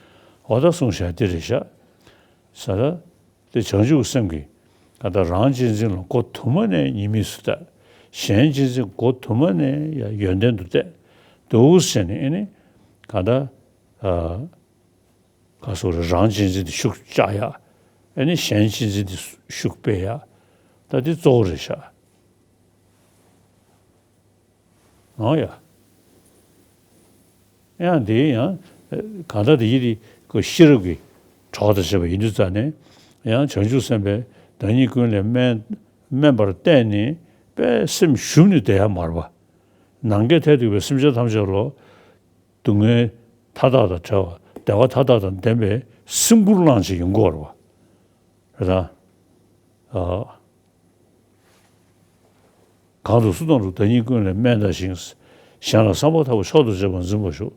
འོ་ད་གསུངས་བཞག་འདི་རེད་ཤག་ཟེར། ད་དེ་བྱང་ཆུབ་སེམས་ཀྱི་ག་ད་རང་གཅེས་འཛིན་ལ་མགོ་དུ་མ་ནས་ཉེས་དམིགས་སུ་བལྟ། གཞན་གཅེས་འཛིན་མགོ་དུ་མ་ནས་ཡ་ཡོན་ཏན་དུ་བལྟ་འདུག་ཟེར་ནས་ཨེ་ནི་ག་ད། ག་སོགས་རེད། རང་གཅེས་འཛིན་དེ་ཤུགས་བཅག་ཡ། ཨ་ནི་གཞན་གཅེས་འཛིན་དེ་ཤུགས་སྤེལ་ཡ། ད་དེ་གཙོ་བོ་རེད་ཤག་ཨོ་ཡ། ཡང་དེ་ཡང་གང་ལྟར་དེ་ཡི་དེ་ཁོ་ཤེས་རབ་ཀྱི་གྲོགས་དང་བྱས་པ་ཡིན་དུས་ཙང་ནས། ཡང་བྱང་ཆུབ་སེམས་དཔའི་བདག་ཉིད་ཀུན་ལས་དམན་དམན་པར་བལྟས་ནས་དཔེ་སེམས་ཞུམ་ནས་བསྡད་ཡ་མ་རེད་པ། ནམ་མཁའི་མཐས་གཏུགས་པའི་སེམས་ཅན་ཐམས་ཅད་ལ། སྡུག་བསྔལ་མཐའ་དག་དང་བྲལ་བ། བདེ་བ་མཐའ་དག་དང་ལྡན་པའི་སེམས་ཁུར་བླངས་བྱས་ཡོང་དགོས་པ་རེད་པ། རེད་དང་། ཨ། གང་དུ་སུ་དང་འགྲོགས། བདག་ཉིད་ཀུན་ལས་དམན་བལྟ་ཞིང་། གཞན་ལ་བསམ་པ་ཐག་པ་མཆོག་ཏུ་གཅེས་པར་འཛིན་པར་ཤོག་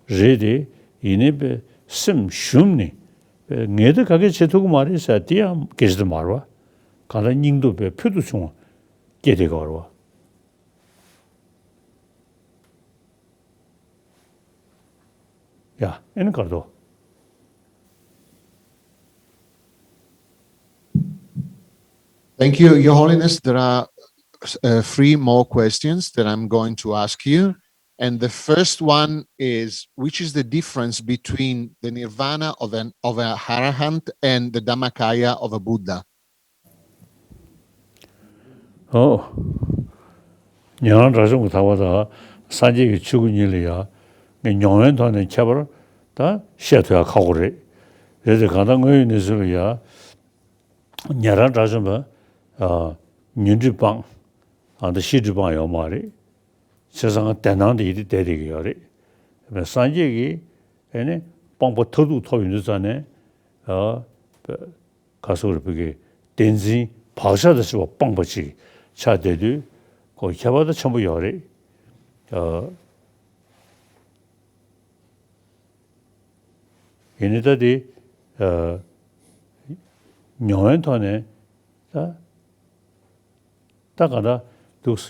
རེད་དེ། ཡིན་ནའི་པའི་སེམས་ཞུམ་ནས་པའི་ངས་དེ་ག་གེ་བྱེད་ཐུབ་ཀྱི་མ་རེད་ཟེར་དེ་ཡང་སྐད་ཆ་དེ་མ་རེད་པ། གང་ལྟར་སྙིང་སྟོབས་པའི་ཕུལ་དུ་བྱུང་བ་སྐྱེས་དེ་ག་རེད་པ། ཡ། ཨེ་ནི་གར་དོ། Thank you, Your Holiness. There are uh, three more questions that I'm going to ask you. And the first one is, which is the difference between the nirvana of an of a arahant and the dhammakaya of a Buddha? ཨོ། ཉན་རང་དགྲ་བཅོམ་གྱི་ཐར་པ་དང་སངས་རྒྱས་ཀྱི་ཆོས་སྐུ་གཉིས་ལ་ཡང་ངས་མྱོང་བའི་ཐོག་ནས་ཁྱད་པར་ད་བཤད་ཐུབ་ཡ་ཁག་པོ་རེད། རེད་དེ་གང་ལྟར་དངོས་ཡོད་གནས་ཚུལ་ལ་ཡང་ཉན་རང་དགྲ་བཅོམ་པ་ཨ་ཉོན་སྒྲིབ་སྤངས། ཨ་ད་ཤེས་སྒྲིབ་སྤངས་ཡོད་མ་རེད། བྱས་ཙང་བདེན་སྣང་དེ་ཡིད་དེ་བསྡད་བསྡད་ཀྱི་ཡོད་རེད། སངས་རྒྱས་ཀྱིས་ཨེ་ནི་སྤངས་པ་མཐར་ཐུག་ཐོབ་ཡོང་དུས་ཙང་ནས་ཨ། ག་སོགས་རེ་བོད་ཀྱི་བདེན་འཛིན་བག་ཆགས་དང་བཅས་པ་སྤངས་པ་ཅིག་ཆགས་བསྡད་དུས་ཁོ་ཁྱད་པར་དང་ཆེན་པོ་ཡོད་རེད། ཨ། ཡིན་ནའི་ད་དེ་ཨ། མྱོང་བའི་ཐོག་ནས་ད། ད་ག་ད་འདུག་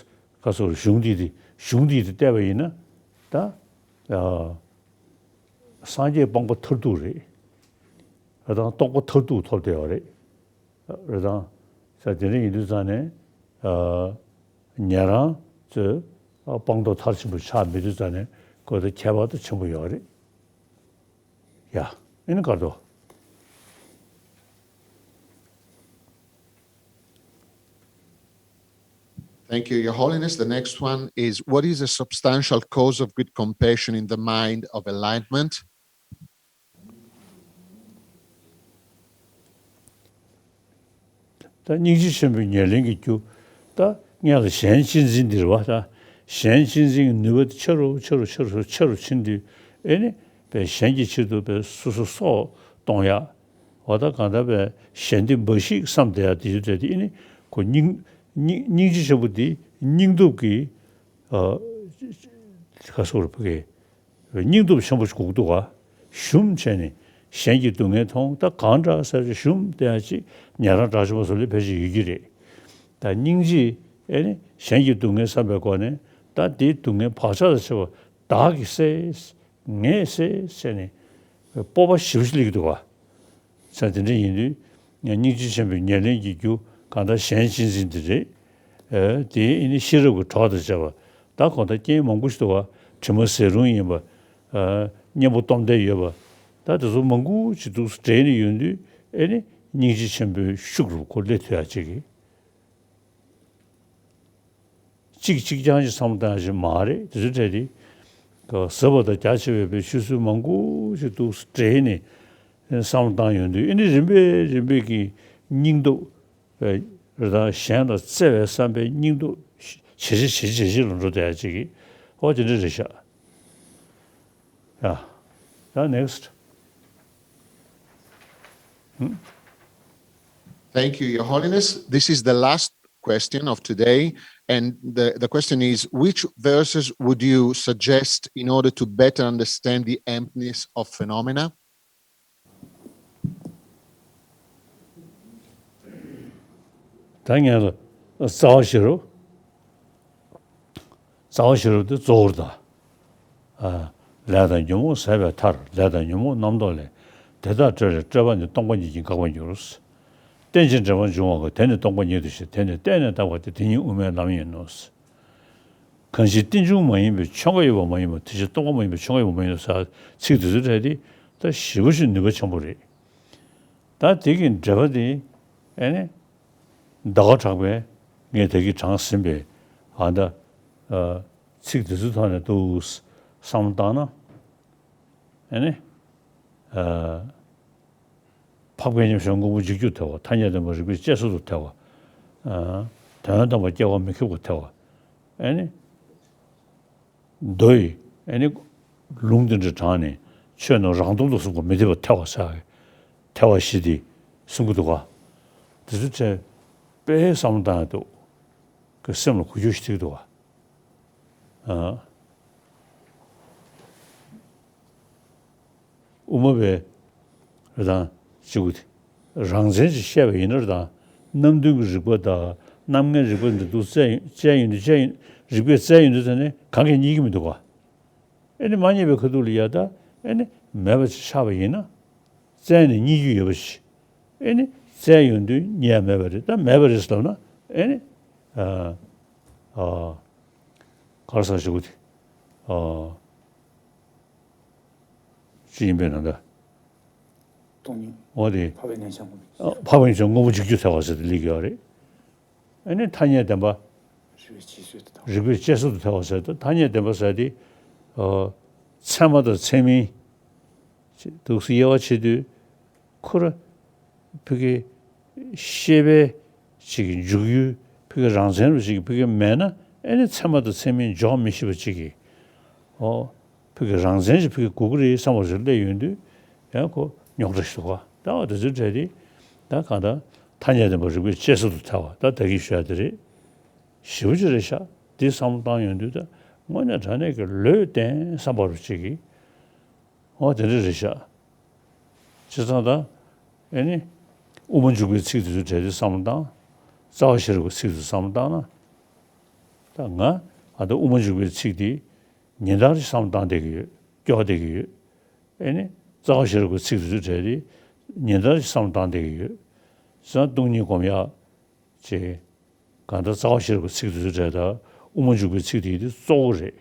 ག་སོགས་གཞུང་འདི་དེ་ གཞུང་འདི་དེ་བལྟས་པ་ཡིན་ན་ད་ཨ་སངས་རྒྱས་སྤངས་པ་མཐར་ཐུག་རེད། རེད་དང་རྟོགས་པ་མཐར་ཐུག་ཐོབ་བསྡད་ཡོད་རེད། རེད་དང་། ས་དེ་འདྲ་ཡིན་དུས་ཙང་ནས་ཨ་ཉན་རང་ཚོས་ཨ་སྤངས་རྟོགས་མཐར་ཕྱིན་པ་ཆགས་མེད་དུས་ཙང་ནས་ཁོ་ད་ཁྱད་པར་དུ་ཆེན་པོ་ཡོད་རེད། ཡ། ཨེ་ནི་ཀར་དོ། Thank you, Your Holiness. The next one is, what is a substantial cause of good compassion in the mind of enlightenment? ད་སྙིང་རྗེ་ཆེན་པོའི་ཉེར་ལེན་གྱི་རྒྱུ། ད་སྔོན་ལ་གཞན་གཅེས་འཛིན་འདི་རེད་བ། ད་གཞན་གཅེས་འཛིན་གྱི་ནུས་པ་དེ་ཆེ་རུ་ཆེ་རུ་ཆེ་རུ་ཆེ་རུ་ཕྱིན་དུས། ཨེ་ནི་པའི་གཞན་གྱི་ཆེད་དུ་པའི་སོ་སོ་སྲོག་གཏོང་ཡ། འོ་ད་གང་ལྟར་པའི་གཞན་བདེ་འབའ་ཞིག་བསམ་བསྡད་ཡ་དེ་ཡོད་དེ། དེ་ཨེ་ནི་ཁོ་སྙིང་སྙིང་སྙིང་རྗེ་ཆེན་པོ་འདི་སྙིང་སྟོབས་ཀྱི་ཨ་ཁ་སོར་ཕ་གི་སྙིང་སྟོབས་ཆེན་པོ་ཞིག་དགོས་ཀྱི་འདུག་ག། ཞུམ་བྱས་ནས་གཞན་གྱི་སྡུག་བསྔལ་མཐོང་། ད་གང་འདྲ་ཟེར་ཞུམ་བསྡད་ཡ་ཅིག་ཉན་རང་གྲགས་ཆེན་པོ་སོགས་ལ་ཕལ་ཆེར་ཡོད་ཀྱི་རེད། ད་སྙིང་རྗེ་ཨེ་ནི་གཞན་གྱི་སྡུག་བསྔལ་བསམ་པའི་སྒོ་ནས། ད་དེའི་སྡུག་བསྔལ་བག་ཆགས་དང་བཅས་པ་བདག་གིས་སེལ། ངས་སེལ་ཟེར་ནས་སྤོབས་པ་ཞེ་པོ་ཅིག་སླེབས་ཀྱི་འདུག་ག། ས་དེ་འདྲ་ཡིན་དུས་སྙིང་རྗེ་ཆེན་པོའི་ཉེར་ལེན་གྱི་རྒྱུ་གང་ལྟར་གཞན་གཅེས་འཛིན་དེ་རེད། ཨེ་དེ་ཨེ་ནི་ཤེས་རབ་ཀྱི་གྲོགས་དང་བཅས་པ། ད་གང་ལྟར་རྐྱེན་མང་པོ་ཞིག་འདུག་ག། དྲི་མ་ཟད་རུང་ཡིན་པ། ཨ་གཉེན་པོ་སྟོབས་ལྡན་ཡོད་པ། ད་དེ་ཚོ་མང་པོ་ཅིག་འདུག་སེ་འདྲེས་ནས་ཡོང་དུས། ཨེ་ནི་སྙིང་རྗེ་ཆེན་པོའི་ཤུགས་རུ་ཁོ་སླེབས་ཐུབ་ཡ་ཅིག་གི། གཅིག་གཅིག་རྐྱང་ཞིག་བསམ་བློ་བཏང་ཞིག་མ་རེད། དེ་ཚོ་འཕྲད་དེ། ཟབ་པ་དང་རྒྱ་ཆེ་བའི་པའི་ཆོས་ཚུལ་མང་པོ་ཞིག་འདུག་སེ་འདྲེས་ནས་བསམ་བློ་བཏང་ཡོང་དུས། ཨེ་ནི་རིམ་པས་རིམ་པས་ཀྱི་སྙིང་སྟོབས་རེ་དང་། གཞན་ལ་བརྩེ་བའི་བསམ་པའི་སྙིང་སྟོབས་ཇེ་ཆེ་ཇེ་ཆེ་ཇེ་ཆེ་ལ་འགྲོ་བསྡད་ཡ་ཅིག་གི། ཨོ་དེ་འདྲ་རེད་ཤག། ཡ། ཡ། Next. Thank you, Your Holiness. This is the last question of today. And the, the question is, which verses would you suggest in order to better understand the emptiness of phenomena? ད་ངས་ལ་རྩ་བ་ཤེས་རབ། རྩ་བ་ཤེས་རབ་དེ་གཙོ་བོར་གདའ། ཨ། ལས་དང་ཉོན་མོངས་ཟད་པའི་མཐར། ལས་དང་ཉོན་མོངས་རྣམ་རྟོག་ལས། དེ་དག་སྤྲོས་ལས་སྤྲོས་པ་ནི། སྟོང་པ་ཉིད་ཀྱིས་འགག་པར་འགྱུར། རྟེན་ཅིང་འབྲེལ་པར་འབྱུང་བ་ཀུན། དེ་ནི་སྟོང་པ་ཉིད་དུ་ཤེས། དེ་ནི་གཏན་ནས་དག་པ་སྟེ། དེ་ཉིད་དབུ་མའི་ལམ་ཡིན་ནོ། གང་ཕྱིར་རྟེན་འབྱུང་མ་ཡིན་པའི། ཆོས་འགའ་ཡོད་པ་མ་ཡིན་པ། དེ་ཕྱིར་སྟོང་པ་མ་ཡིན་པའི། ཆོས་འགའ་ཡོད་པ་མ་ཡིན་ནོ་ཟེར་ཚིག་དེ་ཚོ་འཕྲད་དེ། ད་ཞེ་པོ་ཞིག་ནུས་པ་ཆེན་པོ་རེད། ད་དེ་གི་འགྲེལ་པ་དེ་ཨེ་ནི། ཟླ་བ་གྲགས་པས་ངས་ད་གིན་དྲངས་ཟིན་པའི་ཨ་ད་ཨ་ཚིག་འདི་ཚོའི་ཐོག་ནས་འདུག་བསམ་བློ་བཏང་ན། ཨེ་ནི། ཨ་འཕགས་པའི་མཉམ་གཞག་དངོས་པོ་འཇིག་གྱུར་ཐལ་བ། ཐ་སྙད་བདེན་པ་རིགས་པས་དཔྱད་བཟོད་དུ་ཐལ་བ། ཨ་དོན་དམ་པར་སྐྱེ་བ་མི་ཁེགས་པར་ཐལ་བ། ཨེ་ནི། མདོ་ཡི་ཨེ་ནི་ལུང་དེ་འདྲ་དྲངས་ནས། ཆོས་རྣམས་རང་སྟོང་དུ་གསུངས་པ་མི་འཐད་པར་ཐལ་བ་ཟེར། ཐལ་བ་བཞི་དེ་གསུང་གི་འདུག་ག། དེ་ཚོ་དེ་དཔེ་བསམ་བློ་བཏང་ཡ་འདུག་གི། སེམས་ལ་འགུལ་སྐྱོད་ཞིག་ཐེབས་འདུག་ག། ཨ། དབུ་མ་པའི་རེ་དང་གཅིག་པུ་དེ། རང་མཚན་གྱིས་བཤད་པ་ཡིན་ན་རེ་དང་། རྣམ་བདུན་གྱི་རིགས་པ་དང་རྣམ་ལྔའི་རིགས་པ་འདི་འདུག་བཙལ་ཡིན། བཙལ་ཡིན་དུས། བཙལ་ཡིན། རིགས་པས་བཙལ་ཡིན་དུས་ཙ་ནས་གང་གིས་རྙེད་ཀྱི་མི་འདུག་ག། ཨེ་ནི་མ་རྙེད་པའི་ཁ་ཐུག་ལ་ཡ་ད་ཨེ་ནི་མེད་པ་ཅིག་ཆགས་པ་ཡིན་ན། བཙལ་ནས་རྙེད་རྒྱུ་ཡོད་པ་ཞིག། ཨེ་ནི་བཙལ་ཡོང་དུས་རྙེད་ཡ་མེད་པ་རེད། ད་མེད་པ་རེད་ཟེར་ལབ་ན། ཨེ་ནི། ཨ། ཨ། ག་རེ་ཟེར་ཞུ་གི། དེ། ཨ། ཅི་ཡིན་པས་ན་ད། སྟོང་ཉིད། འོ་དེ། འཕགས་པའི་མཉམ་གཞག་དངོས་པོ། ཨ། འཕགས་པའི་མཉམ་གཞག་དངོས་པོ་འཇིག་གྱུར་ཐལ་བ་ཟེར་དེ་སླེབས་ཀྱི་ཡོད་རེད། ཨེ་ནི་ཐ་སྙད་བདེན་པ། རིགས་པས་དཔྱད་བཟོད་དུ་ཐལ་བ། རིགས་པས་དཔྱད་བཟོད་དུ་ཐལ་བ་ཟེར་དུས། ཐ་སྙད་བདེན་པ་ཟེར་དེ། ཨ། ཚད་མ་དང་ཚད་མིན། འདུག་སེ་དབྱེ་བ་ཕྱེ་དུས། ཁོ་ར་ཕ་གི་ཤེས་པའི་ཅིག་འཇུག་ཡུལ་ཕ་གི་རང་མཚན་རུ་ཅིག་ཕ་གི་མེད་ན། ཨེ་ནི་ཚད་མ་དང་ཚད་མིན་འཇོག་མི་ཤེས་པ་ཅིག་གིས། ཨོ། ཕ་གི་རང་མཚན་ཞིག་ཕ་གི་དགོས་ཀྱི་རེད་བསམ་པ་ཞིག་སླེབས་ཡོང་དུས། ཡང་ཁོ་རྙོག་དྲ་ཞིག་འདུག་ག། ད་འོ་དེ་ཚོའི་གྲས་དེ། ད་གང་ལྟར་ཐ་སྙད་བདེན་པ་རིགས་པས་དཔྱད་བཟོད་དུ་ཐལ་བ། ད་ད་གིན་ཞུ་ཡ་དེ་རེད། ཞེ་པོ་ཅིག་རེད་ཤག། འདི་བསམ་བློ་བཏང་ཡོང་དུས། ད་དངོས་གནས་དྲང་གནས་ཀྱི་ལུས་རྟེན་བསམ་པ་རུ་ཅིག་གིས། འོ་དེ་འདྲ་རེད་ཤག། བྱས་ཙང་ད་ཨེ་ནི་དབུ་མ་འཇུག་པའི་ཚིག་དེ་ཚོའི་གྲས་དེ་བསམ་བློ་བཏང་། རྩ་བ་ཤེས་རབ་ཀྱི་ཚིག་དེ་ཚོ་བསམ་བློ་བཏང་ན། ད་ང་ ད་དབུ་མ་འཇུག་པའི་ཚིག་དེ་ཉིན་ལྟར་ཞིག་བསམ་བློ་བཏང་བསྡད་ཀྱི་ཡོད། སྐྱོ་བསྡད་ཀྱི་ཡོད། ཨེ་ནི་རྩ་བ་ཤེས་རབ་ཀྱི་ཚིག་དེ་ཚོའི་གྲས་དེ་ཉིན་ལྟར་ཞིག་བསམ་བློ་བཏང་བསྡད་ཀྱི་ཡོད། བྱས་ཙང་སྟོང་ཉིད་སྒོམ་ཡག་ཅེས་གང་ལྟར་རྩ་བ་ཤེས་རབ་ཀྱི་ཚིག་དེ་ཚོའི་གྲས་དང་དབུ་མ་འཇུག་པའི་ཚིག་དེ་དེ་གཙོ་བོ་རེད།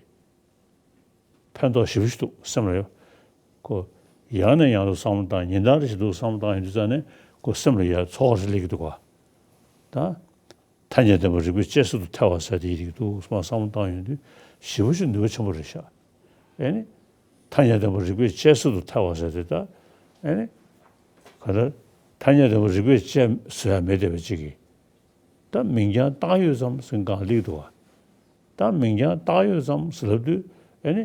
ཕན་ཐོགས་ཞེ་པོ་ཞིག་འདུག་སེམས་ལ་ཡོད། ཁོ་ཡང་ནས་ཡང་དུ་བསམ་བློ་བཏང་ཉིན་ལྟར་ཞིག་འདུག་བསམ་བློ་བཏང་ཡོང་དུས་ཙང་ནས་ཁོ་སེམས་ལ་ཡ་ཚོར་བ་ཞིག་སླེབས་ཀྱི་འདུག་ག་ད་ཐ་སྙད་བདེན་པ་རིགས་པས་དཔྱད་བཟོད་དུ་ཐལ་བ་ཟེར་དེ་ཡི་རིགས་འདུག་བསམ་བློ་བཏང་ཡོང་དུས་ཞེ་པོ་ཞིག་ནུས་པ་ཆེན་པོ་རེད་ཤག་ཨེ་ནི་ཐ་སྙད་བདེན་པ་རིགས་པས་དཔྱད་བཟོད་དུ་ཐལ་བ་ཟེར་དེ་ད་ཨེ་ནི་ག་ད་ཐ་སྙད་བདེན་པ་རིགས་པས་དཔྱད་བཟོད་ཡ་མེད་བསྡད་པ་ཅིག་གིས། ད་མིང་རྐྱང་བཏགས་ཡོད་ཙམ་ཟེར་གང་ལེགས་འདུག་བ། ད་མིང་རྐྱང་བཏགས་ཡོད་ཙམ་ཟེར་ལབ་དུས་ཨེ་ནི་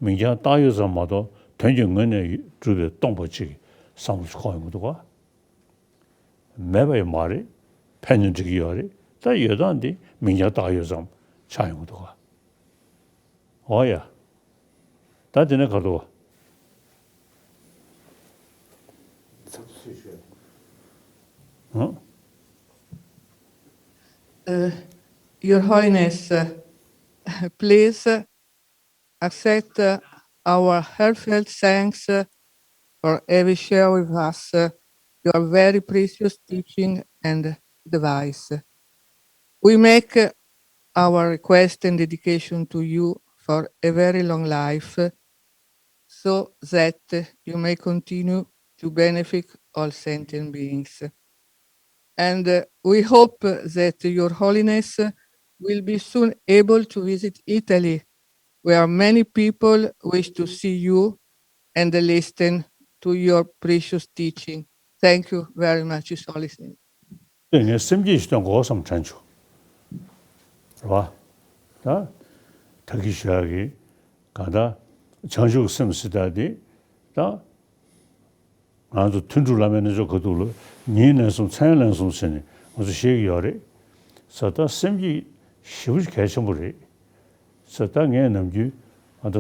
མིང་རྐྱང་བཏགས་ཡོད་ཙམ་མ་གཏོགས་དོན་གྱི་ངོས་ནས་གྲུབ་པའི་སྟོང་པ་ཅིག་བསམ་བློ་འཁོར་ཡོང་གི་འདུག་བ། མེད་པ་ཡང་མ་རེད། ཕན་ནི་འགྲིག་གི་ཡོད་རེད། ད་ཡོད་སྟངས་འདི་མིང་རྐྱང་བཏགས་ཡོད་ཙམ་ཆགས་ཡོང་གི་འདུག་བ། འོ་ཡ། ད་དེ་ནས་ག་རེ་འདུག་བ། ཨང་། Uh, Your Holiness, uh, please, uh, accept, uh, our heartfelt thanks, uh, for having shared with us, uh, your very precious teaching and advice. We make, uh, our request and dedication to you for a very long life, uh, so that, uh, you may continue to benefit all sentient beings. And, uh, we hope, uh, that Your Holiness, uh, will be soon able to visit Italy, where many people wish to see you and listen to your precious teaching. Thank you very much, Your Holiness. དེ་ངས་སེམས་བསྐྱེད་ཞིག་སྟོན་དགོས་བསམ་དྲན་བྱུང་། རེད་བ། ད་ད་གི་ཞུ་ཡག་གི་གང་ལྟར་བྱང་ཆུབ་སེམས་ཟེར་ད་དེ་ད། ང་ཚོ་ཐུན་དྲུག་བླ་མའི་རྣལ་འབྱོར་ཁ་ཐུག་ལ་ཉིན་ལན་གསུམ་མཚན་ལན་གསུམ་ཟེར་ནས་ང་ཚོ་བཤད་ཀྱི་ཡོད་རེད། ས་ད་སེམས་བསྐྱེད་ཞེ་པོ་ཅིག་གལ་ཆེན་པོ་རེད། ས་ད་ངས་ནམ་རྒྱུན་ང་ད་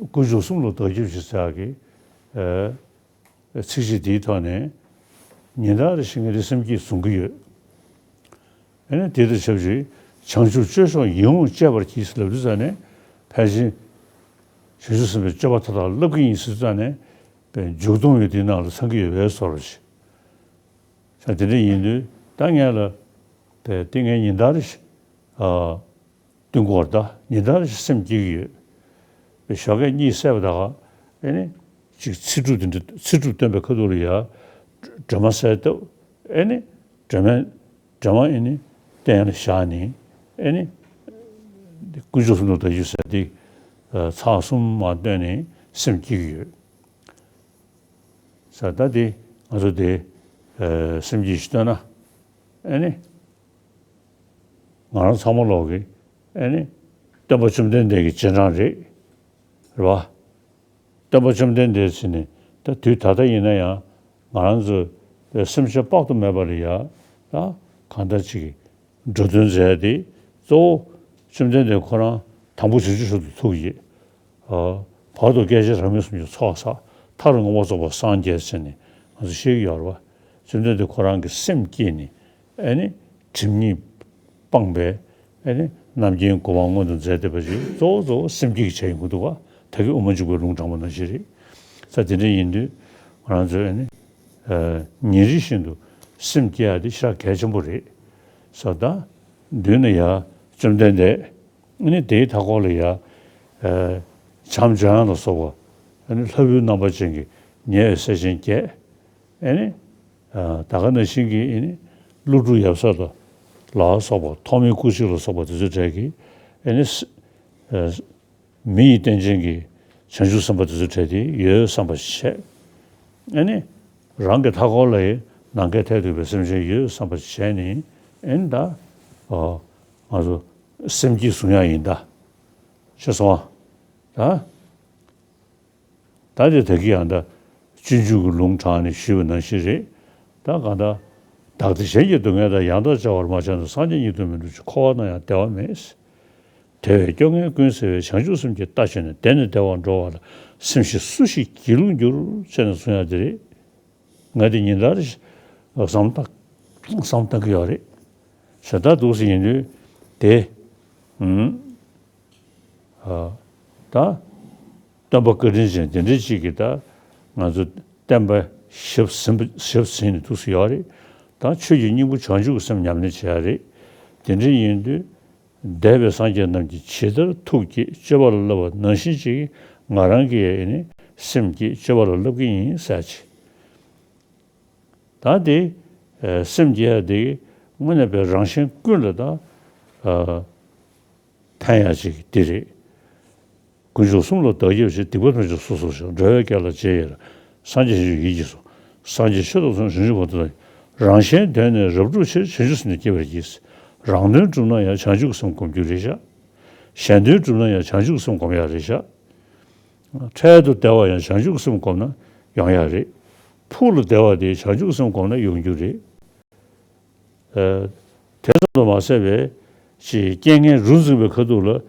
དཀོན་མཆོག་གསུམ་ལ་བདག་སྐྱབས་ཞུ་ཟེར་ཡག་གི་ཚིགས་བཅད་འདིའི་ཐོག་ནས་ཉིན་ལྟར་རེ་བཞིན་ངས་དེ་སེམས་བསྐྱེད་བཟུང་གི་ཡོད། ཨ་ནི་དེ་དང་ཆབས་ཅིག་བྱང་ཆུབ་སྤྱོད་མཆོག་ཡིད་འོང་སྤྱད་པར་གྱིས་ལབ་དུས་ཙང་ནས་ཕལ་ཆེར་བྱང་ཆུབ་སེམས་དཔའི་སྤྱོད་པ་མཐའ་དག་བསླབ་ཀྱི་ཡིན་ཟེར་དུས་ཙང་ནས་པའི་མཇུག་སྡོམ་ཡོད་དེའི་ནང་ལ་ཚང་གི་ཡོད་པའི་བཟོ་འདྲ་ཞིག་ད་དེ་འདྲ་ཡིན་དུས་ད་ངས་ལ་པའི་དེ་ངས་ཉིན་ལྟར་ཞིག་ཨ་བསྟུན་དགོས་པར་ད་ཉིན་ལྟར་ཞིག་སེམས་བསྐྱེད་ཀྱི་ཡོད། པའི་ཞོགས་ཀས་གཉིད་སད་པ་ད་ག་ཨེ་ནི་ཅིག་ཚིག་གྲུབ་དེ་འདྲ་ཚིག་གྲུབ་སྟོན་པའི་ཁ་ཐུག་ལ་ཡ་སྒྲོལ་མ་གསལ་བཏབ་ཨེ་ནི་སྒྲོལ་མའི་སྒྲོལ་མ་ཨེ་ནི་སྟན་ལ་བཞག་ནས་ཨེ་ནི་དཀོན་མཆོག་གསུམ་ལ་བདག་སྐྱབས་ཟེར་དེ་ཚར་གསུམ་མར་བཏོན་ནས་སེམས་བསྐྱེད་ཀྱི་ཡོད། ས་ད་དེ་ང་ཚོ་དེ་སེམས་བསྐྱེད་ཞིག་བཏོན་ན་ཨེ་ནི་ང་རང་ཚང་མ་ལོག་གི་ཨེ་ནི་སྟོན་པ་བཅོམ་ལྡན་འདས་ཀྱི་རྗེས་འབྲང་རེད། རེད་བ། སྟོན་པ་བཅོམ་ལྡན་འདས་ཟེར་ནས་ད་དུས་ད་ལྟ་ཡིན་ན་ཡང་ང་རང་ཚོ་སེམས་ཅན་དཔག་ཏུ་མེད་པ་ལ་ཡ་ད་གང་ལྟར་ཅིག་འགྲོ་དོན་མཛད་དེ་གཙོ་བོ་བཅོམ་ལྡན་འདས་ཁོ་རང་དང་པོ་བྱང་ཆུབ་མཆོག་ཏུ་ཐུགས་བསྐྱེད། བར་དུ་སྐད་ཅིག་རང་མོས་སུ་མཆིས་ཚོགས་བསགས། མཐར་མངོན་པར་རྫོགས་པར་སངས་རྒྱས་ཟེར་ནས་ང་ཚོ་ཤེས་ཀྱི་ཡོད་རེད་བ། བཅོམ་ལྡན་འདས་ཁོ་རང་གི་སེམས་བསྐྱེད་ནས་ཨེ་ནི་སྒྲིབ་གཉིས་སྤངས་པའི་ཨེ་ནི་རྣམ་མཁྱེན་གོ་འཕང་མངོན་དུ་མཛད་བསྡད་པ་ཞིག་གཙོ་བོ་གཙོ་བོ་སེམས་བསྐྱེད་ཀྱི་ཆ་ཡིན་དགོས་འདུག་ག་ད་གིན་དབུ་མ་འཇུག་པའི་ལུང་དྲངས་པ་ནང་བཞིན་རེད། ས་དེ་འདྲ་ཡིན་དུས་ང་རང་ཚོས་ཨེ་ནི་ཉིན་རེ་བཞིན་དུ་སེམས་བསྐྱེད་ཡ་དེ་ཞེ་དྲག་གལ་ཆེན་པོ་རེད། ས་ད་མདུན་ན་ཡ་བཅོམ་ལྡན་འདས། ཨ་ནི་དེའི་མཐའ་འཁོར་ལ་ཡ། ཨ་བྱམས་ལྗོན་དབང་ལ་སོགས་པ། ཨ་ནི་ལྷ་བུའི་རྣམ་པ་ཅན་གྱི་ཉེ་བའི་སྲས་ཆེན་བརྒྱད། ཨ་ནི། ཨ་ད་ག་ནང་བཞིན་གྱི་ཨ་ནི། ཀླུ་སྒྲུབ་ཡབ་སྲས་ལ་ལ་སོགས་པ་ཐོགས་མེད་སྐུ་གཅིག་ལ་སོགས་པ་དེ་ཚོའི་གྲས་ཀྱི། ཨ་ནི། ཨ་མི་ཡི་རྟེན་ཅན་གྱི་བྱང་ཆུབ་སེམས་དཔའ་དེ་ཚོའི་གྲས་དེ་ཡོད་བསམ་པ་བྱས། ཨ་ནི། རང་གི་མཐའ་འཁོར་ལ་ཡི་ནམ་མཁའི་མཐས་གཏུགས་པའི་སེམས་ཅན་ཡོད་བསམ་པ་བྱས་ནས་ཨ་ནི་ད། ཨ་ང་ཚོ། སེམས་བསྐྱེད་བཟུང་ཡག་ཡིན་ད། ཤེས་སོང་ཨ། ད། ད་དེ་ད་གི་ཡང་ད། སྤྱོད་འཇུག་གི་ལུང་དྲངས་ནས་ཞུས་པ་ནང་བཞིན་རེད། ད་གང་ལྟར། བདག་བདེ་གཞན་གྱི་སྡུག་བསྔལ་དང་། ཡང་དག་བྱ་བར་མ་བྱས་ན། སངས་རྒྱས་ཉིད་དུ་མི་འགྲུབ་ཅིང་། འཁོར་བ་ན་ཡང་བདེ་བ་མེད། དེ་བས་སྐྱོ་ངལ་ཀུན་སེལ་བའི། བྱང་ཆུབ་སེམས་ཀྱི་རྟ་ཞོན་ནས། བདེ་ནས་བདེ་བར་འགྲོ་བ་ལ། སེམས་ཤིག་སུ་ཞིག་སྒྱིད་ལུག་འགྱུར། ཟེར་ནས་གསུང་ཡག་དེ་རེད། ང་དེ་ཉིན་ལྟར་བསམ་བཏང་བསམ་བཏང་གི་ཡོད་རེད། ཞེ་དྲག་འདུག་སེ་ཡིན་དུས་དེ་ ཨུམ། ཨ། ད་སྟོན་པ་བཀའ་དྲིན་ཅན་དེ་འདྲའི་ཅིག་གིས་ད་ང་ཚོ་བསྟན་པ་ཞབས་ཟིན་པ་ཞབས་ཟིན་ནས་ཐུགས་སུ་ཡོད་རེད། ད་ཆོས་ཀྱི་སྙིང་པོ་བྱང་ཆུབ་ཀྱི་སེམས་ཉམས་ལེན་བྱེད་ཡ་རེད། དེ་འདྲ་ཡིན་དུས། འདས་པའི་སངས་རྒྱས་རྣམས་ཀྱིས་ཇི་ལྟར་ཐུགས་བསྐྱེད་སྤྱོད་པ་ལ་བསླབ་པ་ནང་བཞིན་ཅིག་ང་རང་གིས་ཨེ་ནི་སེམས་བསྐྱེད་སྤྱོད་པ་ལ་བསླབ་ཀྱི་ཡིན་ཟེར་ཅིག་ད་དེ་ཨ་སེམས་བསྐྱེད་ཡ་དེ་དངོས་གནས་པའི་རང་གཞན་ཀུན་ལ་ད་ཨ་ཕན་ཡ་ཅིག་དེ་རེད། དཀོན་མཆོག་གསུམ་ལ་བདག་སྐྱབས་མཆི། སྡིག་པ་ཐམས་ཅད་སོ་སོར་བཤགས། འགྲོ་བའི་དགེ་ལ་རྗེས་ཡི་རང་། སངས་རྒྱས་བྱང་ཆུབ་ཡིད་ཀྱིས་བཟུང་། སངས་རྒྱས་ཆོས་དང་ཕྱོགས་བཅུ་བྱང་ཆུབ་བར་དུ་བདག་རང་གཞན་དོན་ནི་རབ་བསྒྲུབ་ཕྱིར། བྱང་ཆུབ་སེམས་ནི་བསྐྱེད་པར་བགྱི། རང་དོན་བསྒྲུབ་ན་ཡང་བྱང་ཆུབ་ཀྱི་སེམས་བསྒོམ་རྒྱུ་རེད་ཤག་གཞན་དོན་བསྒྲུབ་ན་ཡང་བྱང་ཆུབ་ཀྱི་སེམས་བསྒོམ་ཡ་རེད་ཤག་འཕྲལ་དུ་བདེ་བ་ཡང་བྱང་ཆུབ་ཀྱི་སེམས་བསྒོམས་ན་ཡོང་ཡ་རེད། ཕུགས་ལ་བདེ་བ་དེ་བྱང་ཆུབ་ཀྱི་སེམས་བསྒོམས་ན་ཡོང་རྒྱུ་རེད། ཨ། དེ་ཙམ་དུ་མ་ཟད་པའི་ཅིག་རྐྱེན་ངན་རུ་འཛིན་པའི་ཁ་ཐུག་ལ་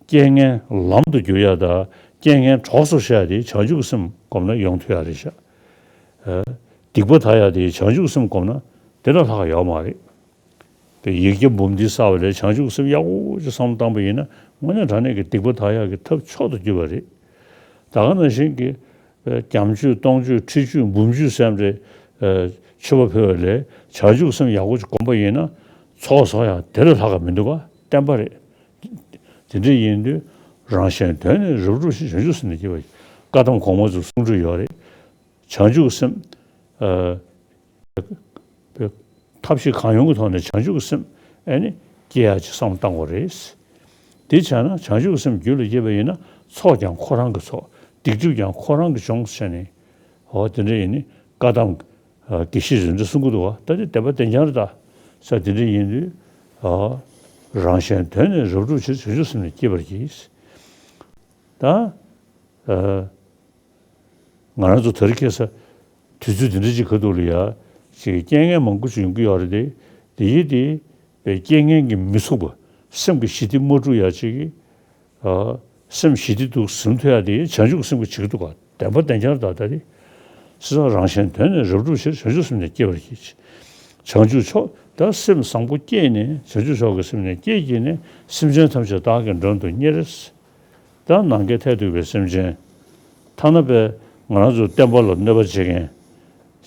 རྐྱེན་ངན་ལམ་དུ་བསྒྱུར་ཡ་དང་རྐྱེན་ངན་གྲོགས་སུ་བྱ་ཡ་དེ་བྱང་ཆུབ་ཀྱི་སེམས་བསྒོམས་ན་ཡོང་ཐུབ་ཡ་རེད་ཤག་ཨ། སྡིག་པ་དག་ཡ་དེ་བྱང་ཆུབ་ཀྱི་སེམས་བསྒོམས་ན་དེ་ལས་ལྷག་ཡོད་མ་རེད། པའི་ཡིག་བརྒྱ་འབུམ་འདི་བསགས་པ་ལས་བྱང་ཆུབ་སེམས་ཡག་པོ་ཅིག་བསམ་བློ་བཏང་པ་ཡིན་ན་དངོས་གནས་དྲང་གནས་ཀྱི་སྡིག་པ་དག་ཡག་གི་ཐབས་མཆོག་ཏུ་གྱུར་པ་རེད། ད་ག་ནང་བཞིན་གྱི་ཨ་བརྒྱ་མཆོད་སྟོང་མཆོད་ཁྲི་མཆོད་འབུམ་མཆོད་ཟེར་ཡ་རེད། ཨ་མཆོད་པ་ཕུལ་བ་ལས་བྱང་ཆུབ་སེམས་ཡག་པོ་ཅིག་བསྒོམ་པ་ཡིན་ན་ཚོགས་བསགས་ཡག་དེ་ལས་ལྷག་ག་མི་འདུག་ག་བརྟན་པ་རེད། དེ་འདྲ་ཡིན་དུས་རང་གཞན་དོན་ནི་རབ་བསྒྲུབ་ཕྱིར། བྱང་ཆུབ་སེམས་ནི་བསྐྱེད་པར་བགྱི། བཀའ་གདམས་གོང་མ་ཚོའི་གསུང་སྒྲོས་ཡོད་རེད། བྱང་ཆུབ་སེམས། ཨ། ཐབས་ཤེས་གང་ཡོང་གི་ཐོག་ནས་བྱང་ཆུབ་ཀྱི་སེམས་ཨེ་ནི་སྐྱེ་ཡག་ཅིག་བསམ་བློ་བཏང་དགོས་རེད། དེ་བྱས་ན་བྱང་ཆུབ་ཀྱི་སེམས་རྒྱུད་ལ་སྐྱེས་པ་ཡིན་ན་ཚོགས་ཀྱང་ཁོ་རང་གི་ཚོགས། སྡིག་སྒྲིབ་ཀྱང་ཁོ་རང་གི་སྦྱོང་བྱས་ནས། འོ་དེ་འདྲ་ཡིན་ནི་བཀའ་གདམས་དགེ་བཤེས་རིགས་འཛིན་གསུང་གི་འདུག་བ། ད་དེ་དད་པ་བདེན་རྐྱང་རེད་ད། ས་དེ་འདྲ་ཡིན་དུས། རང་གཞན་དོན་ནི་རབ་བསྒྲུབ་ཕྱིར། བྱང་ཆུབ་སེམས་ནི་བསྐྱེད་པར་བགྱི། ད། ང་རང་ཚོ་དེ་རིང་ཁ་སང་དུས་ཚོད་འདི་འདྲ་ཅིག་ཁ་ཐུག་ལ་ཡ་ཅིག་རྐྱེན་ངན་མང་པོ་ཅིག་ཡོང་གི་ཡོད་རེད་དེ། དེ་ཡིན་དེ་རྐྱེན་ངན་གྱིས་མི་ཚུགས་པ། སེམས་ཀྱི་ཞི་བདེ་མ་འགྲུབ་ཡ་ཅིག་གི། ཨ། སེམས་ཞི་བདེ་འདུག་ཟིན་ཐུབ་ཡ་དེ་བྱང་ཆུབ་ཀྱི་སེམས་ཀྱིས་བྱེད་ཀྱི་འདུག་ག་བདེན་པ་བདེན་རྐྱང་རེད་ད། ད་དེ་སེམས་རང་གཞན་དོན་ནི་རབ་བསྒྲུབ་ཕྱིར། བྱང་ཆུབ་སེམས་ནི་བསྐྱེད་པར་བགྱི། བྱང་ཆུབ་མཆོག་ད་སེམས་བཟང་པོ་བསྐྱེད་ནས་བྱང་ཆུབ་མཆོག་གི་སེམས་ནི་བསྐྱེད་བགྱིས་ནས་སེམས་ཅན་ཐམས་ཅད་བདག་གིས་མགྲོན་དུ་གཉེར། ད་ནམ་མཁའི་མཐས་གཏུགས་པའི་སེམས་ཅན། ཐ་ན་པའི་ང་རང་ཚོ་བསྟན་པ་ལ་གནོད་པ་བྱེད་མཁན་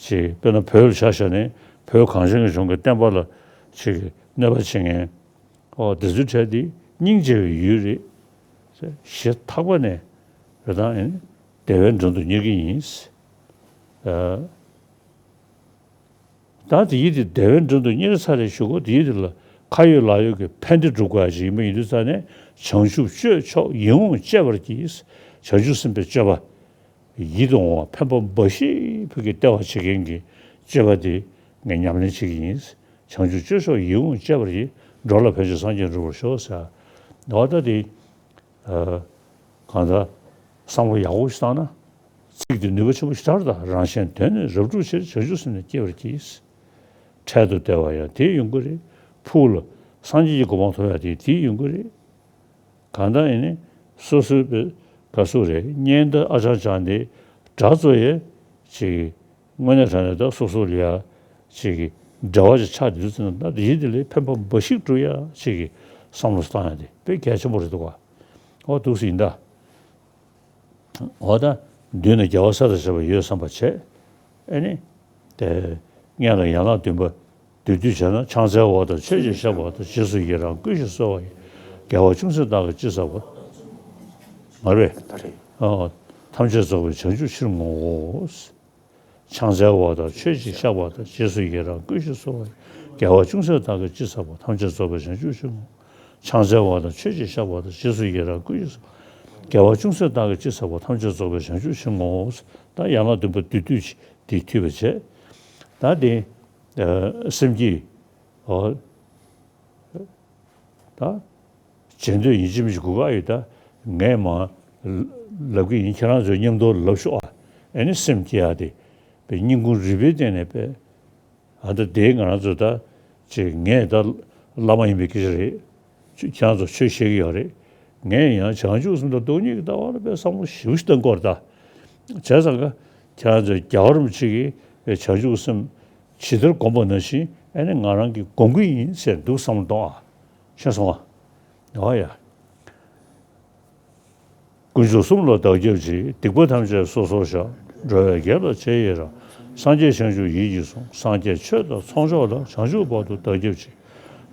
ཅིག་དཔེར་ན་བོད་ལ་ཆ་བཞག་ནས་བོད་གངས་ཅན་གྱི་ལྗོངས་ཀྱི་བསྟན་པ་ལ་ཅིག་གནོད་པ་བྱེད་མཁན། ཨོ་དེ་ཚོའི་གྲས་དེ་སྙིང་རྗེ་བའི་ཡུལ་རེད། ཞེ་ཐག་པ་ནས་རེ་དང་ཨེ་ནི་བདེ་བའི་མགྲོན་དུ་གཉེར་གྱི་ཡིན། ཨ། ད་དེ་ཡིད་དེ་བདེ་བའི་མགྲོན་དུ་གཉེར་ཚར་རེ་ཞུ་གོ། དེ་ཡིད་དེ་ལ་ཁ་ཡོད་ལག་ཡོད་ཀྱི་ཕན་བདེ་སྒྲུབ་དགོས་ཡ་ཞིག་ཡིན་པ་ཡིན་དུས་ཙང་ནས་བྱང་ཆུབ་སྤྱོད་མཆོག་ཡིད་འོང་སྤྱད་པར་བགྱི། བྱང་ཆུབ་སེམས་དཔའི་སྤྱོད་པ་ཡིད་དུ་འོང་བ་ཕན་པ་འབའ་ཞིག་ཕུལ་གྱི་ལྟེ་བ་བྱེད་མཁན་གྱི་སྤྱོད་པ་དེ་ངས་ཉམས་ལེན་བྱེད་ཀྱི་ཡིན། བྱང་ཆུབ་སྤྱོད་མཆོག་ཡིད་འོང་སྤྱད་པར་བགྱི། འགྲོ་ལ་ཕན་ཕྱིར་སངས་རྒྱས་འགྲུབ་པར་ཤོག་ཟེར། འོ་ད་དེ། ཨ། གང་ལྟར་བསམ་བློ་ཡག་པོ་ཞིག་བཏང་ན། ཚིག་འདི་ནུས་པ་ཆེན་པོ་ཞིག་དར་ད། རང་གཞན་དོན་ནི་རབ་བསྒྲུབ་ཕྱིར། བྱང་ཆུབ་སེམས་ནི་བསྐྱེད་པར་བགྱི། འཕྲལ་དུ་བདེ་བ་ཡང་དེས་ཡོང་གི་རེད། ཕུགས་ལ་སངས་རྒྱས་ཀྱི་གོ་འཕང་ཐོབ་ཡ་དེ་དེས་ཡོང་གི་རེད། གང་ལྟར་ཡིན་ནི་སོ་སོའི་བེ་ག་སུ་རེད་གཉེན་དང་ཨ་ཅང་ཅང་དེ་དགྲ་ཚོ་ཡས་ཅིག་དངོས་གནས་དྲང་གནས་ད་སོ་སོ་ལ་ཡ་ཅིག་གི་འབྲེལ་བ་ཅིག་ཆགས་འདུག་ཟེར་ན། ད་དེ་ཡིན་དེ་ལས་ཕན་པ་འབའ་ཞིག་སྒྲུབ་ཡ་ཅིག་གི་བསམ་བློ་བཏང་ཡ་དེ་དཔེ་གལ་ཆེན་པོ་རེད་འདུག་ག་འོ་འདུག་སེ་ཡིན་ད། འོ་ད་མདུན་ན་རྒྱལ་བ་སྲས་དང་བཅས་པ་ཡོད་བསམ་པ་བྱས། ཨེ་ནི། དེ་སྔོན་ལ་ཡན་ལག་བདུན་པ་བསྡུས་བསྡུས་བྱས་ན། ཕྱག་འཚལ་བ་དང་མཆོད་ཅིང་བཤགས་པ་དང་། རྗེས་སུ་ཡི་རང་བསྐུལ་ཞིང་གསོལ་བ་ཡི། རྒྱལ་བ་ཅུང་ཟད་བདག་གིས་ཅི་བསགས་པ། མ་རེད། ད་རེད། ཨ། ཐམས་ཅད་རྫོགས་པའི་བྱང་ཆུབ་ཕྱིར་བསྔོའོ། ཕྱག་འཚལ་བ་དང་མཆོད་ཅིང་བཤགས་པ་དང་། རྗེས་སུ་ཡི་རང་བསྐུལ་ཞིང་གསོལ་བ་ཡི། རྒྱལ་བ་ཅུང་ཟད་བདག་གིས་ཅི་བསགས་པ། ཐམས་ཅད་རྫོགས་པའི་བྱང་ཆུབ་ཕྱིར་བསྔོ། ཕྱག་འཚལ་བ་དང་མཆོད་ཅིང་བཤགས་པ་དང་། རྗེས་སུ་ཡི་རང་བསྐུལ་ཞིང་གསོལ། རྒྱལ་བ་ཅུང་ཟད་བདག་གིས་ཅི་བསགས་པ། ཐམས་ཅད་རྫོགས་པའི་བྱང་ཆུབ་ཕྱིར་བསྔོའོ། ད་ཡན་ལག་བདུན་པ་བསྡུས་བསྡུས་འདི་འཐུས་པ་བྱས། ད་འདི་སེམས་བསྐྱེད། ཨོ། ད་བྱེད་འདོད་ཡིན་གཅིག་མིན་གཅིག་དགོས་ཀ་ཡོད། ད་ངས་མ་ལབ་ཀྱི་ཡིན། ཁྱེད་རང་ཚོའི་མཉམ་དུ་ལབ་ཤོག་ཨ། ཨེ་ནི་སེམས་བསྐྱེད་ཡ་དེ་པའི་སྙིང་ཁུང་རུས་པའི་གཏིང་ནས་པའི། ཨ། ད་དེ་ང་རང་ཚོ་ད་ཅིག་ངས་ད་བླ་མ་ཡིན་པའི་སྐད་ཆ་རེད། ཁྱེད་རང་ཚོ་ཆོས་བཤད་ཀྱི་ཡོད་རེད། ངས་ཡང་བྱང་ཆུབ་སེམས་དང་སྟོང་ཉིད་ཀྱི་ལྟ་བ་ལ་པའི་བསམ་བློ་ཞེ་པོ་ཞིག་གཏོང་དགོས་རེད་ད། བྱས་ཙང་ཀ་ཁྱེད་རང་ཚོ་རྒྱལ་བ་རིན་པོ་ཆེ་གིས་བྱང་ཆུབ་སེམས་ཇི་ལྟར་བསྒོམ་པ་ནང་བཞིན་ཨེ་ནི་ང་རང་གིས་སྒོམ་གྱི་ཡིན་ཟེར་འདུག་བསམ་བློ་གཏོང་ཨ། ཤེས་སོང་ཨ། ཨོ་ཡ། དཀོན་མཆོག་གསུམ་ལ་བདག་སྐྱབས་མཆི། སྡིག་པ་ཐམས་ཅད་སོ་སོར་བཤགས། འགྲོ་བའི་དགེ་ལ་རྗེས་ཡི་རང་། སངས་རྒྱས་བྱང་ཆུབ་ཡིད་ཀྱིས་བཟུང་། སངས་རྒྱས་ཆོས་དང་ཚོགས་མཆོག་ལ། བྱང་ཆུབ་བར་དུ་བདག་སྐྱབས་མཆི།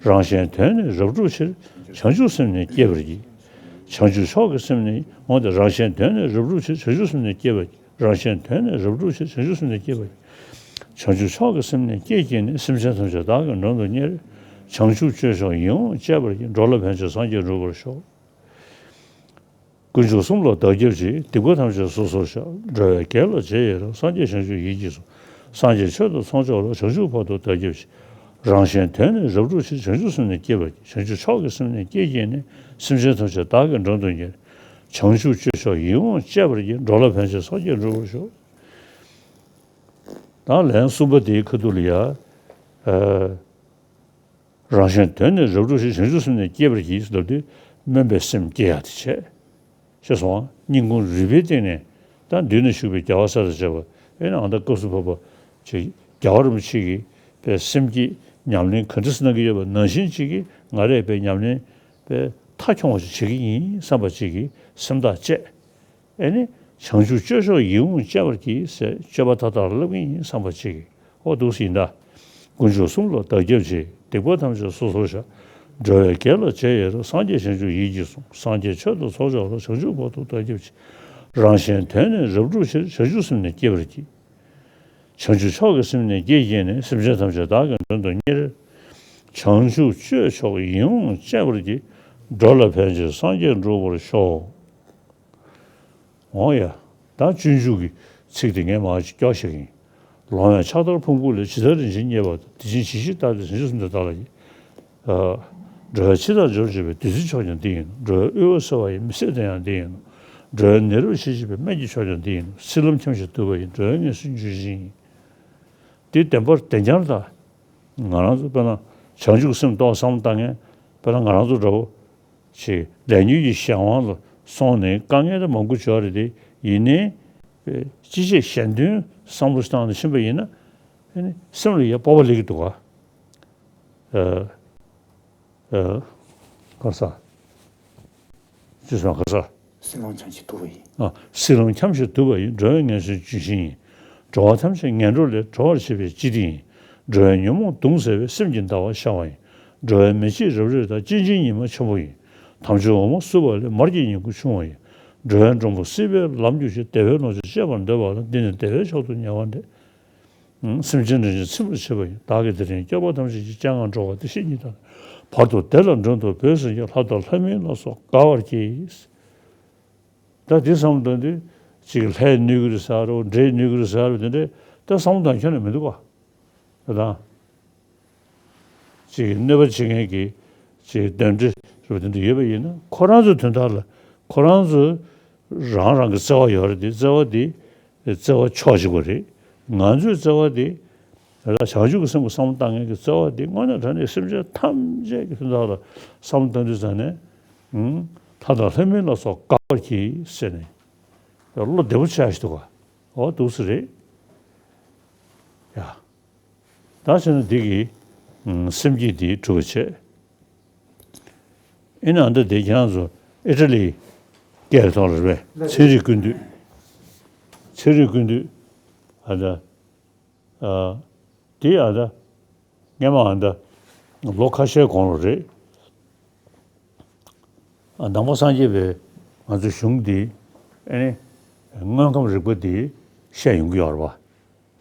རང་གཞན་དོན་ནི་རབ་བསྒྲུབ་ཕྱིར། བྱང་ཆུབ་སེམས་ནི་བསྐྱེད་པར་བགྱི། བྱང་ཆུབ་མཆོག་གི་སེམས་ནི་འོང་སྟེ། རང་གཞན་དོན་ནི་རབ་བསྒྲུབ་ཕྱིར། བྱང་ཆུབ་སེམས་ནི་བསྐྱེད་པར་བགྱི། རང་གཞན་དོན་ནི་རབ་བསྒྲུབ་ཕྱིར། བྱང་ཆུབ་སེམས་ནི་བསྐྱེད་པར་བགྱི། བྱང་ཆུབ་མཆོག་གི་སེམས་ནི་བསྐྱེད་བགྱིས་ནས། སེམས་ཅན་ཐམས་ཅད་བདག་གིས་མགྲོན་དུ་གཉེར། བྱང་ཆུབ་སྤྱོད་མཆོག་ཡིད་འོང་སྤྱད་པར་བགྱི། འགྲོ་ལ་ཕན་ཕྱིར་སངས་རྒྱས་འགྲུབ་པར་ཤོག། དཀོན་མཆོག་གསུམ་ལ་བདག་སྐྱབས་མཆི། སྡིག་པ་ཐམས་ཅད་སོ་སོར་བཤགས། འགྲོ་བའི་དགེ་ལ་རྗེས་ཡི་རང་། སངས་རྒྱས་བྱང་ཆུབ་ཡིད་ཀྱིས་བཟུང་། སངས་རྒྱས་ཆོས་དང་ཚོགས་མཆོག་ལ། བྱང་ཆུབ་བར་དུ་བདག་སྐྱབས་མཆི། རང་གཞན་དོན་ནི་རབ་བསྒྲུབ་ཕྱིར། བྱང་ཆུབ་སེམས་ནི་བསྐྱེད་པར་བགྱི། བྱང་ཆུབ་མཆོག་གི་སེམས་ནི་བསྐྱེད་བགྱིས་ནས། སེམས་ཅན་ཐམས་ཅད་བདག་གིས་མགྲོན་དུ་གཉེར། བྱང་ཆུབ་སྤྱོད་མཆོག་ཡིད་འོང་སྤྱད་པར་བགྱི། འགྲོ་ལ་ཕན་ཕྱིར་སངས་རྒྱས་འགྲུབ་པར་ཤོག། ད་ལན་གསུམ་པ་དེའི་ཁ་ཐུག་ལ་ཡ། ཨ། རང་གཞན་དོན་ནི་རབ་བསྒྲུབ་ཕྱིར། བྱང་ཆུབ་སེམས་ནི་བསྐྱེད་པར་བགྱི་ཟེར་ལབ་དུས། སྨོན་པའི་སེམས་བསྐྱེད་ཡག་དེ་བྱས། ཤེས་སོང་ང་། སྙིང་ཁུང་རུས་པའི་གཏིང་ནས། ད་མདུན་ན་བཞུགས་པའི་རྒྱལ་བ་སྲས་དང་བཅས་པ། ཨེ་ནི་ཨ་མདའ་སྐབས་སུ་བབ་པ་ཅིག་རྒྱལ་བ་རིན་པོ་ཆེ་གིས་པའི་སེམས་བསྐྱེད་ཉམས་ལེན་ག་འདྲ་སེ་གནང་གི་ཡོད་པ་ནང་བཞིན་ཅིག་གིས་ང་རས་པའི་ཉམས་ལེན་པའི་མཐའ་འཁྱོངས་པ་ཞིག་བྱེད་ཀྱི་ཡིན་བསམ་པ་ཅིག་གིས་སེམས་ཐག་བཅད། ཨེ་ནི། བྱང་ཆུབ་སྤྱོད་མཆོག་ཡིད་འོང་སྤྱད་པར་བགྱི་ཟེར་སྤྱོད་པ་མཐའ་དག་ལ་བསླབ་ཀྱི་ཡིན་བསམ་པ་ཅིག་གིས། ཨོ་འདུག་སེ་ཡིན་ད། དཀོན་མཆོག་གསུམ་ལ་བདག་སྐྱབས་མཆི། སྡིག་པ་ཐམས་ཅད་སོ་སོར་བཤགས། འགྲོ་བའི་དགེ་ལ་རྗེས་ཡི་རང་། སངས་རྒྱས་བྱང་ཆུབ་ཡིད་ཀྱིས་བཟུང་། སངས་རྒྱས་ཆོས་དང་ཚོགས་མཆོག་ལ། བྱང་ཆུབ་བར་དུ་བདག་སྐྱབས་མཆི། རང་གཞན་དོན་ནི་རབ་བསྒྲུབ་ཕྱིར། བྱང་ཆུབ་སེམས་ནི་བསྐྱེད་པར་བགྱི། བྱང་ཆུབ་མཆོག་གི་སེམས་ནི་བསྐྱེད་བགྱིས་ནས། སེམས་ཅན་ཐམས་ཅད་བདག་གིས་མགྲོན་དུ་གཉེར། བྱང་ཆུབ་སྤྱོད་མཆོག་ཡིད་འོང་སྤྱད་པར་བགྱི། འགྲོ་ལ་ཕན་ཕྱིར་སངས་རྒྱས་འགྲུབ་པར་ཤོག། འོང་ཡ། ད་སྤྱོད་འཇུག་གི་ཚིག་དེ་ངས་མར་ཅིག་སྐྱོར་བཤད་ཀྱི་ཡིན། ལོང་བས་ཕྱག་དར་ཕུང་པོ་ལས། ཇི་ལྟར་རིན་ཆེན་རྙེད་པ་དང་། དེ་བཞིན་ཇི་ཞིག་བལྟ་སྟེ། བྱང་ཆུབ་སེམས་དེ་བདག་ལ་ཡིས། ཨ། འགྲོ་བའི་འཆི་བདག་འཇོམས་བྱེད་པའི། བདུད་རྩི་མཆོག་ཀྱང་འདི་ཡིན་ནོ། འགྲོ་བའི་དབུལ་བ་སེལ་བ་ཡི། མི་ཟད་དོན་ཡང་འདི་ཡིན་ནོ། འགྲོ་བའི་ནད་རབ་ཞི་བྱེད་པའི། སྨན་གྱི་མཆོག་ཀྱང་འདི་ཡིན་ནོ། སྲིད་ལམ་འཁྱམས་ཤིང་དུབ་པ་ཡི། འགྲོ་བའི་ངལ་གསོའི་ཇི་བཞིན་ཡིན། འདི་བདེན་པར་བདེན་རྐྱང་ལྟ། ང་རང་ཚོ་དཔེར་ན་བྱང་ཆུབ་སེམས་ཏོག་བསམ་བློ་བཏང་མཁན། དཔེར་ན་ང་རང་ཚོ་འདྲ་བོ་ཅིག་ལས་ཉོན་གྱི་གཞན་དབང་ལ་སོང་ནས་དཀའ་ངལ་དེ་མང་པོ་འབྱོར་རེད་དེ། ཡིན་ནའི་ཅི་བྱེད་གཞན་དོན་བསམ་བློ་ཞིག་བཏང་ནས་ཕྱིན་པ་ཡིན་ན། ཨ་ནི་སེམས་ལ་ཡ་སྤོབས་པ་སླེབས་ཀྱི་འདུག་ག་ཨ། ཨ། ག་ས། ཅི་སོང་ག་ས། སྲིད་ལམ་འཁྱམས་ཤིང་དུབ་པ་ཡི། ཨ། སྲིད་ལམ་འཁྱམས་ཤིང་དུབ་པ་ཡི། འགྲོ་བའི་ངལ་གསོའི་ཇི་བཞིན་ཡིན། འགྲོ་བ་ཐམས་ཅད་ངན་འགྲོ་ལས། སྒྲོལ་བར་བྱེད་པའི་སྤྱི་དེ་ཡིན། འགྲོ་བའི་ཉོན་མོངས་གདུང་སེལ་བའི། སེམས་ཀྱི་ཟླ་བ་ཤར་བ་ཡིན། འགྲོ་བའི་མེ་ལྕེ་རབ་རིབ་དང་། གཅེས་འཛིན་ཉི་མ་ཆེན་པོ་ཡིན། དམ་ཆོས་འོ་མ་བསྲུབས་པ་ལས། མར་གྱི་ཉིང་ཁུ་ཕྱུང་བ་ཡིན། འགྲོ་བའི་འགྲོན་པོ་སྲིད་པའི་ལམ་རྒྱུ་ཞིང་། བདེ་བའི་ལོངས་སྤྱོད་སྤྱད་པར་འདོད་པ་ལ། འདི་ནི་བདེ་བའི་མཆོག་ཏུ་ཉེ་བར་འདྲེད། སེམས་ཅན་རིན་ཆེན་ཚིམ་པར་བྱེད་པ་ཡིན། བདག་གིས་དེ་རིང་སྐྱོབ་པ་ཐམས་ཅད་ཀྱི། སྤྱན་སྔར་འགྲོ་བ་བདེ་གཤེགས་ཉིད་དང་། བར་དུ་བདེ་ལ་མགྲོན་དུ་བོས་ཟིན་ཀྱང་། ལྷ་དང་ལྷ་མིན་ལ་སོགས་དགའ་བར་གྱིས། ད་འདི་བསམ་བློ་བཏང་དུས་ཅིག་ལྷས་གནོད་ཀྱི་རེད་ཟེར་རོ། འདྲེས་གནོད་ཀྱི་རེད་ཟེར་རོ། དེ་འདྲས་ད་བསམ་བློ་བཏང་ཁྱོན་ནས་མི་འདུག་ག་ད་དང་། ཅིག་གནོད་པ་བྱེད་མཁན་གྱི་ཅིག་གདོན་འདྲེ་རུ་དེ་འདྲ་ཡོད་པ་ཡིན་ན། ཁོ་རང་ཚོའི་དོན་དག་ལ་ཁོ་རང་ཚོ་རང་རང་གི་བརྩེ་བ་ཡོད་རེད་དེ། བརྩེ་བ་དེ་བརྩེ་བ་ཕྱོགས་གཅིག་པ་རེད། ང་ཚོའི་བརྩེ་བ་དེ་ལ་བྱང་ཆུབ་ཀྱི་སེམས་ཀྱི་བསམ་བློ་བཏང་མཁན་གྱི་བརྩེ་བ་དེ་དངོས་གནས་དྲང་གནས་སེམས་ཅན་ཐམས་ཅད་ཀྱི་དོན་དག་ལ་བསམ་བློ་བཏང་དུས་ཙང་ནས། ཨང་། ལྷ་དང་ལྷ་མིན་ལ་སོགས་དགའ་བར་གྱིས་ཟེར་ནས་བློ་བདེ་པོ་ཆགས་ཤིག་འདུག་ག་འོ་འདུག་སེ་རེད་ཡ། ད་བྱས་ན་འདི་གི་སེམས་བསྐྱེད་འདི་གྲུབ་པ་བྱས། ཨེ་ན་ཨ་ད་འདི་ཁྱེད་རང་ཚོ་ཨི་ཊ་ལི་སྐད་ཐོག་ལ་རེད་པས། ཚན་རིག་ཀུན་བཏུས། ཚན་རིག་ཀུན་བཏུས། ཨ་ད། ཨ། འདི་ཨ་ད། སྔས་མ་ཨ་ད། ལོ་ཁ་ཤས་གོང་ལ་རེད། ཨ། ནང་པ་སངས་རྒྱས་པའི་ང་ཚོ་གཞུང་འདི། ཨེ་ནི། དངོས་ཁམས་རིག་པ་འདི་བཤད་ཡོང་གི་ཡོད་རེད་པ།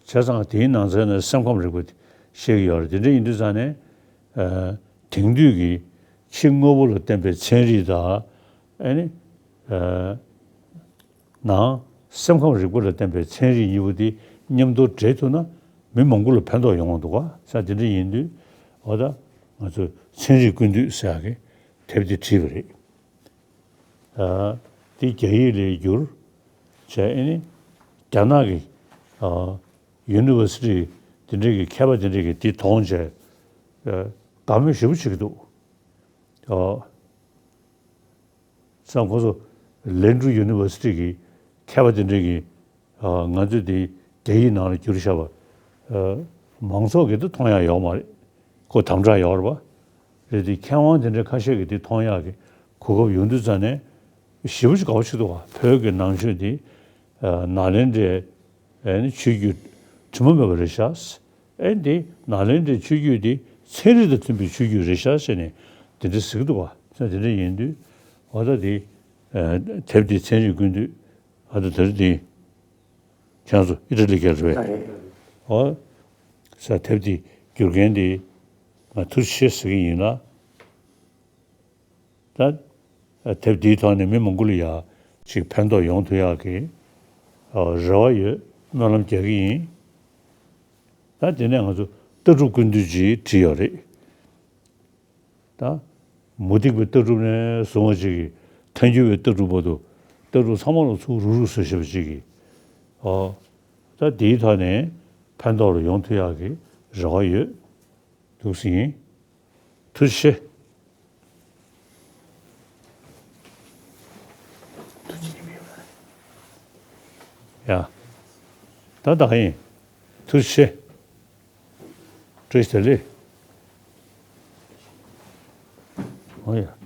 བྱས་ཙང་དེའི་ནང་ཚན་ནས་སེམས་ཁམས་རིག་པ་དེ་བཤད་ཀྱི་ཡོད་རེད། དེ་འདྲ་ཡིན་དུས་ཙང་ནས། ཨ། དེང་དུས་ཀྱི་ཕྱི་དངོས་པོ་ལ་བརྟེན་པའི་ཚན་རིག་དང་། ཨེ་ནི། ཨ། ནང་སེམས་ཁམས་རིག་པ་ལ་བརྟེན་པའི་ཚན་རིག་གཉིས་པོ་དེ་མཉམ་དུ་འདྲེས་ཐུབ་ན་མི་མང་པོ་ལ་ཕན་ཐོགས་ཡོང་གི་འདུག་ག་ས། དེ་འདྲ་ཡིན་དུས་འོ་ད་ང་ཚོས་ཚན་རིག་ཀུན་བཏུས་ཟེར་ཡག་གི་དེབ་དེ་བྲིས་པ་རེད། ཨ། དེ་རྒྱ་ཡིག་ལ་བསྒྱུར་བྱས། ཨེ་ནི་རྒྱ་ནག་གི། ཨ། ཡུ་ནི་ཝར་སི་ཊི་དེ་འདྲས་ཀྱི་མཁས་པ་དེ་འདྲས་ཀྱིས་དེ་མཐོང་བྱས། ཨ། དགའ་མོས་ཞེ་པོ་བྱེད་ཀྱི་འདུག་ཨ། ཙང་ཁོ་ཚོ་ལན་ཀྲུའུ་ཡུ་ནི་ཝར་སི་ཊི་གི་མཁས་པ་དེ་འདྲས་ཀྱིས། ཨ། ང་ཚོས་དེ་རྒྱ་ཡིག་ནང་ལ་བསྒྱུར་བཞག་པ། ཨ། མང་ཚོགས་ཀྱིས་དེ་མཐོང་ཡག་ཡོད་མ་རེད། ཁོ་དམ་དྲག་ཡོད་རེད་པ། རེད་དེ་མཁས་དབང་དེ་འདྲ་ཁ་ཤས་ཀྱིས་དེ་མཐོང་ཡག་གི་ གོ་སྐབས་ཡོང་དུས་ཙང་ནས་ཞེ་པོ་ཅིག་དགའ་པོ་ཞིག་འདུག་ག་བོད་ཀྱི་ནང་ཆོས་འདི་ཨ་ནཱ་ལེནྡྲའི་ཨ་ནི་ཆོས་བརྒྱུད་དྲི་མ་མེད་པ་རེད་ཤག་ཨེ་འདི་ནཱ་ལེནྡྲའི་ཆོས་བརྒྱུད་འདི་ཚན་རིག་དང་མཐུན་པའི་ཆོས་བརྒྱུད་རེད་ཤག་ཟེར་ནས་དེ་འདྲ་ཟེར་གྱི་འདུག་ག་ད་དེ་འདྲ་ཡིན་དུས་འོ་ད་འདི་ཨ་དེབ་འདི་ཚན་རིག་ཀུན་བཏུས་ཨ་ད་དེ་རིང་འདི་ཁྱེད་ཚོ་ཨི་ཊ་ལི་སྐད་རེད་པས། ཨ་རེད། ཨོ་ས་དེབ་འདི་བསྒྱུར་མཁན་འདི་ང་ཐུགས་རྗེ་ཆེ་ཟེར་གྱི་ཡིན་ལ། ད་དེབ་འདིའི་ཐོག་ནས་མི་མང་པོ་ལ་ཡ་ཅིག་ཕན་ཐོགས་ཡོང་ཐུབ་ཡག་གི་རེ་བ་ཡོད། སྨོན་ལམ་རྒྱག་གི་ཡིན། ད་དེ་ནས་ང་ཚོ་ལྟ་གྲུབ་ཀུན་བཏུས་ཅིག་བྲིས་ཡོད་རེད། ད་མུ་སྟེགས་པའི་ལྟ་གྲུབ་ནས་བཟུང་བ་ཅིག་གིས་ཐལ་འགྱུར་བའི་ལྟ་གྲུབ་བར་དུ་ལྟ་གྲུབ་ཚང་མ་ལ་ཚུར་རུག་རུག་བཟོས་བཞག་པ་ཅིག་གིས། ཨོ་ད་འདིའི་ཐོག་ནས་ཕན་ཐོགས་ལ་ཡོང་ཐུབ་ཡག་གི་རེ་བ་ཡོད། འདུག་སེ་ཡིན། ཐུགས་རྗེ་ཆེ། ཡ། ད་ད་ཡིན། ཐུགས་རྗེ་ཆེ། བཀྲ་ཤིས་བདེ་ལེགས། ཨོ་ཡ།